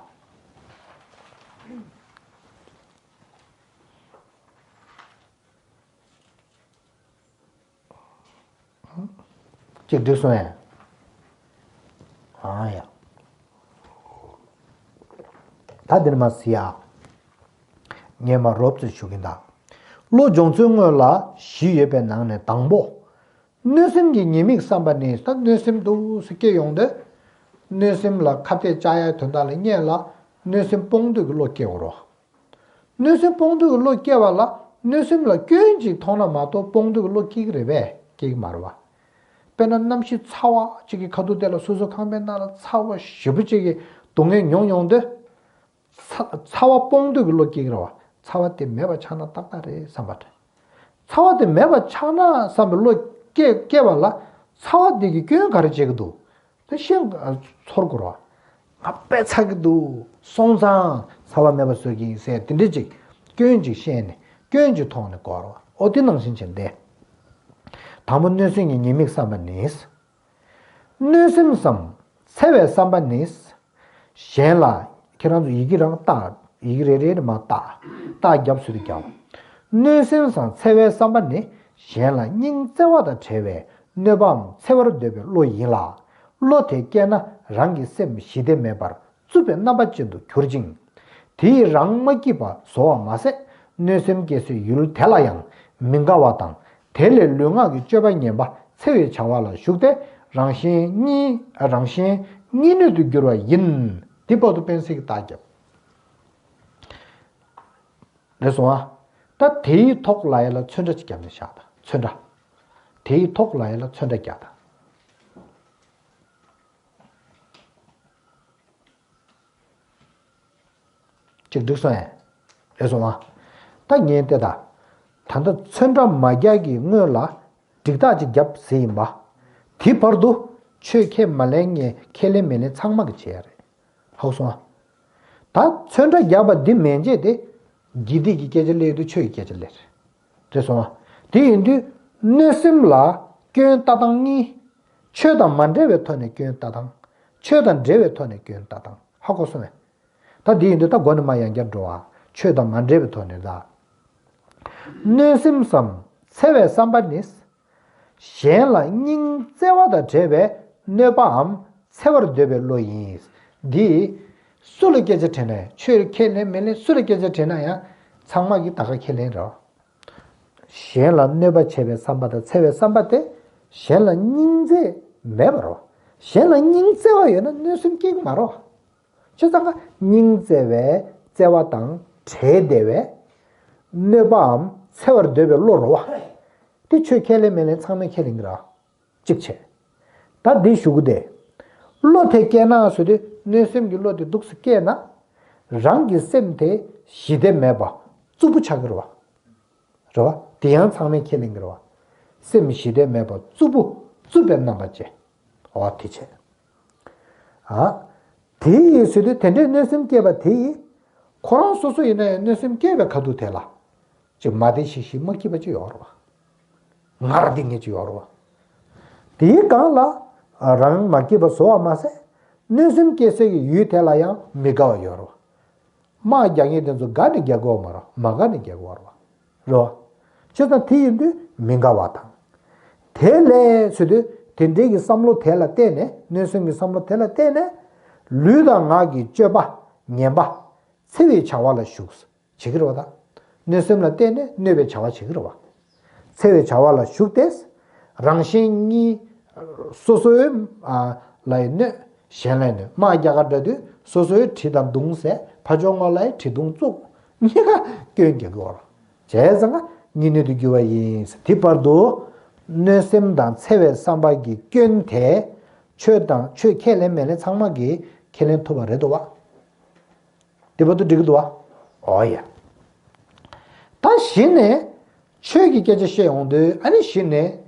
ཅིག་འགྲིག་སོང་ངས། ཨ་ཡ། ད་འདིར་མ་གཟིགས་ཨ། ངས་མ་རོབ་ཙམ་ཞུ་གིན་ད། བློ་སྦྱོང་ཚུལ་དངོས་ལ་བཞི་ཡོད་པའི་ནང་ནས་དང་པོ། གནོད་སེམས་ཀྱི་ཉེས་དམིགས་བསམ་པ་ནི་ད་གནོད་སེམས་འདུག་སེ་སྐྱེ་ཡོང་དུས། གནོད་སེམས་ལ་ཁ་གཏད་བཅག་ཡ་དོན་དག་ལ་སྔོན་ལ་གནོད་སེམས་སྤོང་འདོད་ཀྱི་བློ་སྐྱེ་དགོས་རེད། གནོད་སེམས་སྤོང་འདོད་ཀྱི་བློ་སྐྱེ་བ་ལ་གནོད་སེམས་ལ་སྐྱོན་ཅིག་མཐོང་ན་མ་གཏོགས་སྤོང་འདོད་ཀྱི་བློ་སྐྱེ་གི་རེད་པས། སྐྱེ་གི་མ་རེད་བ། དཔེར་ན་གནམ་གཤིས་ཚ་བ་ཅིག་གི་ཁ་ཐུག་དེ་ལ་སོ་སོ་ཁང་པའི་ནང་ལ་ཚ་བ་ཞེ་པོ་ཅིག་གི་སྡུག་བསྔལ་མྱོང་མྱོང་དུས། ཚ་ཚ་བ་སྤོང་འདོད་ཀྱི་བློ་སྐྱེ་གི་རེད་བ། ཚ་བ་དེ་མེད་པ་ཆགས་ན་ཏག་ཏག་རེད་བསམ་པ་དྲན། ཚ་བ་དེ་མེད་པ་ཆགས་ན་བསམ་པའི་བློ་སྐྱེ་སྐྱེ་བ་ལ་ཚ་བ་དེ་གི་སྐྱོན་ག་རེ་བྱེད་ཀྱི་འདུག་དེ་ཤེས་ཚོར་དགོས་རེད་བ། ང་དཔེ་ཚ་གི་འདུག་སོང་ཙང་ཚ་བ་མེད་པ་བཟོ་གི་ཡིན་ཟེར་དེ་འདྲ་ཅིག་སྐྱོན་ཅིག་ཤེས་ནས་སྐྱོན་ཅིག་མཐོང་ནས་དགོས་རེད་བ། འོ་དེ་ནང་བཞིན་བྱས་ཏེ། དང་པོ་གནོད་སེམས་ཀྱི་ཉེས་དམིགས་བསམ་པ་ནི། གནོད་སེམས་སམ་འཚེ་བའི་བསམ་པ་ནི། གཞན་ལ་ཁྱེད་རང་ཚོ་ཡི་གེ་རང་བལྟ། ཡི་གེ་རེ་རེ་ནས་མར་བལྟ། རྟགས་རྒྱབ་ཟེར་དུས་རྒྱབ། གནོད་སེམས་སམ་འཚེ་བའི་བསམ་པ་ནི་གཞན་ལ་སྙིང་བརྩེ་བ་དང་བྲལ་བའི་གནོད་པའམ་འཚེ་བར་འདོད་པའི་བློ་ཡིན་ལ། བློ་དེ་སྐྱེས་ན་རང་གི་སེམས་ཞི་བདེ་མེད་པར་རྩུབ་པའི་རྣམ་པ་ཅན་དུ་གྱུར་ཅིང་། དེ་ཡིས་རང་མ་སྐྱིད་པ་བཟོ་བ་མ་ཟད། གནོད་སེམས་སྐྱེ་སའི་ཡུལ་དེ་ལ་ཡང་མི་དགའ་བ་དང་། དེ་ལས་ལུས་ངག་གི་སྤྱོད་པ་ངན་པ་འཚེ་བའི་བྱ་བ་ལ་ཞུགས་ཏེ། རང་གཞན་གཉིས་རང་གཞན་གཉིས་གནོད་དུ་འགྱུར་བ་ཡིན། འདི་བར་དུ་དཔེ་གཟིགས་ཀྱི་རྟགས་རྒྱབ། རེད་སོང་ཨ། ད་དེའི་ཐོག་ལ་ཡ་ལ་ཚོན་ཁྲ་ཅིག་བརྒྱབ་ནས་བཞག་ད་ཚོན་ཁྲ། དེའི་ཐོག་ལ་ཡ་ལ་ཚོན་ཁྲ་རྒྱག་ད། ཅིག་འགྲིག་སོང་ངས། རེད་སོང་ཨ། ད་ངས་བལྟས་ད། ད་ལྟ་ཚོན་ཁྲ་མ་རྒྱག་གི་སྔོན་ལ་འགྲིག་རྟགས་ཅིག་བརྒྱབ་ཟེར་ཡིན་པ། དེ་བར་དུ་ཆོས་ཁས་མ་ལེན་ངས་ཁས་ལེན་མི་ལེན་ཚང་མ་གི་བྱེད་ཡ་རེད། ཧ་གོ་སོང་ཨ། ད་ཚོན་ཁྲ་རྒྱག་པ་འདི་མན་ཆད་དེ། དགེ་སྡིག་གི་སྐད་ཆ་སླེབས་དུས་ཆོས་ཀྱི་སྐད་ཆ་སླེབས་རེད། རེད་སོང་ཨ། དེ་ཡིན་དུས་གནོད་སེམས་ལ་སྐྱོན་ལྟ་སྟངས་གཉིས། ཆོས་དང་མ་འབྲེལ་བའི་ཐོག་ནས་སྐྱོན་ལྟ་སྟངས། ཆོས་དང་འབྲེལ་བའི་ཐོག་ནས་སྐྱོན་ལྟ་སྟངས། ཧ་གོ་སོང་ངས། ད་འདི་ཡིན་དུས་ད་མགོ་ནས་མར་ཡང་བསྐྱར་འགྲོ་བ། ཆོས་དང་མ་འབྲེལ་བའི་ཐོག་ནས་ལ། གནོད་སེམས་སམ་འཚེ་བའི་བསམ་པ་ནི། གཞན་ལ་སྙིང་བརྩེ་བ་དང་བྲལ་བའི་གནོད་པའམ་འཚེ་བར་འདོད་པའི་བློ་ཡིན། འདི་སུ་ལ་སྐད་ཆ་དྲིས་ན་ཡང་ཆོས་ཁས་ལེན་མི་ལེན་སུ་ལ་སྐད་ཆ་དྲིས་ན་ཡང་ཚང་མ་གིས་ད་ག་ཁས་ལེན་རོ། གཞན་ལ་གནོད་པ་བྱེད་པའི་བསམ་པ་དང་འཚེ་བའི་བསམ་པ་དེ་གཞན་ལ་སྙིང་བརྩེ་མེད་པ་རོ། གཞན་ལ་སྙིང་བརྩེ་བ་ཡོད་ན་གནོད་སེམས་སྐྱེ་གི་མ་རོ། བྱས་ཙང་ཀ་སྙིང་བརྩེ་བའི་བརྩེ་བ་དང་བྲལ་བསྡད་པའི་གནོད་པའམ་འཚེ་བར་འདོད་པའི་བློ་རོ་བ། དེ་ཆོས་ཁས་ལེན་མི་ལེན་ཚང་མས་ཁས་ལེན་གི་ར། གཅིག་བྱས། ད་འདི་ཞུ་གི་དེ། བློ་དེ་སྐྱེས་ན་ཟེར་དུས་གནོད་སེམས་ཀྱི་བློ་དེ་འདུག་སེ་སྐྱེས་ན། རང་གི་སེམས་དེ་ཞི་བདེ་མེད་པ་རྩུབ་པོ་ཆགས་ཀྱི་རེད་བ། རེད་བ། དེ་ཡང་ཚང་མས་ཁས་ལེན་གྱི་རེད་བ། སེམས་ཞི་བདེ་མེད་པ་རྩུབ་པོ་རྩུབ་པའི་རྣམ་པ་ཅན། འོ་དེ་བྱས། ཨ། དེ་ཡིས་ཟེར་དུས་དེ་འདྲའི་གནོད་སེམས་སྐྱེས་པ་དེ་ཡིས། ཁོ་རང་སོ་སོ་ཡིན་ན་ཡང་གནོད་སེམས་སྐྱེས་པའི་ཁ་ཐུག་དེ་ལ། ཅིག་མ་བདེ་ཤིག་ཤིག་མ་སྐྱིད་པ་ཅིག་ཡོད་རེད་བ། ངར་བདེ་ངེས་ཅིག་ཡོད་རེད་བ། དེའི་སྒང་ལ། རང་མ་སྐྱིད་པ་བཟོ་བ་མ་ཟད། གནོད་སེམས་སྐྱེ་སའི་ཡུལ་དེ་ལ་ཡང་མི་དགའ་བ་ཡོད་རེད་བ། དམག་རྒྱག་མཁན་དེ་ཚོ་དགའ་ནས་རྒྱག་གི་ཡོད་མ་རེད་མ་དགའ་ནས་རྒྱག་གི་ཡོད་རེད་བ། རེད་བ། བྱས་ཙང་དེ་ཡིན་དུས་མི་དགའ་བ་དང་། དེ་ལས་ཚུལ་དུ་དེ་འདྲའི་གི་བསམ་བློ་དེ་ལ་བརྟེན་ནས་གནོད་སེམས་ཀྱི་བསམ་བློ་དེ་ལ་བརྟེན་ནས། ལུས་དང་ངག་གི་སྤྱོད་པ་ངན་པ། འཚེ་བའི་བྱ་བ་ལ་ཞུགས། བྱེད་ཀྱི་རེད་བ་ད། གནོད་སེམས་ལ་བརྟེན་ནས་གནོད་པའི་བྱ་བ་བྱེད་ཀྱི་རེད་བ། འཚེ་བའི་བྱ་བ་ལ་ཞུགས་ཏེ། རང་གཞན་གཉིས། སོ་སོའི། ལ་ཡི་གནོད། གཞན་ལ་ཡི་གནོད་དམག་རྒྱག་ག་འདྲ་དུས་སོ་སོའི་གྲི་དང་མདུང་བསད་ཕར་ཕྱོགས་ངོ་ལ་ཡི་གྲི་མདུང་བཙུགས། གཉིས་ཀ་སྐྱོན་རྒྱག་གི་ཡོད་རེད། བྱས་ཙང་ཀ་ གཉིས་གནོད་དུ་འགྱུར་བ་ཡིན། དེ་བར་དུ་གནོད་སེམས་དང་འཚེ་བའི་བསམ་པ་གི་སྐྱོན་དེ་ཆོས་དང་ཆོས་ཁས་ལེན་མི་ལེན་ཚང་མ་གིས་ཁས་ལེན་ཐུབ་པ་རེད་འདུག་བ། དེ་བར་དུ་འགྲིག་གི་འདུག་བ། ཨོ་ཡ། ད་གཞི་ནས་ཆོས་ཀྱི་སྐད་ཆ་བཤད་ཡོང་དུས་ཨ་ནི་གཞི་ནས་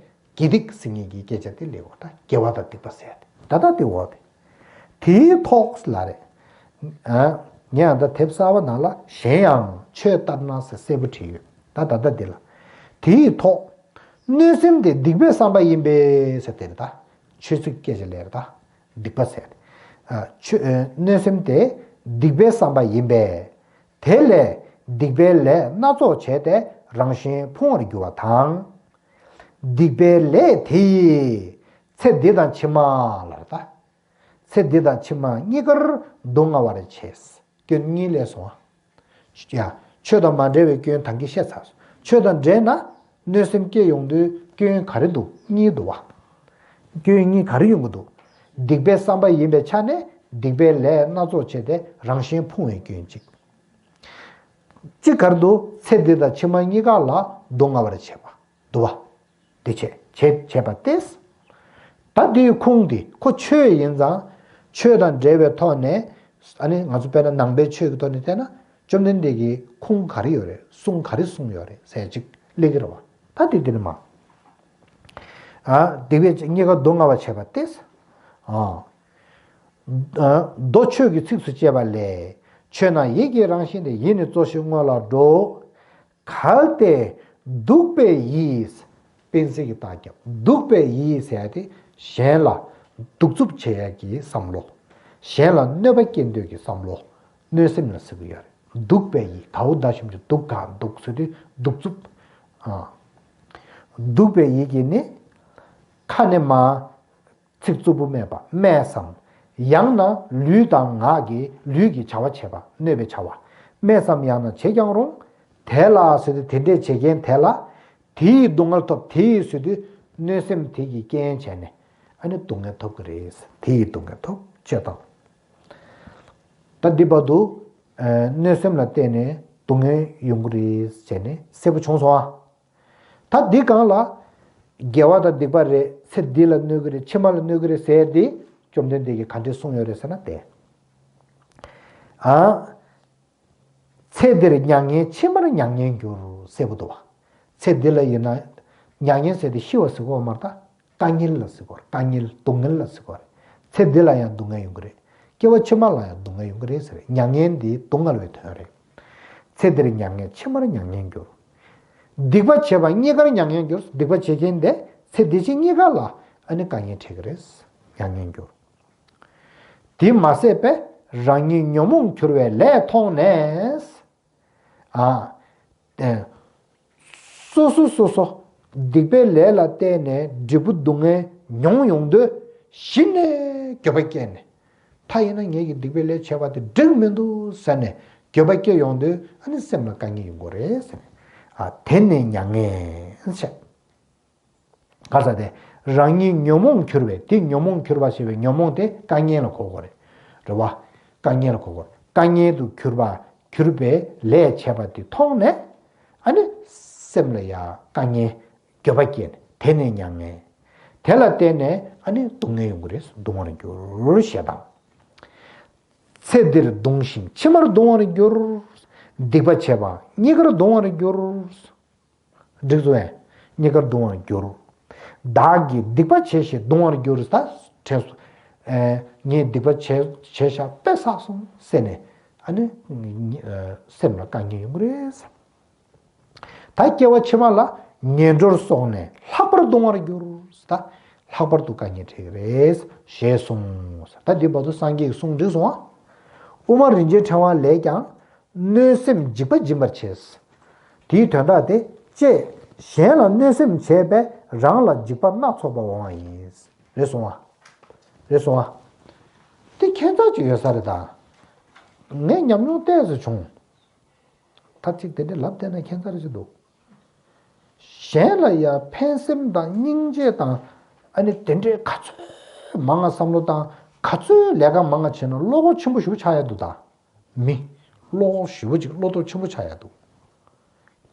དགེ་སྡིག་ཟེར་མཁན་གྱི་སྐད་ཆ་དེ་སླེབས་འོང་། ད་དགེ་བ་དང་སྡིག་པ་ཟེར་ཏེ་ད་ལྟ་དེ་འོག་དེ། དེའི་ཐོག་ལ་རེད། ཨ། ངས་ཨ་ད་དེབ་གསར་པ་ནང་ལ་གཞན་ཡང་ཆོས་ལྟར་ན་ཟེར་གསལ་པོ་བྲིས་ཡོད། ད་ད་ལྟ་འདི་ལ། དེའི་ཐོག་གནོད་སེམས་དེ་སྡིག་པའི་བསམ་པ་ཡིན་པས་ཟེར་དེ་རེད་ད། ཆོས་ཚིག་སྐད་ཆ་ལས་རེད་ད། སྡིག་པ་ཟེར། ཨ། ཆོས་ཨ། གནོད་སེམས་དེ་སྡིག་པའི་བསམ་པ་ཡིན་པས། དེ་ལས་སྡིག་པའི་ལས་སྣ་ཚོགས་བྱས་ཏེ་རང་བཞིན་ཕུང་བར་འགྱུར་བ་དང་། སྡིག་པའི་ལས་དེ་ཡིས་ཚེ་འདི་དང་ཕྱི་མ་ལ་རེད་ད། ཚེ་འདི་དང་ཕྱི་མ་གཉིས་ཀར་སྡུག་བསྔལ་བར་བྱེད། སྐྱོན་གཉིས་ལས་སོང་ང་། ཡ། ཆོས་དང་མ་འབྲེལ་བའི་སྐྱོན་ད་གིན་བཤད་ཚར་སོང་། ཆོས་དང་འབྲེལ་ན་གནོད་སེམས་སྐྱེ་ཡོང་དུས་སྐྱོན་ག་རེ་འདུག་གཉིས་འདུག་བ། སྐྱོན་གཉིས་ག་རེ་ཡོང་གི་འདུག་སྡིག་པའི་བསམ་པ་ཡིན་པའི་ཆ་ནས་སྡིག་པའི་ལས་སྣ་ཚོགས་བྱས་ཏེ་རང་བཞིན་ཕུང་བའི་སྐྱོན་གཅིག་གཅིག་ག་རེ་འདུག་ཚེ་འདི་དང་ཕྱི་མ་གཉིས་ཀ་ལ་སྡུག་བསྔལ་བར་བྱེད་པ་འདུག་བ། དེ་བྱས་བྱས་བྱས་པ་སྟེ། ད་དེའི་ཁུངས་དེ་ཁོ་ཆོས་ཡིན་ཙང་ཆོས་དང་འབྲེལ་བའི་ཐོག་ནས། ཨ་ནི་ང་ཚོ་དཔེར་ན་ནང་པའི་ཆོས་ཀྱི་ཐོག་ནས་བལྟས་ན་བཅོམ་ལྡན་འདས་ཀྱིས་ཁུངས་ག་རེ་ཡོད་རེད། གསུང་ག་རེ་གསུངས་ཡོད་རེད་ཟེར་ཅིག་གླེང་གི་རེད་བ། ད་དེ་དེ་ནི་མ། ཨ། སྡིག་པའི་གཉིས་ཀ་སྡུག་བསྔལ་བར་བྱེད་པ་སྟེ། ཨ། མདོ་ཆོས་ཀྱི་ཚིགས་སུ་བཅད་པ་ལས། ཆོས་ནི་ཡིད་ཀྱི་རང་བཞིན་ཏེ། ཡིད་ནི་རྩོལ་ཞིང་སྔོན་ལ་འགྲོ། གལ་ཏེ་གདུག་པའི་ཡིད། དཔེ་གསལ་གྱི་རྟགས་རྒྱབ། གདུག་པའི་ཡིད་ཟེར་ཡ་དེ་གཞན་ལ་གདུག་རྩུབ་བྱེད་ཡ་གི་བསམ་བློ། གཞན་ལ་གནོད་པ་སྐྱེལ་འདོད་ཀྱི་བསམ་བློ། གནོད་སེམས་ལ་ཟེར་གྱི་ཡོད་རེད། གདུག་པའི་ཡིད། གའུ་ད་ཞབས་ཀྱུ་གདུག་ག་གདུག་ཟེར་དུས་གདུག་རྩུབ། ཨ། གདུག་པའི་ཡིད་ཀྱིས་ནི། ཁ་ནས་མ། ཚིག་རྩུབ་པོ་སྨྲས་པ། སྨྲས་སམ། ཡང་ན་ལུས་དང་ངག་གིས་ལུས་ཀྱི་བྱ་བ་བྱེད་པ། གནོད་པའི་བྱ་བ། སྨྲས་སམ། ཡང་ན་བྱེད་ཀྱང་རུང་། དེ་ལ་ཟེར་དུས་དེ་འདྲས་བྱེད་མཁན་དེ་ལ། དེ་ཡི་སྡུག་བསྔལ་ཐོབ། དེ་ཡི་ཟེར་དུས་གནོད་སེམས་དེ་གིས་རྐྱེན་བྱས་ནས་ཨ་ནི་སྡུག་བསྔལ་ཐོབ་ཀྱི་རེད། དེ་ཡི་སྡུག་བསྔལ་ཐོབ། ཅེས་དང་། ད་འདི་བར་དུ། ཨ། གནོད་སེམས་ལ་བརྟེན་ནས་སྡུག་བསྔལ་ཡོང་གི་རེད་ཟེར་ནས་གསལ་པོ་བྱུང་སོང་ཨ། ད་འདི་སྒང་ལ། དགེ་བ་དང་སྡིག་པ་རེད། ཚེ་འདི་ལ་གནོད་ཀྱི་རེད། ཕྱི་མ་ལ་གནོད་ཀྱི་རེད་ཟེར་ཏེ་བཅོམ་ལྡན་འདས་ཀྱིས་ག་འདྲས་གསུངས་ཡོད་རེད་ཟེར་ན་དེ། ཨ། ཚེ་འདིར་མྱ་ངན་ཕྱི་མར་མྱ་ངན་འགྱུར་ཟེར་བ་འདུག་བ། ཚེ་འདི་ལ་ཡིན་ན། མྱ་ངན་ཟེར་ཏེ་ཤི་བ་ཟེར་གོ་མ་རེད་ད། དཀའ་ངལ་ལ་ཟེར་གོ་རེད། དཀའ་ངལ་སྡུག་བསྔལ་ལ་ཟེར་གོ་རེད། ཚེ་འདི་ལ་ཡང་སྡུག་བསྔལ་ཡོང་གི་རེད། སྐྱེ་བ་ཕྱི་མ་ལ་ཡང་སྡུག་བསྔལ་ཡོང་གི་རེད་ཟེར། མྱ་ངན་འདི་སྡུག་བསྔལ་བའི་དོན་རེད། ཚེ་འདིར་མྱ་ངན་ཕྱི་མར་མྱ་ངན་འགྱུར། སྡིག་པ་བྱེད་པ་གཉིས་ཀར་མྱ་ངན་འགྱུར། སྡིག་པ་བྱེད་མཁན་དེ་ཚེ་འདི་ཕྱི་གཉིས་ཀ་ལ་ཨ་ནི་དཀའ་ངལ་འཕྲད་ཀྱི་རེད། མྱ་ངན་འགྱུར། དེ་མ་ཟད་པས་རང་ཉིད་ཉོན་མོངས་གྱུར་པའི་ལས་མཐོང་ནས། ཨ། ཨེ། སོ་སོ་སོ་སོ། སྡིག་པའི་ལས་ལ་བརྟེན་ནས་འབྲས་བུ་སྡུག་བསྔལ་མྱོང་ཡོང་དུས་གཞི་ནས་འགྱོད་པ་སྐྱེས་ནས། ད་ཡིན་ན་ངེད་ཀྱིས་སྡིག་པའི་ལས་བྱས་པ་དེ་འགྲིག་མི་འདུག་ཟེར་ནས་འགྱོད་པ་སྐྱེ་ཡོང་དུས་ཨ་ནི་སེམས་ལ་དཀའ་ངལ་ཡོང་གི་རེད་ཟེར་ནས། ཨ། དེ་ནི་མྱ་ངན་བྱས། ག་ས་དེ། རང་ཉིད་ཉོན་མོངས་གྱུར་པའི། དེ་ཉོན་མོངས་གྱུར་པ་ཞེས་པའི་ཉོན་མོངས་དེ་དཀའ་ངལ་ལ་གོ་དགོས་རེད། རེད་བ། དཀའ་ངལ་ལ་གོ་དགོས་རེད། དཀའ་ངལ་དུ་གྱུར་པ། གྱུར་པའི་ལས་བྱས་པ་དེ་མཐོང་ནས། ཨ་ནི་སེམས་ལ་ཡ་དཀའ་ངལ། འགྱོད་པ་སྐྱེས་ནས་དེ་ནི་མྱ་ངན། དེ་ལ་བརྟེན་ནས་ཨ་ནི་སྡུག་བསྔལ་ཡོང་གི་རེད། སྡུག་བསྔལ་འགྱུར་ཞེས་དང་། ཚེ་འདིར་གདུང་ཞིང་ཕྱི་མར་གདུང་བར་འགྱུར། སྡིག་པ་བྱས་པ་གཉིས་ཀར་གདུང་བར་འགྱུར། འགྲིག་སོང་ངས། གཉིས་ཀར་གདུང་བར་འགྱུར། བདག་གིས་སྡིག་པ་བྱས་ཞེས་གདུང་བར་འགྱུར། ད་དྲན་སོང་། ཨེ། ངས་སྡིག་པ་བྱས་བྱས་ཤག་དཔེ་བསགས་སོང་ཟེར་ནས་ཨ་ནི་སེམས་ལ་དཀའ་ངལ་ཡོང་གི་རེད། ད་སྐྱེ་བ་ཕྱི་མ་ལ་ངན་འགྲོར་སོང་ནས་ལྷག་པར་གདུང་བར་འགྱུར། ད་ལྷག་པར་དུ་དཀའ་ངལ་འཕྲད་ཀྱི་རེད་ཞེས་གསུངས། ད་འདི་བར་དུ་སངས་རྒྱས་ཀྱི་གསུང་འགྲིག་སོང་ང་། དབུ་མ་རིན་ཆེན་ཕྲེང་བ་ལས་ཀྱང་། གནོད་སེམས་འཇིགས་པ་སྦྱིན་པར་བྱེད། དེའི་དོན་དག་དེ། ཅེས་གཞན་ལ་གནོད་སེམས་བྱས་པས་རང་ལ་འཇིགས་པ་སྣ་ཚོགས་པ་འོང་བ་ཡིན། རེད་སོང་ང་། རེད་སོང་ང་། དེ་ཁྱད་མཚར་ཅིག་ཡོད་ས་རེད་ད། ངས་ཉམས་མྱོང་ཏོག་ཙམ་བྱུང་། ད་ཅིག་དེ་འདྲའི་ལབ་བསྡད་ན་ཁྱད་མཚར་ཅིག་འདུག་གཞན་ལ་ཡ་ཕན་སེམས་དང་སྙིང་རྗེ་དང་། ཨ་ནི་དེ་འདྲའི་ག་ཚོད་མང་ང་བསམ་བློ་བཏང་། ག་ཚོད་ལས་ཀ་མང་ང་བྱས་ན་བློ་ཁོག་ཆེན་པོ་ཞེ་པོ་ཆགས་ཡ་འདུག་ད། མི། བློ་ཁོག་ཞེ་པོ་ཅིག་བློ་སྟོབས་ཆེན་པོ་ཆགས་ཡ་འདུག་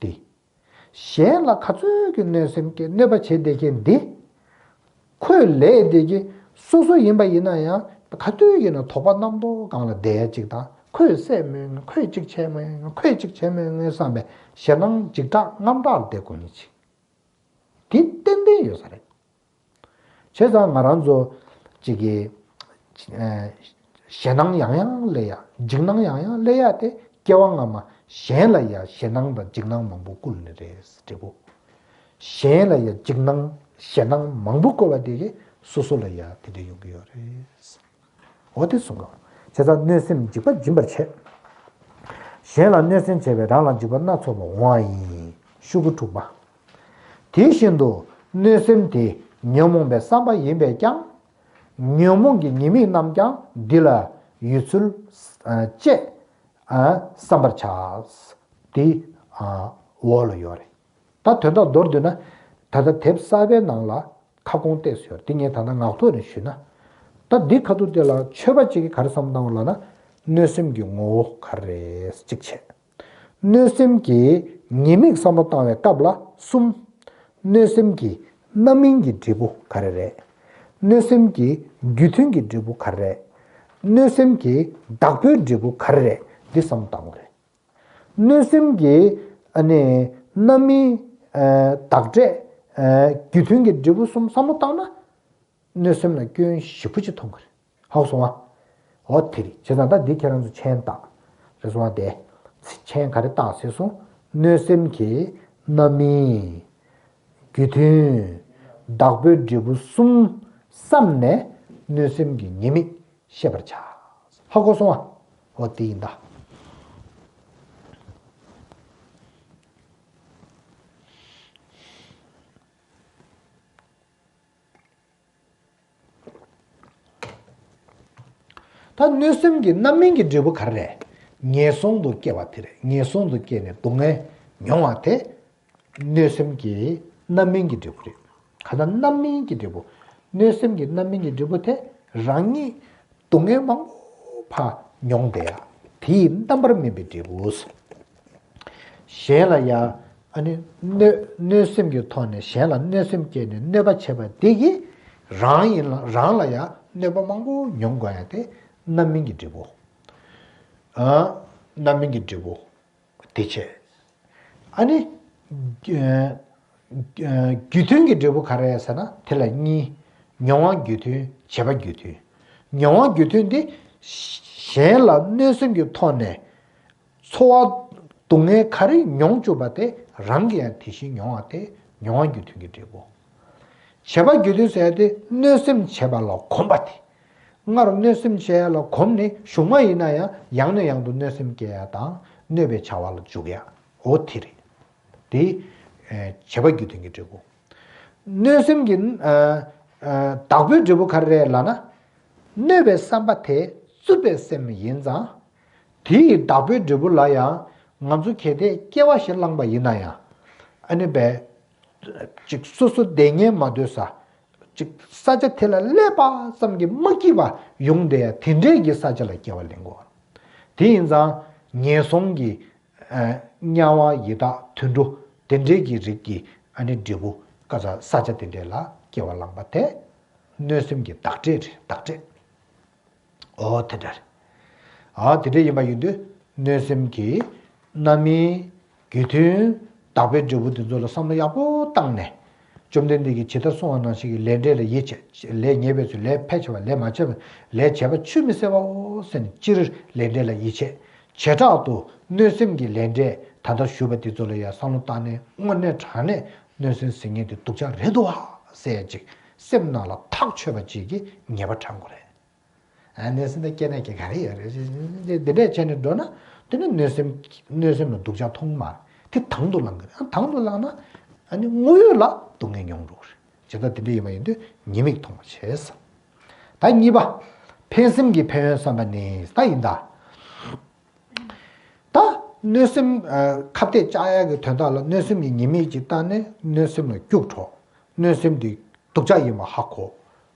དེ། གཞན་ལ་ག་ཚོད་ཀྱི་གནོད་སེམས་ཀྱི་གནོད་པ་བྱེད་བསྡད་མཁན་འདི། ཁོས་ལས་དེ་གི་སོ་སོ་ཡིན་པ་ཡིན་ན་ཡང་ག་དུས་ཡིན་ན་དོགས་པ་རྣམ་རྟོག་སྒང་ལ་བསྡད་ཡ་གཅིག་དང་། ཁོས་བསད་མོད། ཁོས་གཅིག་བྱས་མོད། ཁོས་གཅིག་བྱས་མོད་བསམ་པའི་ཞེད་སྣང་འཇིགས་སྐྲག་དངངས་སྐྲག་ལ་བསྡད་དགོས་ངེས་ཅིག་དེ་ཏན་ཏན་ཡོད་ས་རེད། བྱས་ཙང་ང་རང་ཚོ་གཅིག་གི་ཞེད་སྣང་ཡང་ཡང་སླེབས་ཡ། འཇིགས་སྣང་ཡང་ཡང་སླེབས་ཡ་དེ་སྐྱེ་བ་སྔ་མ་གཞན་ལ་ཡ་ཞེད་སྣང་དང་འཇིགས་སྣང་མང་པོ་བསྐུལ་ནི་རེད་འབྲས་བུ། གཞན་ལ་ཡ་འཇིགས་སྣང་ཞེད་སྣང་མང་པོ་བསྐུལ་བ་དེ་གིས་སོ་སོ་ལ་ཡ་དེ་འདྲ་ཡོང་གི་ཡོད་རེད། འོ་དེ་གསུང་གི། བྱས་ཙང་གནོད་སེམས་འཇིགས་པ་སྦྱིན་པར་བྱེད། གཞན་ལ་གནོད་སེམས་བྱས་པས་རང་ལ་འཇིགས་པ་སྣ་ཚོགས་པ་འོང་བ་ཡིན། ཤོག་གུ་དྲུག་པ། དེ་བཞིན་དུ་གནོད་སེམས་དེ་ཉོན་མོངས་པའི་བསམ་པ་ཡིན་པས་ཀྱང་། ཉོན་མོངས་ཀྱི་ཉེས་དམིགས་རྣམས་ཀྱང་འདི་ལ་ཡོད་ཚུལ་བཅས་བསམ་པར་བྱ། དེ་འོག་ལ་ཡོད་རེད། ད་དོན་དག་མདོར་བསྡུས་ན། ད་ལྟ་དེབ་གསར་པའི་ནང་ལ་ཁ་སྐོང་བལྟས་ཡོད་རེད། དེ་ངས་ད་ལྟ་ངག་ཐོག་ནས་ཞུས་ན། ད་འདི་ཁ་ཐུག་དེ་ལ་ཆོས་པ་གཅིག་གིས་ག་རེ་བསམ་བཏང་བ་ལབ་ན། གནོད་སེམས་ཀྱི་ངོ་བོ་ག་རེ་རེད་གཅིག་བྱས། གནོད་སེམས་ཀྱི་ཉེས་དམིགས་བསམ་བློ་བཏང་བའི་སྐབས་ལ་གསུམ། གནོད་སེམས་ཀྱི་རྣམ་སྨིན་གྱི་འབྲས་བུ་ག་རེ་རེད། གནོད་སེམས་ཀྱི་རྒྱུ་མཐུན་གྱི་འབྲས་བུ་ག་རེ་རེད། གནོད་སེམས་ཀྱི་བདག་པོའི་འབྲས་བུ་ག་རེ་རེད། འདི་བསམ་བློ་བཏང་དགོས་རེད། གནོད་སེམས་ཀྱི་ཨ་ནི་རྣམ་སྨིན། ཨ་བདག་འབྲས། ཨ་རྒྱུ་མཐུན་གྱི་འབྲས་བུ་གསུམ་བསམ་བློ་བཏང་ན། གནོད་སེམས་ལ་སྐྱོན་ཞེ་པོ་ཅིག་མཐོང་གི་རེད། ཧ་གོ་སོང་ང་། འོ་དེ་རེད། བྱས་ཙང་ད་འདི་ཁྱེད་རང་ཚོ་མཆན་བཏགས། རེད་སོང་ང་དེ། མཆན་ག་རེ་བཏགས་ཟེར་སོང་། གནོད་སེམས་ཀྱི་རྣམ་སྨིན། རྒྱུ་མཐུན། བདག་པོའི་འབྲས་བུ་གསུམ་བསམ་ནས་གནོད་སེམས་ཀྱི་ཉེས་དམིགས་ཤེས་པར་བྱ། ཧ་གོ་སོང་ང་། འོ་དེ་ཡིན་ད། ད་གནོད་སེམས་ཀྱི་རྣམ་སྨིན་གྱི་འབྲས་བུ་ག་རེ་རེད། ངན་སོང་དུ་སྐྱེ་བ་དེ་རེད། ངན་སོང་དུ་སྐྱེས་ནས་སྡུག་བསྔལ་མྱོང་བ་དེ་གནོད་སེམས་ཀྱི་རྣམ་སྨིན་གྱི་འབྲས་བུ་རེད། གང་ལྟར་རྣམ་སྨིན་གྱི་འབྲས་བུ། གནོད་སེམས་ཀྱི་རྣམ་སྨིན་གྱི་འབྲས་བུ་དེ་རང་ཉིད་སྡུག་བསྔལ་མང་པོ་ཕར་མྱོང་བསྡད་ཡ། དེ་ཡི་རྣམ་པར་སྨིན་པའི་འབྲས་བུ། གཞན་ལ་ཡང་ཨ་ནི་གནོད་གནོད་སེམས་ཀྱི་ཐོག་ནས་གཞན་ལ་གནོད་སེམས་སྐྱེས་ནས་གནོད་པ་བྱས་པ་དེ་གིས་རང་ཡིན་ལ་རང་ལ་ཡང་གནོད་པ་མང་པོ་མྱོང་དགོས་ཡ་དེ་རྣམ་སྨིན་གྱི་འབྲས་བུ། ཨ་རྣམ་སྨིན་གྱི་འབྲས་བུ་དེ་བྱས། ཨ་ནི་རྒྱུ་རྒྱུ་མཐུན་གྱི་འབྲས་བུ་ག་རེ་ཟེར་ན་དེ་ལ་གཉིས། མྱོང་བ་རྒྱུ་མཐུན། བྱས་པ་རྒྱུ་མཐུན། མྱོང་བ་རྒྱུ་མཐུན་དེ་གཞན་ལ་གནོད་སེམས་ཀྱི་ཐོག་ནས། ཚོར་བ་སྡུག་བསྔལ་ག་རེ་མྱོང་བཅུག་པ་དེ་རང་གིས་ཡང་དེ་བཞིན་མྱོང་བ་དེ་མྱོང་བ་རྒྱུ་མཐུན་གྱི་འབྲས་བུ། བྱས་པ་རྒྱུ་མཐུན་ཟེར་ཡ་དེ་གནོད་སེམས་བྱས་པ་ལ་གོམས་པ་དེ། སྔར་གནོད་སེམས་བྱས་ཡ་ལ་གོམས་ནས་གཞུག་མ་ཡིན་ན་ཡང་ཡང་ནས་ཡང་དུ་གནོད་སེམས་སྐྱེ་ཡ་དང་གནོད་པའི་བྱ་བ་ལ་འཇུག་ཡ། འོ་དེ་རེད། དེ་བྱས་པ་རྒྱུ་མཐུན་གྱི་འབྲས་བུ། གནོད་སེམས་ཀྱི་བདག་པོའི་འབྲས་བུ་ག་རེ་རེད་ལབ་ན། གནོད་པའི་བསམ་པ་དེ་རྩུབ་པའི་སེམས་ཡིན་ཙང་། དེ་ཡི་བདག་པོའི་འབྲས་བུ་ལ་ཡང་ང་ཚོ་གལ་ཏེ་སྐྱེ་བ་ཞིག་བླངས་པ་ཡིན་ན་ཡང་། ཨ་ནི་བས། ཅིག་སོ་སོ་བསྡད་ཉན་མ་སྡོད་ས། ཅིག་ས་ཆ་དེ་ལ་སླེབས་པ་ཙམ་གྱིས་མ་སྐྱིད་པ་ཡོང་བསྡད་ཡ་དེ་འདྲའི་གི་ས་ཆ་ལ་སྐྱེ་བ་ལེན་དགོས། དེ་ཡིན་ཙང་ངན་སོང་གི་དམྱལ་བ་ཡི་དྭགས་དུད་འགྲོ་དེ་འདྲའི་གི་རིགས་ཀྱི་ཨ་ནི་འབྲས་བུ་ཀ་ས་ས་ཆ་དེ་འདྲའི་ལ་སྐྱེ་བ་བླངས་པ་དེ་གནོད་སེམས་ཀྱི་བདག་འབྲས་རེད། བདག་འབྲས། འོ་དེ་འདྲ་རེད། ཨ་དེ་འདྲ་ཡིན་པ་ཡིན་དུས་གནོད་སེམས་ཀྱི་རྣམ་སྨིན། རྒྱུ་མཐུན། བདག་པོའི་འབྲས་བུ་འདི་ཚོ་ལ་བསམ་བློ་ཡག་པོ་བཏང་ནས། བཅོམ་ལྡན་འདས་ཀྱིས་ཇི་ལྟར་གསུངས་པ་ནང་བཞིན་གྱི་ལས་འབྲས་ལ་ཡིད་ཆེས། ལས་ཉེས་པའི་ཚུལ། ལས་ཕལ་ཆེ་བ། ལས་མ་བྱས་པ། ལས་བྱས་པ་ཆུད་མི་ཟ་བའོ་ཟེར་ནས་སྤྱིར་ལས་འབྲས་ལ་ཡིད་ཆེས། བྱེ་བྲག་ཏུ་གནོད་སེམས་ཀྱི་ལས་འབྲས་ད་ལྟ་ཞུས་པ་འདི་ཚོ་ལ་ཡང་བསམ་བློ་བཏང་ནས་དངོས་གནས་དྲང་གནས་གནོད་སེམས་ཟེར་མཁན་དེ་སྡུག་ཅག་རེད་འདུག་ཨ་ཟེར་ཡ་ཅིག་སེམས་ནང་ལ་ཐག་ཆོད་པ་ཅིག་གིས་ངེས་པ་དྲངས་དགོས་རེད། ཨ་གནོད་སེམས་དང་སྐྱེ་གནས་ཀྱི་ག་རེ་ཡོད་རེད། འདི་འདྲས་བྱས་ནས་འགྲོ་ན་དེ་ནི་གནོད་སེམས་གནོད་སེམས་ལ་སྡུག་ཅག་མཐོང་མ་རེད། དེ་དང་དུ་བླང་གི་རེད། ཨ་དང་དུ་བླངས་ན་ཨ་ནི་དངོས་ཡོད་ལ་སྡུག་བསྔལ་མྱོང་འགྲོ་གི་རེད། ཇི་ལྟར་དེ་འདྲ་ཡིན་པ་ཡིན་དུས་ཉེས་དམིགས་མཐོང་བ་བྱས། ད་གཉིས་པ། ཕན་སེམས་ཀྱི་ཕན་ཡོན་བསམ་པ་ནི་ད་ཡིན་ད། ད་གནོད་སེམས་ཁ་གཏད་བཅག་ཡག་གི་དོན་དག་ལ་གནོད་སེམས་ཀྱི་ཉེས་དམིགས་ཅིག་བལྟས་ནས་གནོད་སེམས་ལ་སྐྱུག་བྲོ། གནོད་སེམས་དེ་སྡུག་ཅག་ཡིན་པ་ཧ་གོ།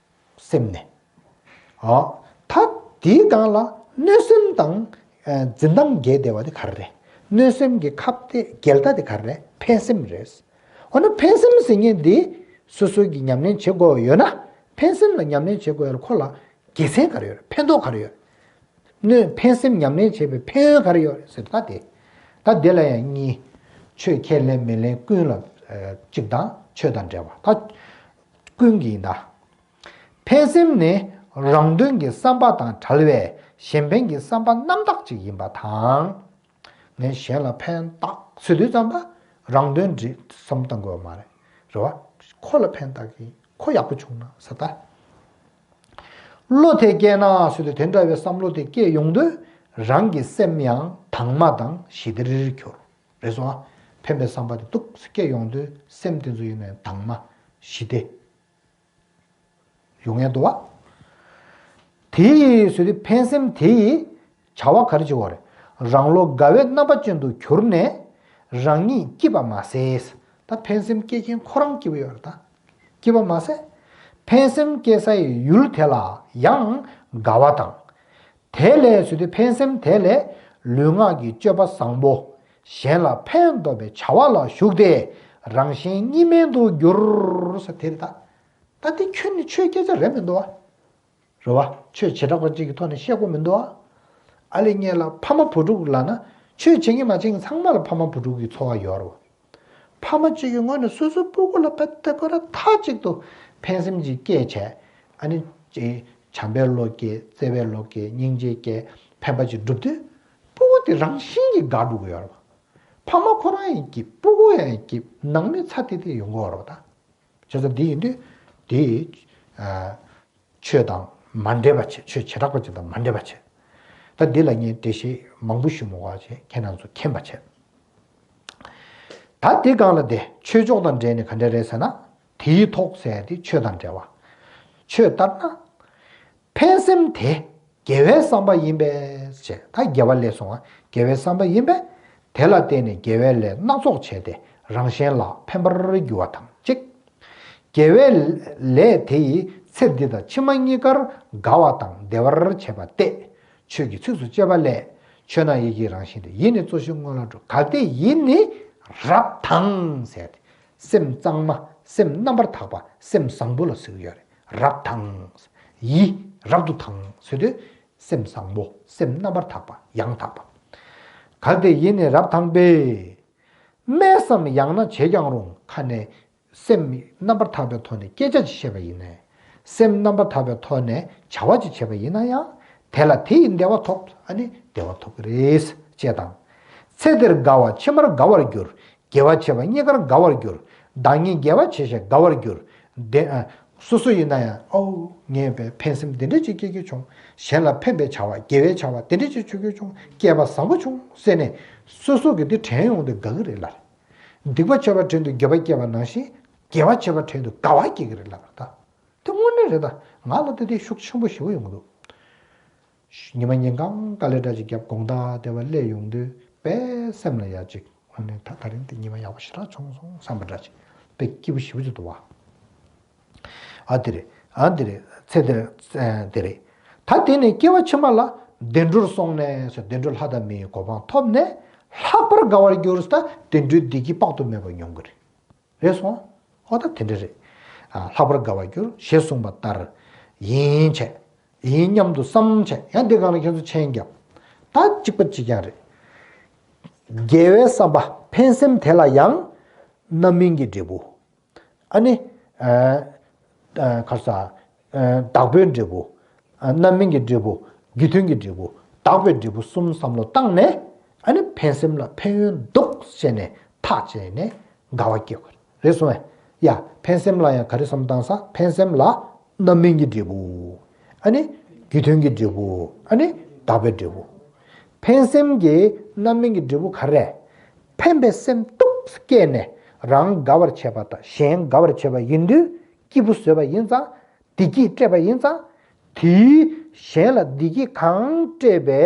སེམས་ནས། ཨ། ད་དེའི་སྒང་ལ་གནོད་སེམས་དང་འཛིན་སྟངས་འགལ་བསྡད་པ་དེ་ག་རེ་རེད། གནོད་སེམས་ཀྱི་ཁབ་དེ་འགལ་ཟླ་དེ་ག་རེ་རེད། ཕན་སེམས་རེད། འོ་ན་ཕན་སེམས་ཟེར་མཁན་འདི་སོ་སོ་གིས་ཉམས་ལེན་བྱེད་དགོས་ཡོད་ན། ཕན་སེམས་ལ་ཉམས་ལེན་བྱེད་དགོས་ཡོད་ལ་ཁོ་ལ་དགེ་མཚན་ག་རེ་ཡོད་རེད། ཕན་ཐོགས་ག་རེ་ཡོད་རེད། གནོད་ཕན་སེམས་ཉམས་ལེན་བྱས་པའི་ཕན་ཡོན་ག་རེ་ཡོད་རེད་ཟེར་ད་དེ། ད་དེ་ལ་ཡང་གཉིས། ཆོས་ཁས་ལེན་མི་ལེན་ཀུན་ལ་ཨ་གཅིག་དང་ཆོས་དང་འབྲེལ་བ་ད་ཀུན་གྱི་ཡིན་ད། ཕན་སེམས་ནི་རང་དོན་གྱི་བསམ་པ་དང་བྲལ་བའི་གཞན་ཕན་གྱི་བསམ་པ་རྣམ་དག་ཅིག་ཡིན་པ་དང་། ངས་གཞན་ལ་ཕན་བཏགས་ཟེར་དུས་ཙམ་པ་རང་དོན་འདྲི་བསམ་བཏང་དགོས་པ་མ་རེད། རེད་བ། ཁོ་ལ་ཕན་བཏགས་ཀྱི་ཁོ་ཡག་པོ་བྱུང་ན་ཟེར་ད། བློ་དེ་སྐྱེས་ན་ཟེར་དུས་དེ་འདྲ་བའི་བསམ་བློ་དེ་སྐྱེས་ཡོང་དུས་རང་གི་སེམས་ཡང་དྭངས་མ་དང་ཞི་བདེར་གྱུར། རེད་སོང་ཨ། ཕན་པའི་བསམ་པ་དེ་ཏོག་ཙམ་སྐྱེས་ཡོང་དུས་སེམས་དེ་ཚོ་ཡིན་ནའི་དྭངས་མ་ཞི་བདེ་ཡོང་ཡ་འདུག་བ། དེ་ཡིས་ཟེར་དུས་ཕན་སེམས་དེ་ཡིས་བྱ་བ་ག་རེ་བྱེད་དགོས་རེད། རང་བློ་དགའ་བའི་རྣམ་པ་ཅན་དུ་གྱུར་ནས་རང་ཉིད་སྐྱིད་པ་མ་ཟད། ད་ཕན་སེམས་སྐྱེ་མཁན་ཁོ་རང་སྐྱིད་པོ་ཡོད་རེད་ད། སྐྱིད་པ་མ་ཟད། ཕན་སེམས་སྐྱེ་སའི་ཡུལ་དེ་ལ་ཡང་དགའ་བ་དང་། དེ་ལས་ཟེར་དུས་ཕན་སེམས་དེ་ལས་ལུས་ངག་གི་སྤྱོད་པ་བཟང་པོ། གཞན་ལ་ཕན་འདོགས་པའི་བྱ་བ་ལ་ཞུགས་ཏེ་རང་གཞན་གཉིས་སྨན་དུ་འགྱུར་ཟེར་དེ་རེད་ད། ད་དེ་ཁྱོན་ནས་ཆོས་སྐད་ཆ་རེད་མི་འདུག་བ། རེད་བ། ཆོས་བྱེ་བྲག་པ་གཅིག་གི་ཐོག་ནས་བཤད་དགོས་མི་འདུག་བ། ཨ་ལེ་ངས་ལ་ཕ་མ་བུ་ཕྲུག་ལབ་ན་ཆོས་བྱེད་མཁན་མ་བྱེད་མཁན་ཚང་མ་ལ་ཕ་མ་བུ་ཕྲུག་གི་འཚོ་བ་ཡོད་རེད་བ། ཕ་མ་གཅིག་གི་ངོས་ནས་སོ་སོའི་སྤུ་གུ་ལ་དཔེ་ལྟ་ཁོ་ར་མཐའ་གཅིག་ཏུ་ཕན་སེམས་ཀྱི་སྐྱེས་བྱས། ཨ་ནི་ཅི་བྱམས་པའི་བློ་སྐྱེས། བརྩེ་བའི་བློ་སྐྱེས། སྙིང་རྗེ་སྐྱེས། ཕན་པ་ཅིག་བསྒྲུབས་དུས་སྤུ་གུ་དེ་རང་བཞིན་གྱིས་དགའ་འགྲོ་གི་ཡོད་རེད་བ། ཕ་མ་ཁོ་རང་ཡང་སྐྱིད། སྤུ་གུ་ཡང་སྐྱིད། ནང་མི་ཚ་ཏིག་ཏིག་ཡོང་གི་ཡོད་རེད་བ་ད། བྱས་ཙང་འདི་ཡིན་དུས་འདི་ཨ་ཆོས་དང་མ་འདྲེས་པ་བྱེད། ཆོས་བྱེ་བྲག་པ་ཅིག་དང་མ་འདྲེས་པ་བྱེད། ད་འདི་ལ་ངས་འགྲེལ་བཤད་མང་པོ་ཞུ་མི་དགོས་པ་བྱས། ཁྱེད་རང་ཚོ་མཁྱེན་པ་བྱས། ད་འདི་སྒང་ལ་དེ་ཆོས་ཕྱོགས་དང་འབྲེལ་ནས་ག་འདྲ་རེད་ཟེར་ན། དེའི་ཐོག་ཟེར་ཡ་དེ་ཆོས་དང་འབྲེལ་བ། ཆོས་ལྟར་ན། ཕན་སེམས་དེ་དགེ་བའི་བསམ་པ་ཡིན་པས་ཟེར། ད་དགེ་བ་ལས་སོང་བ། དགེ་བའི་བསམ་པ་ཡིན་པས། དེ་ལ་བརྟེན་ནས་དགེ་བའི་ལས་སྣ་ཚོགས་བྱས་ཏེ་རང་གཞན་ལ་ཕན་པར་འགྱུར་བ་དང་གཅིག། དགེ་བའི་ལས་དེ་ཡིས་ཚེ་འདི་དང་ཕྱི་མ་གཉིས་ཀར་དགའ་བ་དང་བདེ་བར་བྱེད་པ་སྟེ། ཆོས་ཀྱི་ཚིགས་སུ་བཅད་པ་ལས། ཆོས་ནི་ཡིད་ཀྱི་རང་བཞིན་ཏེ། ཡིད་ནི་གཙོ་ཆེན་སྔོན་ལ་གྲུབ། གལ་ཏེ་ཡིད་ནི་རབ་དྭངས་ཟེར་ཏེ། སེམས་གཙང་མ། སེམས་རྣམ་པར་དག་པ། སེམས་བཟང་པོ་ལ་ཟེར་གྱི་ཡོད་རེད། རབ་དྭངས། ཡིད་རབ་ཏུ་དྭངས་ཟེར་དུས་སེམས་བཟང་པོ། སེམས་རྣམ་པར་དག་པ། ཡང་དག་པ། གལ་ཏེ་ཡིད་ནི་རབ་དྭངས་པས། སྨྲས་སམ་ཡང་ན་བྱས་ཀྱང་རུང་། ཁ་ནས་སེམས་རྣམ་པར་དག་པའི་ཐོག་ནས་སྐད་ཆ་ཅིག་བཤད་པ་ཡིན་ནའི། སེམས་རྣམ་པར་དག་པའི་ཐོག་ནས་བྱ་བ་ཅིག་བྱས་པ་ཡིན་ན་ཡང་། དེ་ལ་དེ་ཡིས་བདེ་བ་ཐོབ། ཨ་ནི་བདེ་བ་ཐོབ་ཀྱི་རེད། ཅེས་དང་། ཚེ་འདིར་དགའ་བ་ཕྱི་མར་དགའ་བར་འགྱུར། དགེ་བ་བྱས་པ་གཉིས་ཀར་དགའ་བར་འགྱུར། བདག་ཉིད་དགེ་བ་བྱས་ཤིང་དགའ་བར་འགྱུར། དེ་ཨ་སོ་སོ་ཡིན་ན་ཡང་། ཨོ་ངས་པའི་ཕན་སེམས་འདི་འདྲ་ཅིག་སྐྱེ་རྒྱུ་བྱུང་། གཞན་ལ་ཕན་པའི་བྱ་བ། དགེ་བའི་བྱ་བ་འདི་འདྲ་ཅིག་བྱེད་རྒྱུ་བྱུང་། སྐྱེས་པ་བཟང་པོ་བྱུང་ཟེར་ནས་སོ་སོ་གི་འདི་དྲན་ཡོང་དུས་དགའ་གི་རེད་ལ། སྡིག་པ་བྱས་པ་དྲན་དུས་འགྱོད་པ་སྐྱེས་པ་ནང་བཞིན། དགེ་བ་བྱས་པ་དྲན་དུས་དགའ་བ་སྐྱེ་གི་རེད་ལབ་པ་ད། དེ་དངོས་གནས་རེད་ད། ང་ལ་དེ་དེ་ཤུགས་ཆེན་པོ་ཞེ་པོ་ཡོང་གི་འདུག། ཉི་མ་ཉིན་གང་དཀའ་ལས་འདྲ་ཅིག་བརྒྱབ། དགོང་དག་དེ་བ་སླེབས་ཡོང་དུས་དཔེ་སེམས་ལ་ཡ་ཅིག། ཨ་ནི་ད་ད་རིང་དེ་ཉི་མ་ཡག་པོ་ཞེ་དྲག་བྱུང་སོང་བསམ་པ་འདྲ་ཅིག། དཔེ་སྐྱིད་པོ་ཞེ་པོ་ཅིག་འདུག་བ། ཨ་དེ་རེད། ཨ་དེ་རེད། ཚེ་འདིར་ཨ་དེ་རེད། ད་དེ་ནས་སྐྱེ་བ་ཕྱི་མ་ལ་བདེ་འགྲོར་སོང་ནས་ཟེར། བདེ་འགྲོ་ལྷ་དང་མིའི་གོ་འཕང་ཐོབ་ནས་ལྷག་པར་དགའ་བར་འགྱུར་ཟེར། ད་བདེ་འགྲོའི་བདེ་སྐྱིད་དཔག་ཏུ་མེད་པ་མྱོང་གི་རེད། རེད་སོང་། ཨོ་ད་དེ་འདྲ་རེད། ཨ་ལྷག་པར་དགའ་བར་འགྱུར། ཞེས་གསུངས་པ་ལྟར་ཡིན་བྱས། ཡིན་སྙམ་དུ་བསམ་བྱས། ཡང་འདི་སྒང་ལ་ཁྱེད་ཚོ་མཆན་བརྒྱབ། ད་གཅིག་པ་གཅིག་རྐྱང་རེད། དགེ་བའི་བསམ་པ་ཕན་སེམས་དེ་ལ་ཡང་རྣམ་སྨིན་གྱི་འབྲས་བུ། ཨ་ནི་ཨ་ཨ་ག་རེ་ཟ། ཨ་བདག་པོའི་འབྲས་བུ། ཨ་རྣམ་སྨིན་གྱི་འབྲས་བུ། རྒྱུ་མཐུན་གྱི་འབྲས་བུ། བདག་པོའི་འབྲས་བུ་གསུམ་བསམ་བློ་བཏང་ནས། ཨ་ནི་ཕན་སེམས་ལ་ཕན་ཡོན་འདུག་ཟེར་ནས་ཐག་བཅད་ནས་དགའ་བ་སྐྱེ་དགོས་རེད་གསུངས་པས། ཡ། ཕན་སེམས་ལ་ཡང་ག་རེ་བསམ་བཏང་ས། ཕན་སེམས་ལ་རྣམ་སྨིན་གྱི་འབྲས་བུ། ཨ་ནི་རྒྱུ་མཐུན་གྱི་འབྲས་བུ། ཨ་ནི་བདག་པོའི་འབྲས་བུ། ཕན་སེམས་ཀྱི་རྣམ་སྨིན་གྱི་འབྲས་བུ་ག་རེ། ཕན་པའི་སེམས་སྟོབས་སུ་སྐྱེས་ནས་རང་དགའ་བར་བྱེད་པ་དང་གཞན་དགའ་བར་བྱེད་པ་ཡིན་དུས། སྐྱིད་པོ་བཟོས་པ་ཡིན་ཙང་། བདེ་སྐྱིད་སྤྲད་པ་ཡིན་ཙང་། དེས་གཞན་ལ་བདེ་སྐྱིད་གང་སྤྲད་པའི་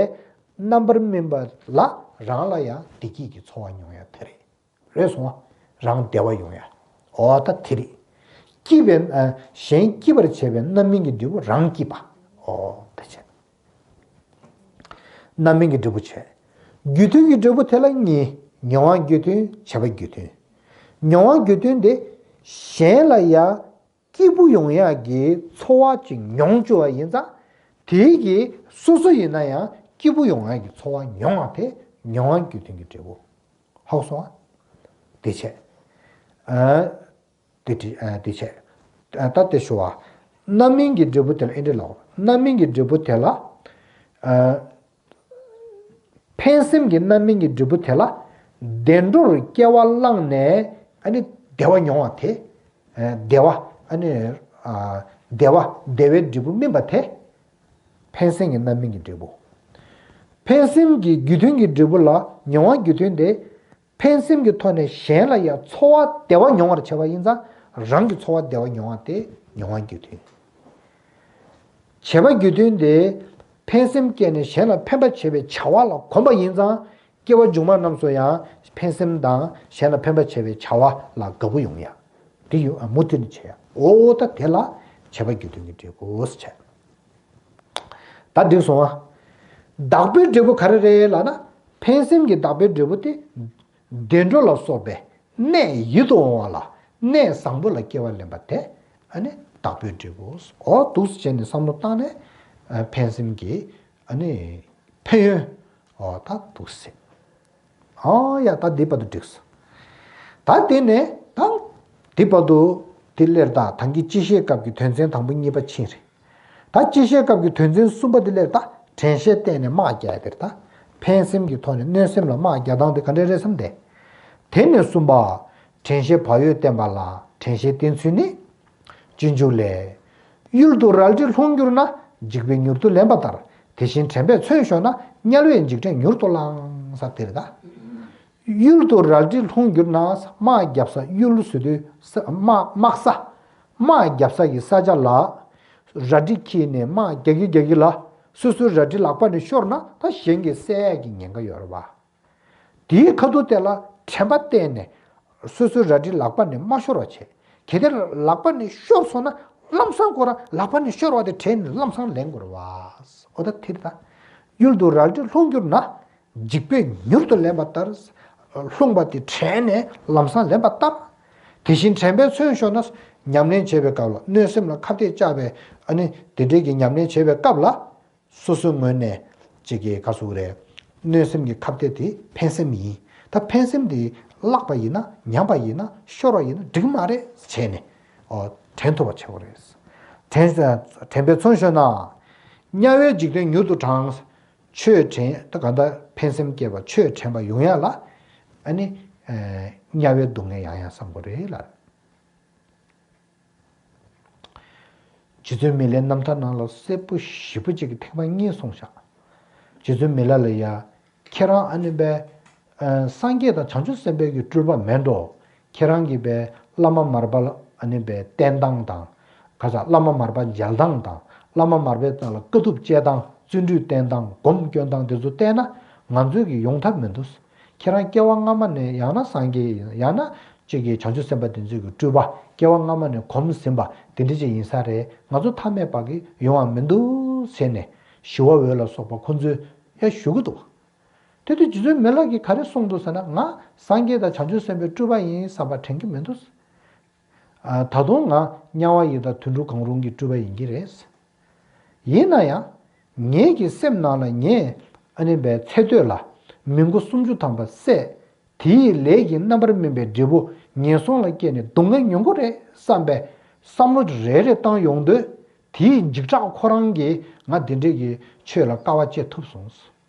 རྣམ་པར་སྨིན་པ་ལ་རང་ལ་ཡང་བདེ་སྐྱིད་ཀྱི་ཚོར་བ་མྱོང་ཡ་དེ་རེད། རེད་སོང་བ། རང་བདེ་བ་ཡོང་ཡ། ཨོ་ད་དེ་རེད། སྐྱིད་པའི་ཨ་གཞན་སྐྱིད་པར་བྱེད་པའི་རྣམ་སྨིན་གྱི་འབྲས་བུ་རང་སྐྱིད་པ། ཨོ་ད་བྱས། རྣམ་སྨིན་གྱི་འབྲས་བུ་བྱས། རྒྱུ་མཐུན་གྱི་འབྲས་བུ་དེ་ལ་གཉིས། མྱོང་བ་རྒྱུ་མཐུན། བྱས་པ་རྒྱུ་མཐུན། མྱོང་བ་རྒྱུ་མཐུན་དེ་གཞན་ལ་ཡ་སྐྱིད་པོ་ཡོང་ཡག་གི་ཚོར་བ་ཅིག་མྱོང་བཅུག་པ་ཡིན་ཙང་། དེའི་གི་སོ་སོ་ཡིན་ན་ཡང་སྐྱིད་པོ་ཡོང་ཡག་གི་ཚོར་བ་མྱོང་བ་དེ་མྱོང་བ་རྒྱུ་མཐུན་གྱི་འབྲས་བུ། ཧ་གོ་སོང་ཨ། དེ་བྱས། ཨ། དེ་དྲི་ཨ་དེ་བྱས། ཨ་ད་དེ་ཞུ་བ། རྣམ་སྨིན་གྱི་འབྲས་བུ་དེ་ལ་ཨེ་འདྲ་ལབ། རྣམ་སྨིན་གྱི་འབྲས་བུ་དེ་ལ། ཨ། ཕན་སེམས་ཀྱི་རྣམ་སྨིན་གྱི་འབྲས་བུ་དེ་ལ། བདེ་འགྲོར་སྐྱེ་བ་བླངས་ནས་ཨ་ནི་བདེ་བ་མྱོང་བ་དེ། ཨ་བདེ་བ་ཨ་ནི་ཨ་བདེ་བ་བདེ་བའི་འབྲས་བུ་སྨིན་པ་དེ། ཕན་སེམས་ཀྱི་རྣམ་སྨིན་གྱི་འབྲས་བུ། ཕན་སེམས་ཀྱི་རྒྱུ་མཐུན་གྱི་འབྲས་བུ་ལ་མྱོང་བ་རྒྱུ་མཐུན་དེ། ཕན་སེམས་ཀྱི་ཐོག་ནས་གཞན་ལ་ཡང་ཚོར་བ་བདེ་བ་མྱོང་བར་བྱེད་པ་ཡིན་ཙང་། རང་གི་ཚོར་བ་བདེ་བ་མྱོང་བ་དེ་མྱོང་བ་རྒྱུ་མཐུན། བྱས་པ་རྒྱུ་མཐུན་དེ། ཕན་སེམས་བསྐྱེད་ནས་གཞན་ལ་ཕན་པ་བྱེད་པའི་བྱ་བ་ལ་གོམས་པ་ཡིན་ཙང་། སྐྱེ་བ་མཇུག་མ་རྣམས་སུ་ཡང་ཕན་སེམས་དང་གཞན་ལ་ཕན་པ་བྱེད་པའི་བྱ་བ་ལ་དགའ་པོ་ཡོང་ཡ། དེ་ཡོད་ཨ་མུ་མཐུད་ནས་བྱེད་ཡ། འོ་ད་དེ་ལ་བྱས་པ་རྒྱུ་མཐུན་གྱི་འབྲས་བུ་ཟེར་བྱས། ད་འགྲིག་སོང་ཨ། བདག་པོའི་འབྲས་བུ་ག་རེ་རེད་ལབ་ན། ཕན་སེམས་ཀྱི་བདག་པོའི་འབྲས་བུ་དེ། བདེ་འགྲོ་ལ་སོགས་པའི་གནས་ཡིད་དུ་འོང་བ་ལ་གནས་བཟང་པོ་ལ་སྐྱེ་བ་ལེན་པ་དེ་ཨ་ནི་བདག་པོའི་འབྲས་བུ། འོ་འདུག་སེ་བྱས་ནས་བསམ་བློ་བཏང་ནས་ཨ་ཕན་སེམས་ཀྱི་ཨ་ནི་ཕན་ཡོན་འོ་ད་འདུག་སེ། ཨོ་ཡ་ད་འདི་བར་དུ་འགྲིག་སོང་། ད་དེ་ནས་ད་འདི་བར་དུ་དེ་སླེབས། ད་ད་གིན་སྤྱི་བཤད་སྐབས་ཀྱི་དོན་ཚན་དང་པོ་གཉིས་པ་ཕྱིན་རེད། ད་སྤྱི་བཤད་སྐབས་ཀྱི་དོན་ཚན་གསུམ་པ་དེ་སླེབས། ད་དྲན་ཤེས་བསྟེན་ནས་དམག་རྒྱག་ཡ་དེ་རེད། ད་ཕན་སེམས་ཀྱི་ཐོག་ནས་གནོད་སེམས་ལ་དམག་རྒྱག་སྟངས་དེ་ག་འདྲ་རེད་བསམ་སྟེ། དེ་ནས་གསུམ་པ། དྲན་ཤེས་བག་ཡོད་བསྟེན་པ་ལ་དྲན་ཤེས་བསྟེན་ཚུལ་ནི། སྤྱོད་འཇུག་ལས། གཡུལ་དུ་རལ་གྲི་ལྷུང་གྱུར་ན། འཇིགས་པས་མྱུར་དུ་ལེན་པ་ལྟར། དེ་བཞིན་དྲན་པས་མཚོན་ཤོར་ན། དམྱལ་བའི་འཇིགས་བྲལ་མྱུར་དུ་བླང་། ས་དེ་རེད་ད། གཡུལ་དུ་རལ་གྲི་ལྷུང་གྱུར་ན། དམག་རྒྱབ་ས་གཡུལ་ཟེར་དུས་ས་དམག་དམག་ས། དམག་རྒྱབ་ས་ཀྱི་ས་ཆ་ལ། རལ་གྲི་འཁྱེར་ནས་དམག་རྒྱག་གི་རྒྱག་གི་ལ། སོ་སོའི་རལ་གྲི་ལག་པ་ནས་ཤོར་ན་ད་གཞན་གྱིས་བསད་ཡག་གི་ཉེན་ཁ་ཡོད་རེད་བ། དེའི་ཁ་ཐུག་དེ་ལ་དྲན་པ་བསྟེན་ནས། སོ་སོའི་རལ་གྲི་ལག་པ་ནས་མ་ཤོར་བ་བྱེད། གལ་ཏེ་ལག་པ་ནས་ཤོར་སོང་ན་ལམ་སང་ཁོ་རང་ལག་པ་ནས་ཤོར་བ་དེ་དྲན་ནས་ལམ་སང་ལེན་དགོས་རེད་བ། འོ་ད་དེ་རེད་ད། གཡུལ་དུ་རལ་གྲི་ལྷུང་གྱུར་ན། འཇིགས་པས་མྱུར་དུ་ལེན་པ་ལྟར། ལྷུང་བ་དེ་དྲན་ནས་ལམ་སང་ལེན་པ་ལྟར། དེ་བཞིན་དྲན་པས་མཚོན་ཤོར་ན། ཉམས་ལེན་བྱེད་པའི་སྐབས་ལ་གནོད་སེམས་ལ་ཁ་གཏད་བཅག་པའི་ཨ་ནི་དེ་འདྲའི་གི་ཉམས་ལེན་བྱེད་པའི་སྐབས་ལ། སོ་སོའི་ངོས་ནས་ཅིག་གི་ག་ཟེར་དགོས་རེད། གནོད་སེམས་ཀྱི་ཁ་གཏད་དེ་ཕན་སེམས་ཡིན། ད་ཕན་སེམས་དེ་བརླག་པ་ཡིན་ན་ཉམས་པ་ཡིན་ན་ཤོར་བ་ཡིན་ན་འགྲིག་མ་རེད་བྱས་ནས། ཨོ་དྲན་ཐུབ་པ་བྱེད་དགོས་རེད། དྲན་དྲན་པས་མཚོན་ཤོར་ན། དམྱལ་བའི་འཇིགས་བྲལ་མྱུར་དུ་བྲང་། ཆོས་དྲན་ད་ག་ད་ཕན་སེམས་སྐྱེས་པ་ཆོས་དྲན་པ་ཡོང་ཡ་ལ། ཨ་ནི་དམྱལ་བའི་སྡུག་བསྔལ་ཡང་ཡང་བསམ་དགོས་རེད་ལ། རྗེ་བཙུན་མི་ལའི་རྣམ་ཐར་ནང་ལ་གསལ་པོ་ཞེ་པོ་ཅིག་གི་ཐེངས་མ་གཉིས་གསུངས་ཤག་རྗེ་བཙུན་མི་ལ་ལ་ཡ། ཁྱེད་རང་ཨ་ནི་པའི། ཨ་སངས་རྒྱས་དང་བྱང་ཆུབ་སེམས་དཔའི་གི་སྤྲུལ་པ་མེད་འགྲོ། ཁྱེད་རང་གི་པའི་བླ་མ་མར་པ་ལ་ཨ་ནི་པའི་བསྟེན་སྟངས་དང་། ག་ས་བླ་མ་མར་པ་མཇལ་སྟངས་དང་། བླ་མ་མར་པའི་རྩ་ལ་དཀའ་ཐུབ་སྤྱད་སྟངས། བརྩོན་འགྲུས་བསྟེན་སྟངས། སྒོམ་སྐྱོན་སྟངས་དེ་ཚོ་བལྟས་ན། ང་ཚོའི་གི་ཡོང་ཐབས་མི་འདུག་ཁྱེད་རང་སྐྱེ་བ་སྔ་མ་ནས་ཡང་ན་སངས་རྒྱས་ཡིན། ཡང་ན་གཅིག་གི་བྱང་ཆུབ་སེམས་དཔའ་དེ་ཚོའི་གི་སྤྲུལ་པ་སྐྱེ་བ་སྔ་མ་ནས་གོམས་ཟིན་པ་དེ་འདྲ་ཅིག་ཡིན་ས་རེད། ང་ཚོ་ཐ་མལ་པ་གི་ཡོང་བ་མི་འདུག་ཟེར་ནས་ཞི་བ་འོད་ལ་སོགས་པ་ཁོ་ཚོས་ཡ་ཞུ་གི་འདུག་དེ་དུས་རྗེ་བཙུན་མི་ལ་གིས་ག་རེ་གསུངས་འདུག་ཟེར་ན། ང་སངས་རྒྱས་དང་བྱང་ཆུབ་སེམས་དཔའི་སྤྲུལ་པ་ཡིན་བསམ་པ་དྲན་གྱི་མི་འདུག་ཨ་ད་དུང་ང་དམྱལ་བ་ཡི་དྭགས་དུད་འགྲོ་གང་རུང་གི་སྤྲུལ་པ་ཡིན་གྱི་རེད། ཡིན་ན་ཡང་། ངེད་ཀྱི་སེམས་ནང་ལ་ངས་ཨ་ནི་པའི་ཚེ་སྟོད་ལ་མི་མགོ་སུམ་ཅུ་ཐམ་པ་བསད། དེའི་ལས་ཀྱི་རྣམ་པར་སྨིན་པའི་འབྲས་བུ་ངན་སོང་ལ་སྐྱེས་ནས་སྡུག་བསྔལ་མྱོང་གི་རེད་བསམ་པའི་བསམ་བློ་རེ་རེ་བཏང་ཡོང་དུས། དེའི་འཇིགས་སྐྲག་ཁོ་རང་གིས་ང་འདི་འདྲའི་གི་ཆོས་ལ་དཀའ་བ་སྤྱད་ཐུབ་སོང་།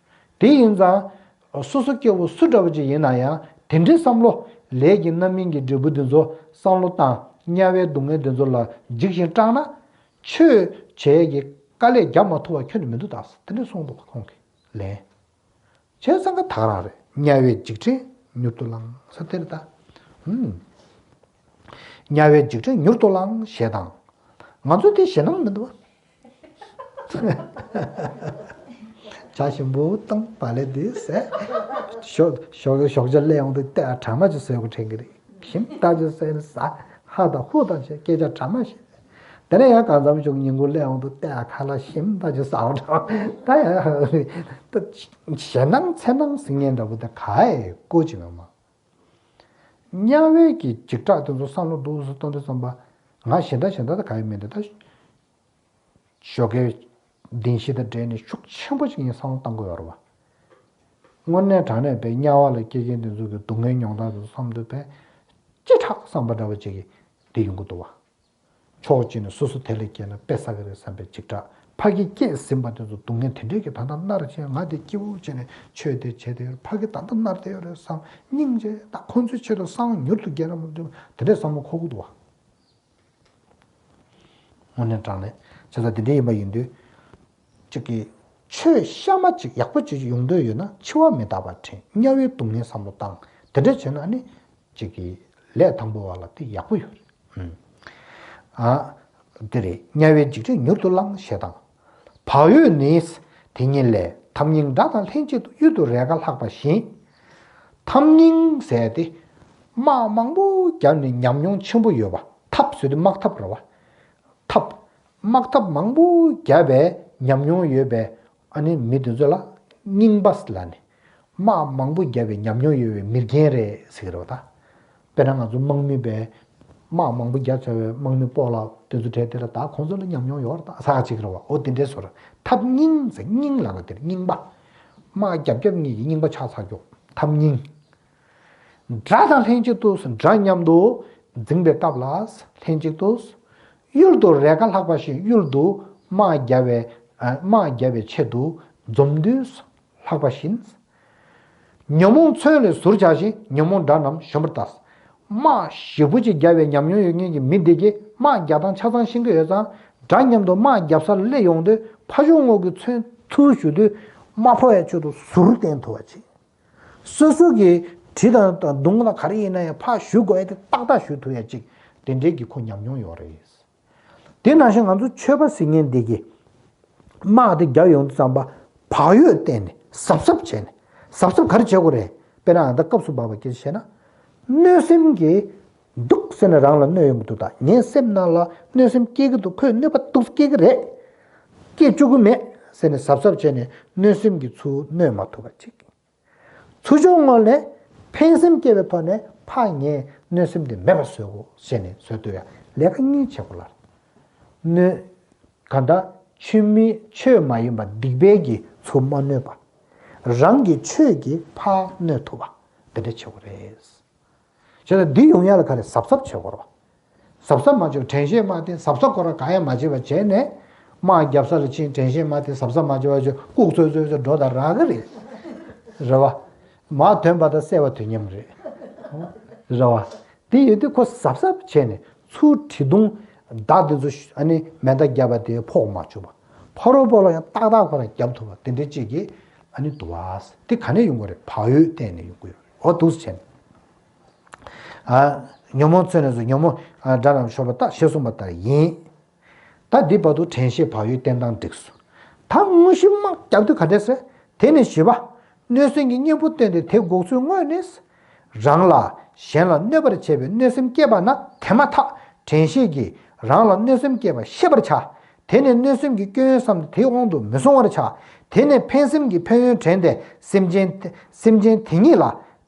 དེ་ཡིན་ཙང་། སོ་སོ་སྐྱེ་བོ་སུ་འདྲ་བོ་ཅིག་ཡིན་ན་ཡང་དེ་འདྲའི་བསམ་བློ། ལས་ཀྱི་རྣམ་སྨིན་གྱི་འབྲས་བུ་འདི་ཚོ་བསམ་བློ་བཏང་། དམྱལ་བའི་སྡུག་བསྔལ་འདི་ཚོ་ལ་འཇིགས་ཤིང་སྐྲག་ན། ཆོས་བྱེད་ཀྱི་དཀའ་ལས་རྒྱབ་མ་ཐུབ་པ་ཁྱོན་ནས་མི་འདུག་ད་དེ་འདྲ་གསུངས་འདུག་ཁོང་གིས་ལན། བྱས་ཙང་ཀ་ད་ག་རང་རེད། དམྱལ་བའི་འཇིགས་བྲལ་མྱུར་དུ་བླང་ས་དེ་རེད་ད། ཧུམ། དམྱལ་བའི་འཇིགས་བྲལ་མྱུར་དུ་བླང་ཞེས་དང་། ང་ཚོ་དེ་ཞེད་སྣང་མི་འདུག་བ། བྱ་ཞིམ་པོ་བཏང་བ་ལས་དེ་ཟས། ཞོགས་ཞོགས་ཞོགས་ཇ་སླེབས་ཡོང་དུས་ལྟ་གྲ་མ་ཅིག་བཟོས་དགོས་དྲན་གི་རེད། ཞིམ་ལྟ་ཅིག་བཟོས་ནས་ཟ། ཧ་དང་ཧུ་དང་བྱས་སྐད་ཆ་གྲ་མ་བཤད། དེ་ནས་ཡང་གང་འཚམ་ཅིག་ཉིན་གུང་སླེབས་འོང་དུས་ཏེ་ཨ་ཁ་ལག་ཞིམ་པ་ཅིག་ཟ་འོང་དྲ། ད་ཡང་ད་ཞེད་སྣང་འཚེར་སྣང་ཟེར་མཁན་འདྲ་པོ་དེ་ག་ཡེ་ཀོ་ཅིག་མེད་མ། དམྱལ་བའི་གི་འཇིགས་སྐྲག་དེ་ཚོ་བསམ་བློ་སྡུག་སུ་གཏོང་དུས་ཙམ་པ། ང་གཞན་དག་གཞན་དག་ད་ག་ཡེ་མེད་འདི་ད། ཞོགས་ཀའི་བདེན་བཞི་དང་འབྲེལ་ནས་ཤུགས་ཆེན་པོ་ཅིག་ཡིན་བསམ་བློ་བཏང་དགོས་ཡོད་རེད་བ། དངོས་གནས་དྲང་གནས་པའི་དམྱལ་བ་ལ་སྐྱེ་མཁན་དེ་ཚོ་གི་སྡུག་བསྔལ་མྱོང་སྟངས་དེ་ཚོ་བསམ་དུས་པས་ལྕེ་ཁྲག་བསམ་པ་འདྲ་བ་ཅིག་གིས་དེ་ཡོང་གི་འདུག་བ། ཕྱོགས་གཅིག་ནས་སོ་སོ་དེ་ལ་སྐྱེས་ན་དཔེ་བསགས་ཀྱི་རེད་བསམ་པའི་འཇིགས་སྐྲག་ཕ་གི་སྐྱེས་ཟིན་པ་དེ་ཚོ་སྡུག་བསྔལ་དེ་འདྲས་ཀྱིས་ད་ལྟ་མནར་བྱས། ང་དེ་སྐྱིད་པོ་བྱས་ནས་ཆོས་དེ་བྱས་དེ་ཡོད། ཕ་གི་ད་ལྟ་མནར་བསྡད་ཡོད་རེད་བསམ། སྙིང་རྗེ། ད་ཁོང་ཚོའི་ཆེད་དུ་སང་མྱུར་དུ་རྒྱལ་རབས་མ་ཐོན། དེ་འདྲས་བསམ་བློ་འཁོར་གི་འདུག་བ། དངོས་གནས་དྲང་གནས་བྱས་ཙང་དེ་འདྲ་ཡིན་པ་ཡིན་དུས། གཅིག་གིས་ཆོས་གཤའ་མ་གཅིག་ཡག་པོ་གཅིག་ཡོང་འདོད་ཡོད་ན་འཆི་བ་མི་རྟག་པ་དྲན། དམྱལ་བའི་སྡུག་བསྔལ་བསམ་བློ་བཏང་། དེ་འདྲ་བྱས་ན་ནི་གཅིག་གིས་ལས་དང་པོ་བ་ལ་དེ་ཡག་པོ་ཡོད་རེད། ཨ། དེ་རེད། དམྱལ་བའི་འཇིགས་སྐྲག་མྱུར་དུ་བསླང་ཞེས་དང་། བག་ཡོད་ནི། དེ་ཉིད་ལས་ཐབས་སྙིང་དགྲ་དང་ལྷན་ཅིག་ཏུ་གཡུལ་དུ་རེས་འགའ་ལྷགས་པ་བཞིན། ཐབས་སྙིང་ཟེར་ཏེ། དམག་མང་པོ་བརྒྱབ་ནས་ཉམས་མྱོང་ཆེན་པོ་ཡོད་པ། ཐབས་ཟེར་དུས་དམག་ཐབས་རེད་བ། ཐབས། དམག་ཐབས་མང་པོ་བརྒྱབ་པའི་ཉམས་མྱོང་ཡོད་པའི་ཨ་ནི་མི་དེ་ཚོ་ལ་རྙིང་པ་ལབ་ནས། དམག་མང་པོ་བརྒྱབ་པའི་ཉམས་མྱོང་ཡོད་པའི་མི་རྒན་རེད་ཟེར་གི་རེད་བ་ད། དཔེར་ན་ང་ཚོ་དམག་མི་པས་དམག་མང་པོ་བརྒྱབ་ཚར་བའི་དམག་མི་སྤོ་ལགས་དེ་ཚོ་གྲས་དེ་ལ་ད་ཁོང་ཚོ་ལ་ཉམས་མྱོང་ཡོད་རེད་ད་ཟེར་གཅིག་རེད་བ། འོ་དེ་འདྲའི་བཟོ་འདྲ། ཐབས་རྙིང་ཟེར། རྙིང་ལབ་པ་དེར་རྙིང་པ། དམག་བརྒྱབ་བརྒྱབ་གཉིས་ཀྱི་རྙིང་པ་ཆགས་ཚར་རྒྱུ། ཐབས་རྙིང་། དགྲ་དང་ལྷན་ཅིག་ཏུ། དགྲ་མཉམ་དུ་འཛིང་པའི་སྐབས་ལ་ལྷན་ཅིག་ཏུ། གཡུལ་དུ་རེས་འགའ་ལྷགས་པ་བཞིན། གཡུལ་དུ་དམག་བརྒྱབ་པའི་ཨ། དམག་བརྒྱབ་པའི་ཆེད་དུ་འཛོམས་དུས་ལྷགས་པ་བཞིན། ཉོན་མོངས་མཚོན་ལས་ཟུར་བྱ་ཞིང་། ཉོན་མོངས་དགྲ་རྣམས་གཞོམ་པར་ལྟ། དམག་ཞེ་པོ་ཅིག་བརྒྱབ་པའི་ཉམས་མྱོང་ཡོད་མཁན་གྱི་མི་དེ་གིས་དམག་རྒྱག་སྟངས་ཆ་ཚང་ཤེས་ཀྱི་ཡོད་ཙང་། དགྲ་མཉམ་དུ་དམག་རྒྱབ་སར་སླེབས་ཡོང་དུས་ཕ་ཕྱོགས་ངོས་ཀྱི་མཚོན་ཚུར་གཞུ་དུས་དམག་འཕོ་བའི་ཆེད་དུ་ཟུར་བསྟན་ཐུབ་པ་བྱེད། སོ་སོ་གི་གྲི་དང་མདུང་དང་ག་རེ་ཡིན་ན་ཡང་ཕར་གཞུ་དགོས་ཡ་དེ་ཏག་ཏག་གཞུ་ཐུབ་ཡ་ཅིག་དེ་འདྲའི་གི་ཁོ་ཉམས་མྱོང་ཡོད་རེད། དེ་ནང་བཞིན་ང་ཚོ་ཆོས་པ་ཟེར་མཁན་འདི་གི་དམག་དེ་རྒྱབ་ཡོང་དུས་ཙམ་པ་བག་ཡོད་བསྟན་ནས་གཟབ་གཟབ་བྱས་ནས། གཟབ་གཟབ་ག་རེ་བྱེད་དགོས་རེད། དཔེར་ན་ཨ་ད་སྐབས་སུ་བབས་པ་སྐད་ཆ་བཤད་ན། གནོད་སེམས་ཀྱིས་འདུག་ཟེར་ནས་རང་ལ་གནོད་ཡོང་གི་འདུག་ད་ངའི་སེམས་ནང་ལ་གནོད་སེམས་སྐྱེ་གི་འདུག་ཁོས་གནོད་པ་འདུག་སྐྱེ་གི་རེད། སྐྱེ་བཅུག་གི་མེད་ཟེར་ནས་གཟབ་གཟབ་བྱས་ནས་གནོད་སེམས་ཀྱིས་ཚུར་གནོད་མ་ཐུབ་པ་ཅིག་ཚུར་ཕྱོགས་ངོས་ནས་ཕན་སེམས་སྐྱེ་བའི་ཐོག་ནས་ཕར་ངས་གནོད་སེམས་དེ་མེད་པ་བཟོ་དགོས་ཟེར་ནས་བཟོ་ཐུབ་ཡ་ལས་ཀ་གཉིས་བྱེད་དགོས་ལ། གནོད། གང་ལྟར་ཆོས་མིན་ཆོས་མ་ཡིན་པ་སྡིག་པའི་གིས་ཚུར་མ་གནོད་པ། རང་གི་ཆོས་ཀྱིས་ཕར་གནོད་ཐུབ་པ། དེ་འདྲ་བྱེད་དགོས་རེད། བྱས་ཙང་འདི་ཡོང་ཡ་ལ་ག་རེ་གཟབ་གཟབ་བྱེད་དགོས་རེད་བ། གཟབ་གཟབ་མ་བྱེད་པ་དྲན་ཤེས་མ་བསྟེན། གཟབ་གཟབ་ཁོ་རང་གང་ཡང་མ་བྱེད་པ་བྱས་ནས་དམག་རྒྱབ་ས་ལ་ཕྱིན། དྲན་ཤེས་མ་བསྟེན། གཟབ་གཟབ་མ་བྱེད་པ་བྱས་ལྐུགས་ཚོད་ཚོད་ཚོད་འགྲོ་དང་རག་གི་རེད། རེད་བ། མར་ཐོན་པ་དང་བསད་པ་དུས་མཉམ་རེད། རེད་བ། དེ་ཡོད་དུས་ཁོ་གཟབ་གཟབ་བྱས་ནས་ཚུར་གྲི་མདུང་མདའ་དེ་ཚོ་ཨ་ནི་མེ་མདའ་བརྒྱབ་པ་དེ་ཕོག་མ་བཅུག་པ། ཕ་རོལ་པོ་ལ་ཡང་ཏག་ཏག་ཁོ་རང་བརྒྱབ་ཐུབ་པ་དེ་འདྲའི་ཅིག་གི་ཨ་ནི་འདུག་བ། དེ་ག་ནས་ཡོང་གི་རེད། བག་ཡོད་བསྟན་ནས་ཡོང་གི་ཡོད་རེད། འོ་འདུག་སེ་བྱས་ནས། ཨ། ཉོན་མོངས་མཚོན་ལས་སུ། ཉོན་མོངས་ཨ་དགྲ་རྣམས་གཞོམ་པར་ལྟ་ཞེས་གསུངས་པ་ལྟར་ཡིན། ད་འདི་བར་དུ་དྲན་ཤེས་བག་ཡོད་བསྟེན་སྟངས་འགྲིག་སོང་། ད་དངོས་གཞི་དམག་རྒྱབ་དུས་ག་འདྲས་ཟེར། དེ་ནས་བཞི་པ། གནོད་སེམས་ཀྱི་གཉེན་པོ་བསྟེན་ཏེ་དེ་འགོག་ཚུལ་དངོས་ནི། རང་ལ་གཞན་ལ་གནོད་པར་བྱེད་པའི་གནོད་སེམས་སྐྱེས་པ་ན་དེ་མ་ཐག་དྲན་ཤེས་ཀྱིས་རང་ལ་གནོད་སེམས་སྐྱེས་པ་ཤེས་པར་བྱ། དེ་ནས་གནོད་སེམས་ཀྱི་སྐྱོན་ཡོན་བསམས་ཏེ་དེའི་དབང་དུ་མི་སོང་བར་བྱ། དེ་ནས་ཕན་སེམས་ཀྱི་ཕན་ཡོན་དྲན་ཏེ་སེམས་ཅན་སེམས་ཅན་དེ་ཉིད་ལ།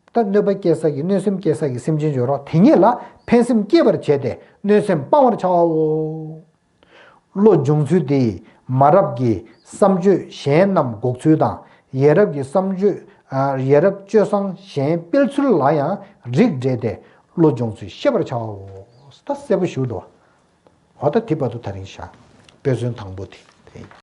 ད་གནོད་པ་སྐྱེལ་ས་གི་གནོད་སེམས་སྐྱེལ་ས་གི་སེམས་ཅན་ཡོད་རོགས་དེ་ཉིད་ལ་ཕན་སེམས་སྐྱེད་པར་བྱས་ཏེ་གནོད་སེམས་སྤང་བར་བྱའོ། བློ་སྦྱོང་ཚུལ་དེས་མ་རབས་ཀྱི་བསམ་སྤྱོད་གཞན་རྣམས་འགོག་ཚུལ་དང་། ཡ་རབས་ཀྱི་བསམ་སྤྱོད་ཨ་ཡ་རབས་སྤྱོད་བཟང་གཞན་སྤེལ་ཚུལ་ལ་ཡང་རིགས་འགྲེ་སྟེ་བློ་སྦྱོང་ཚུལ་ཤེས་པར་བྱའོ། ད་གསལ་པོ་ཞུ་འདུག་འོ་ད་དེ་བར་དུ་ད་རིང་བཞག་དཔེ་མཚོན་དང་པོ་དེ་དེ་ཡིན།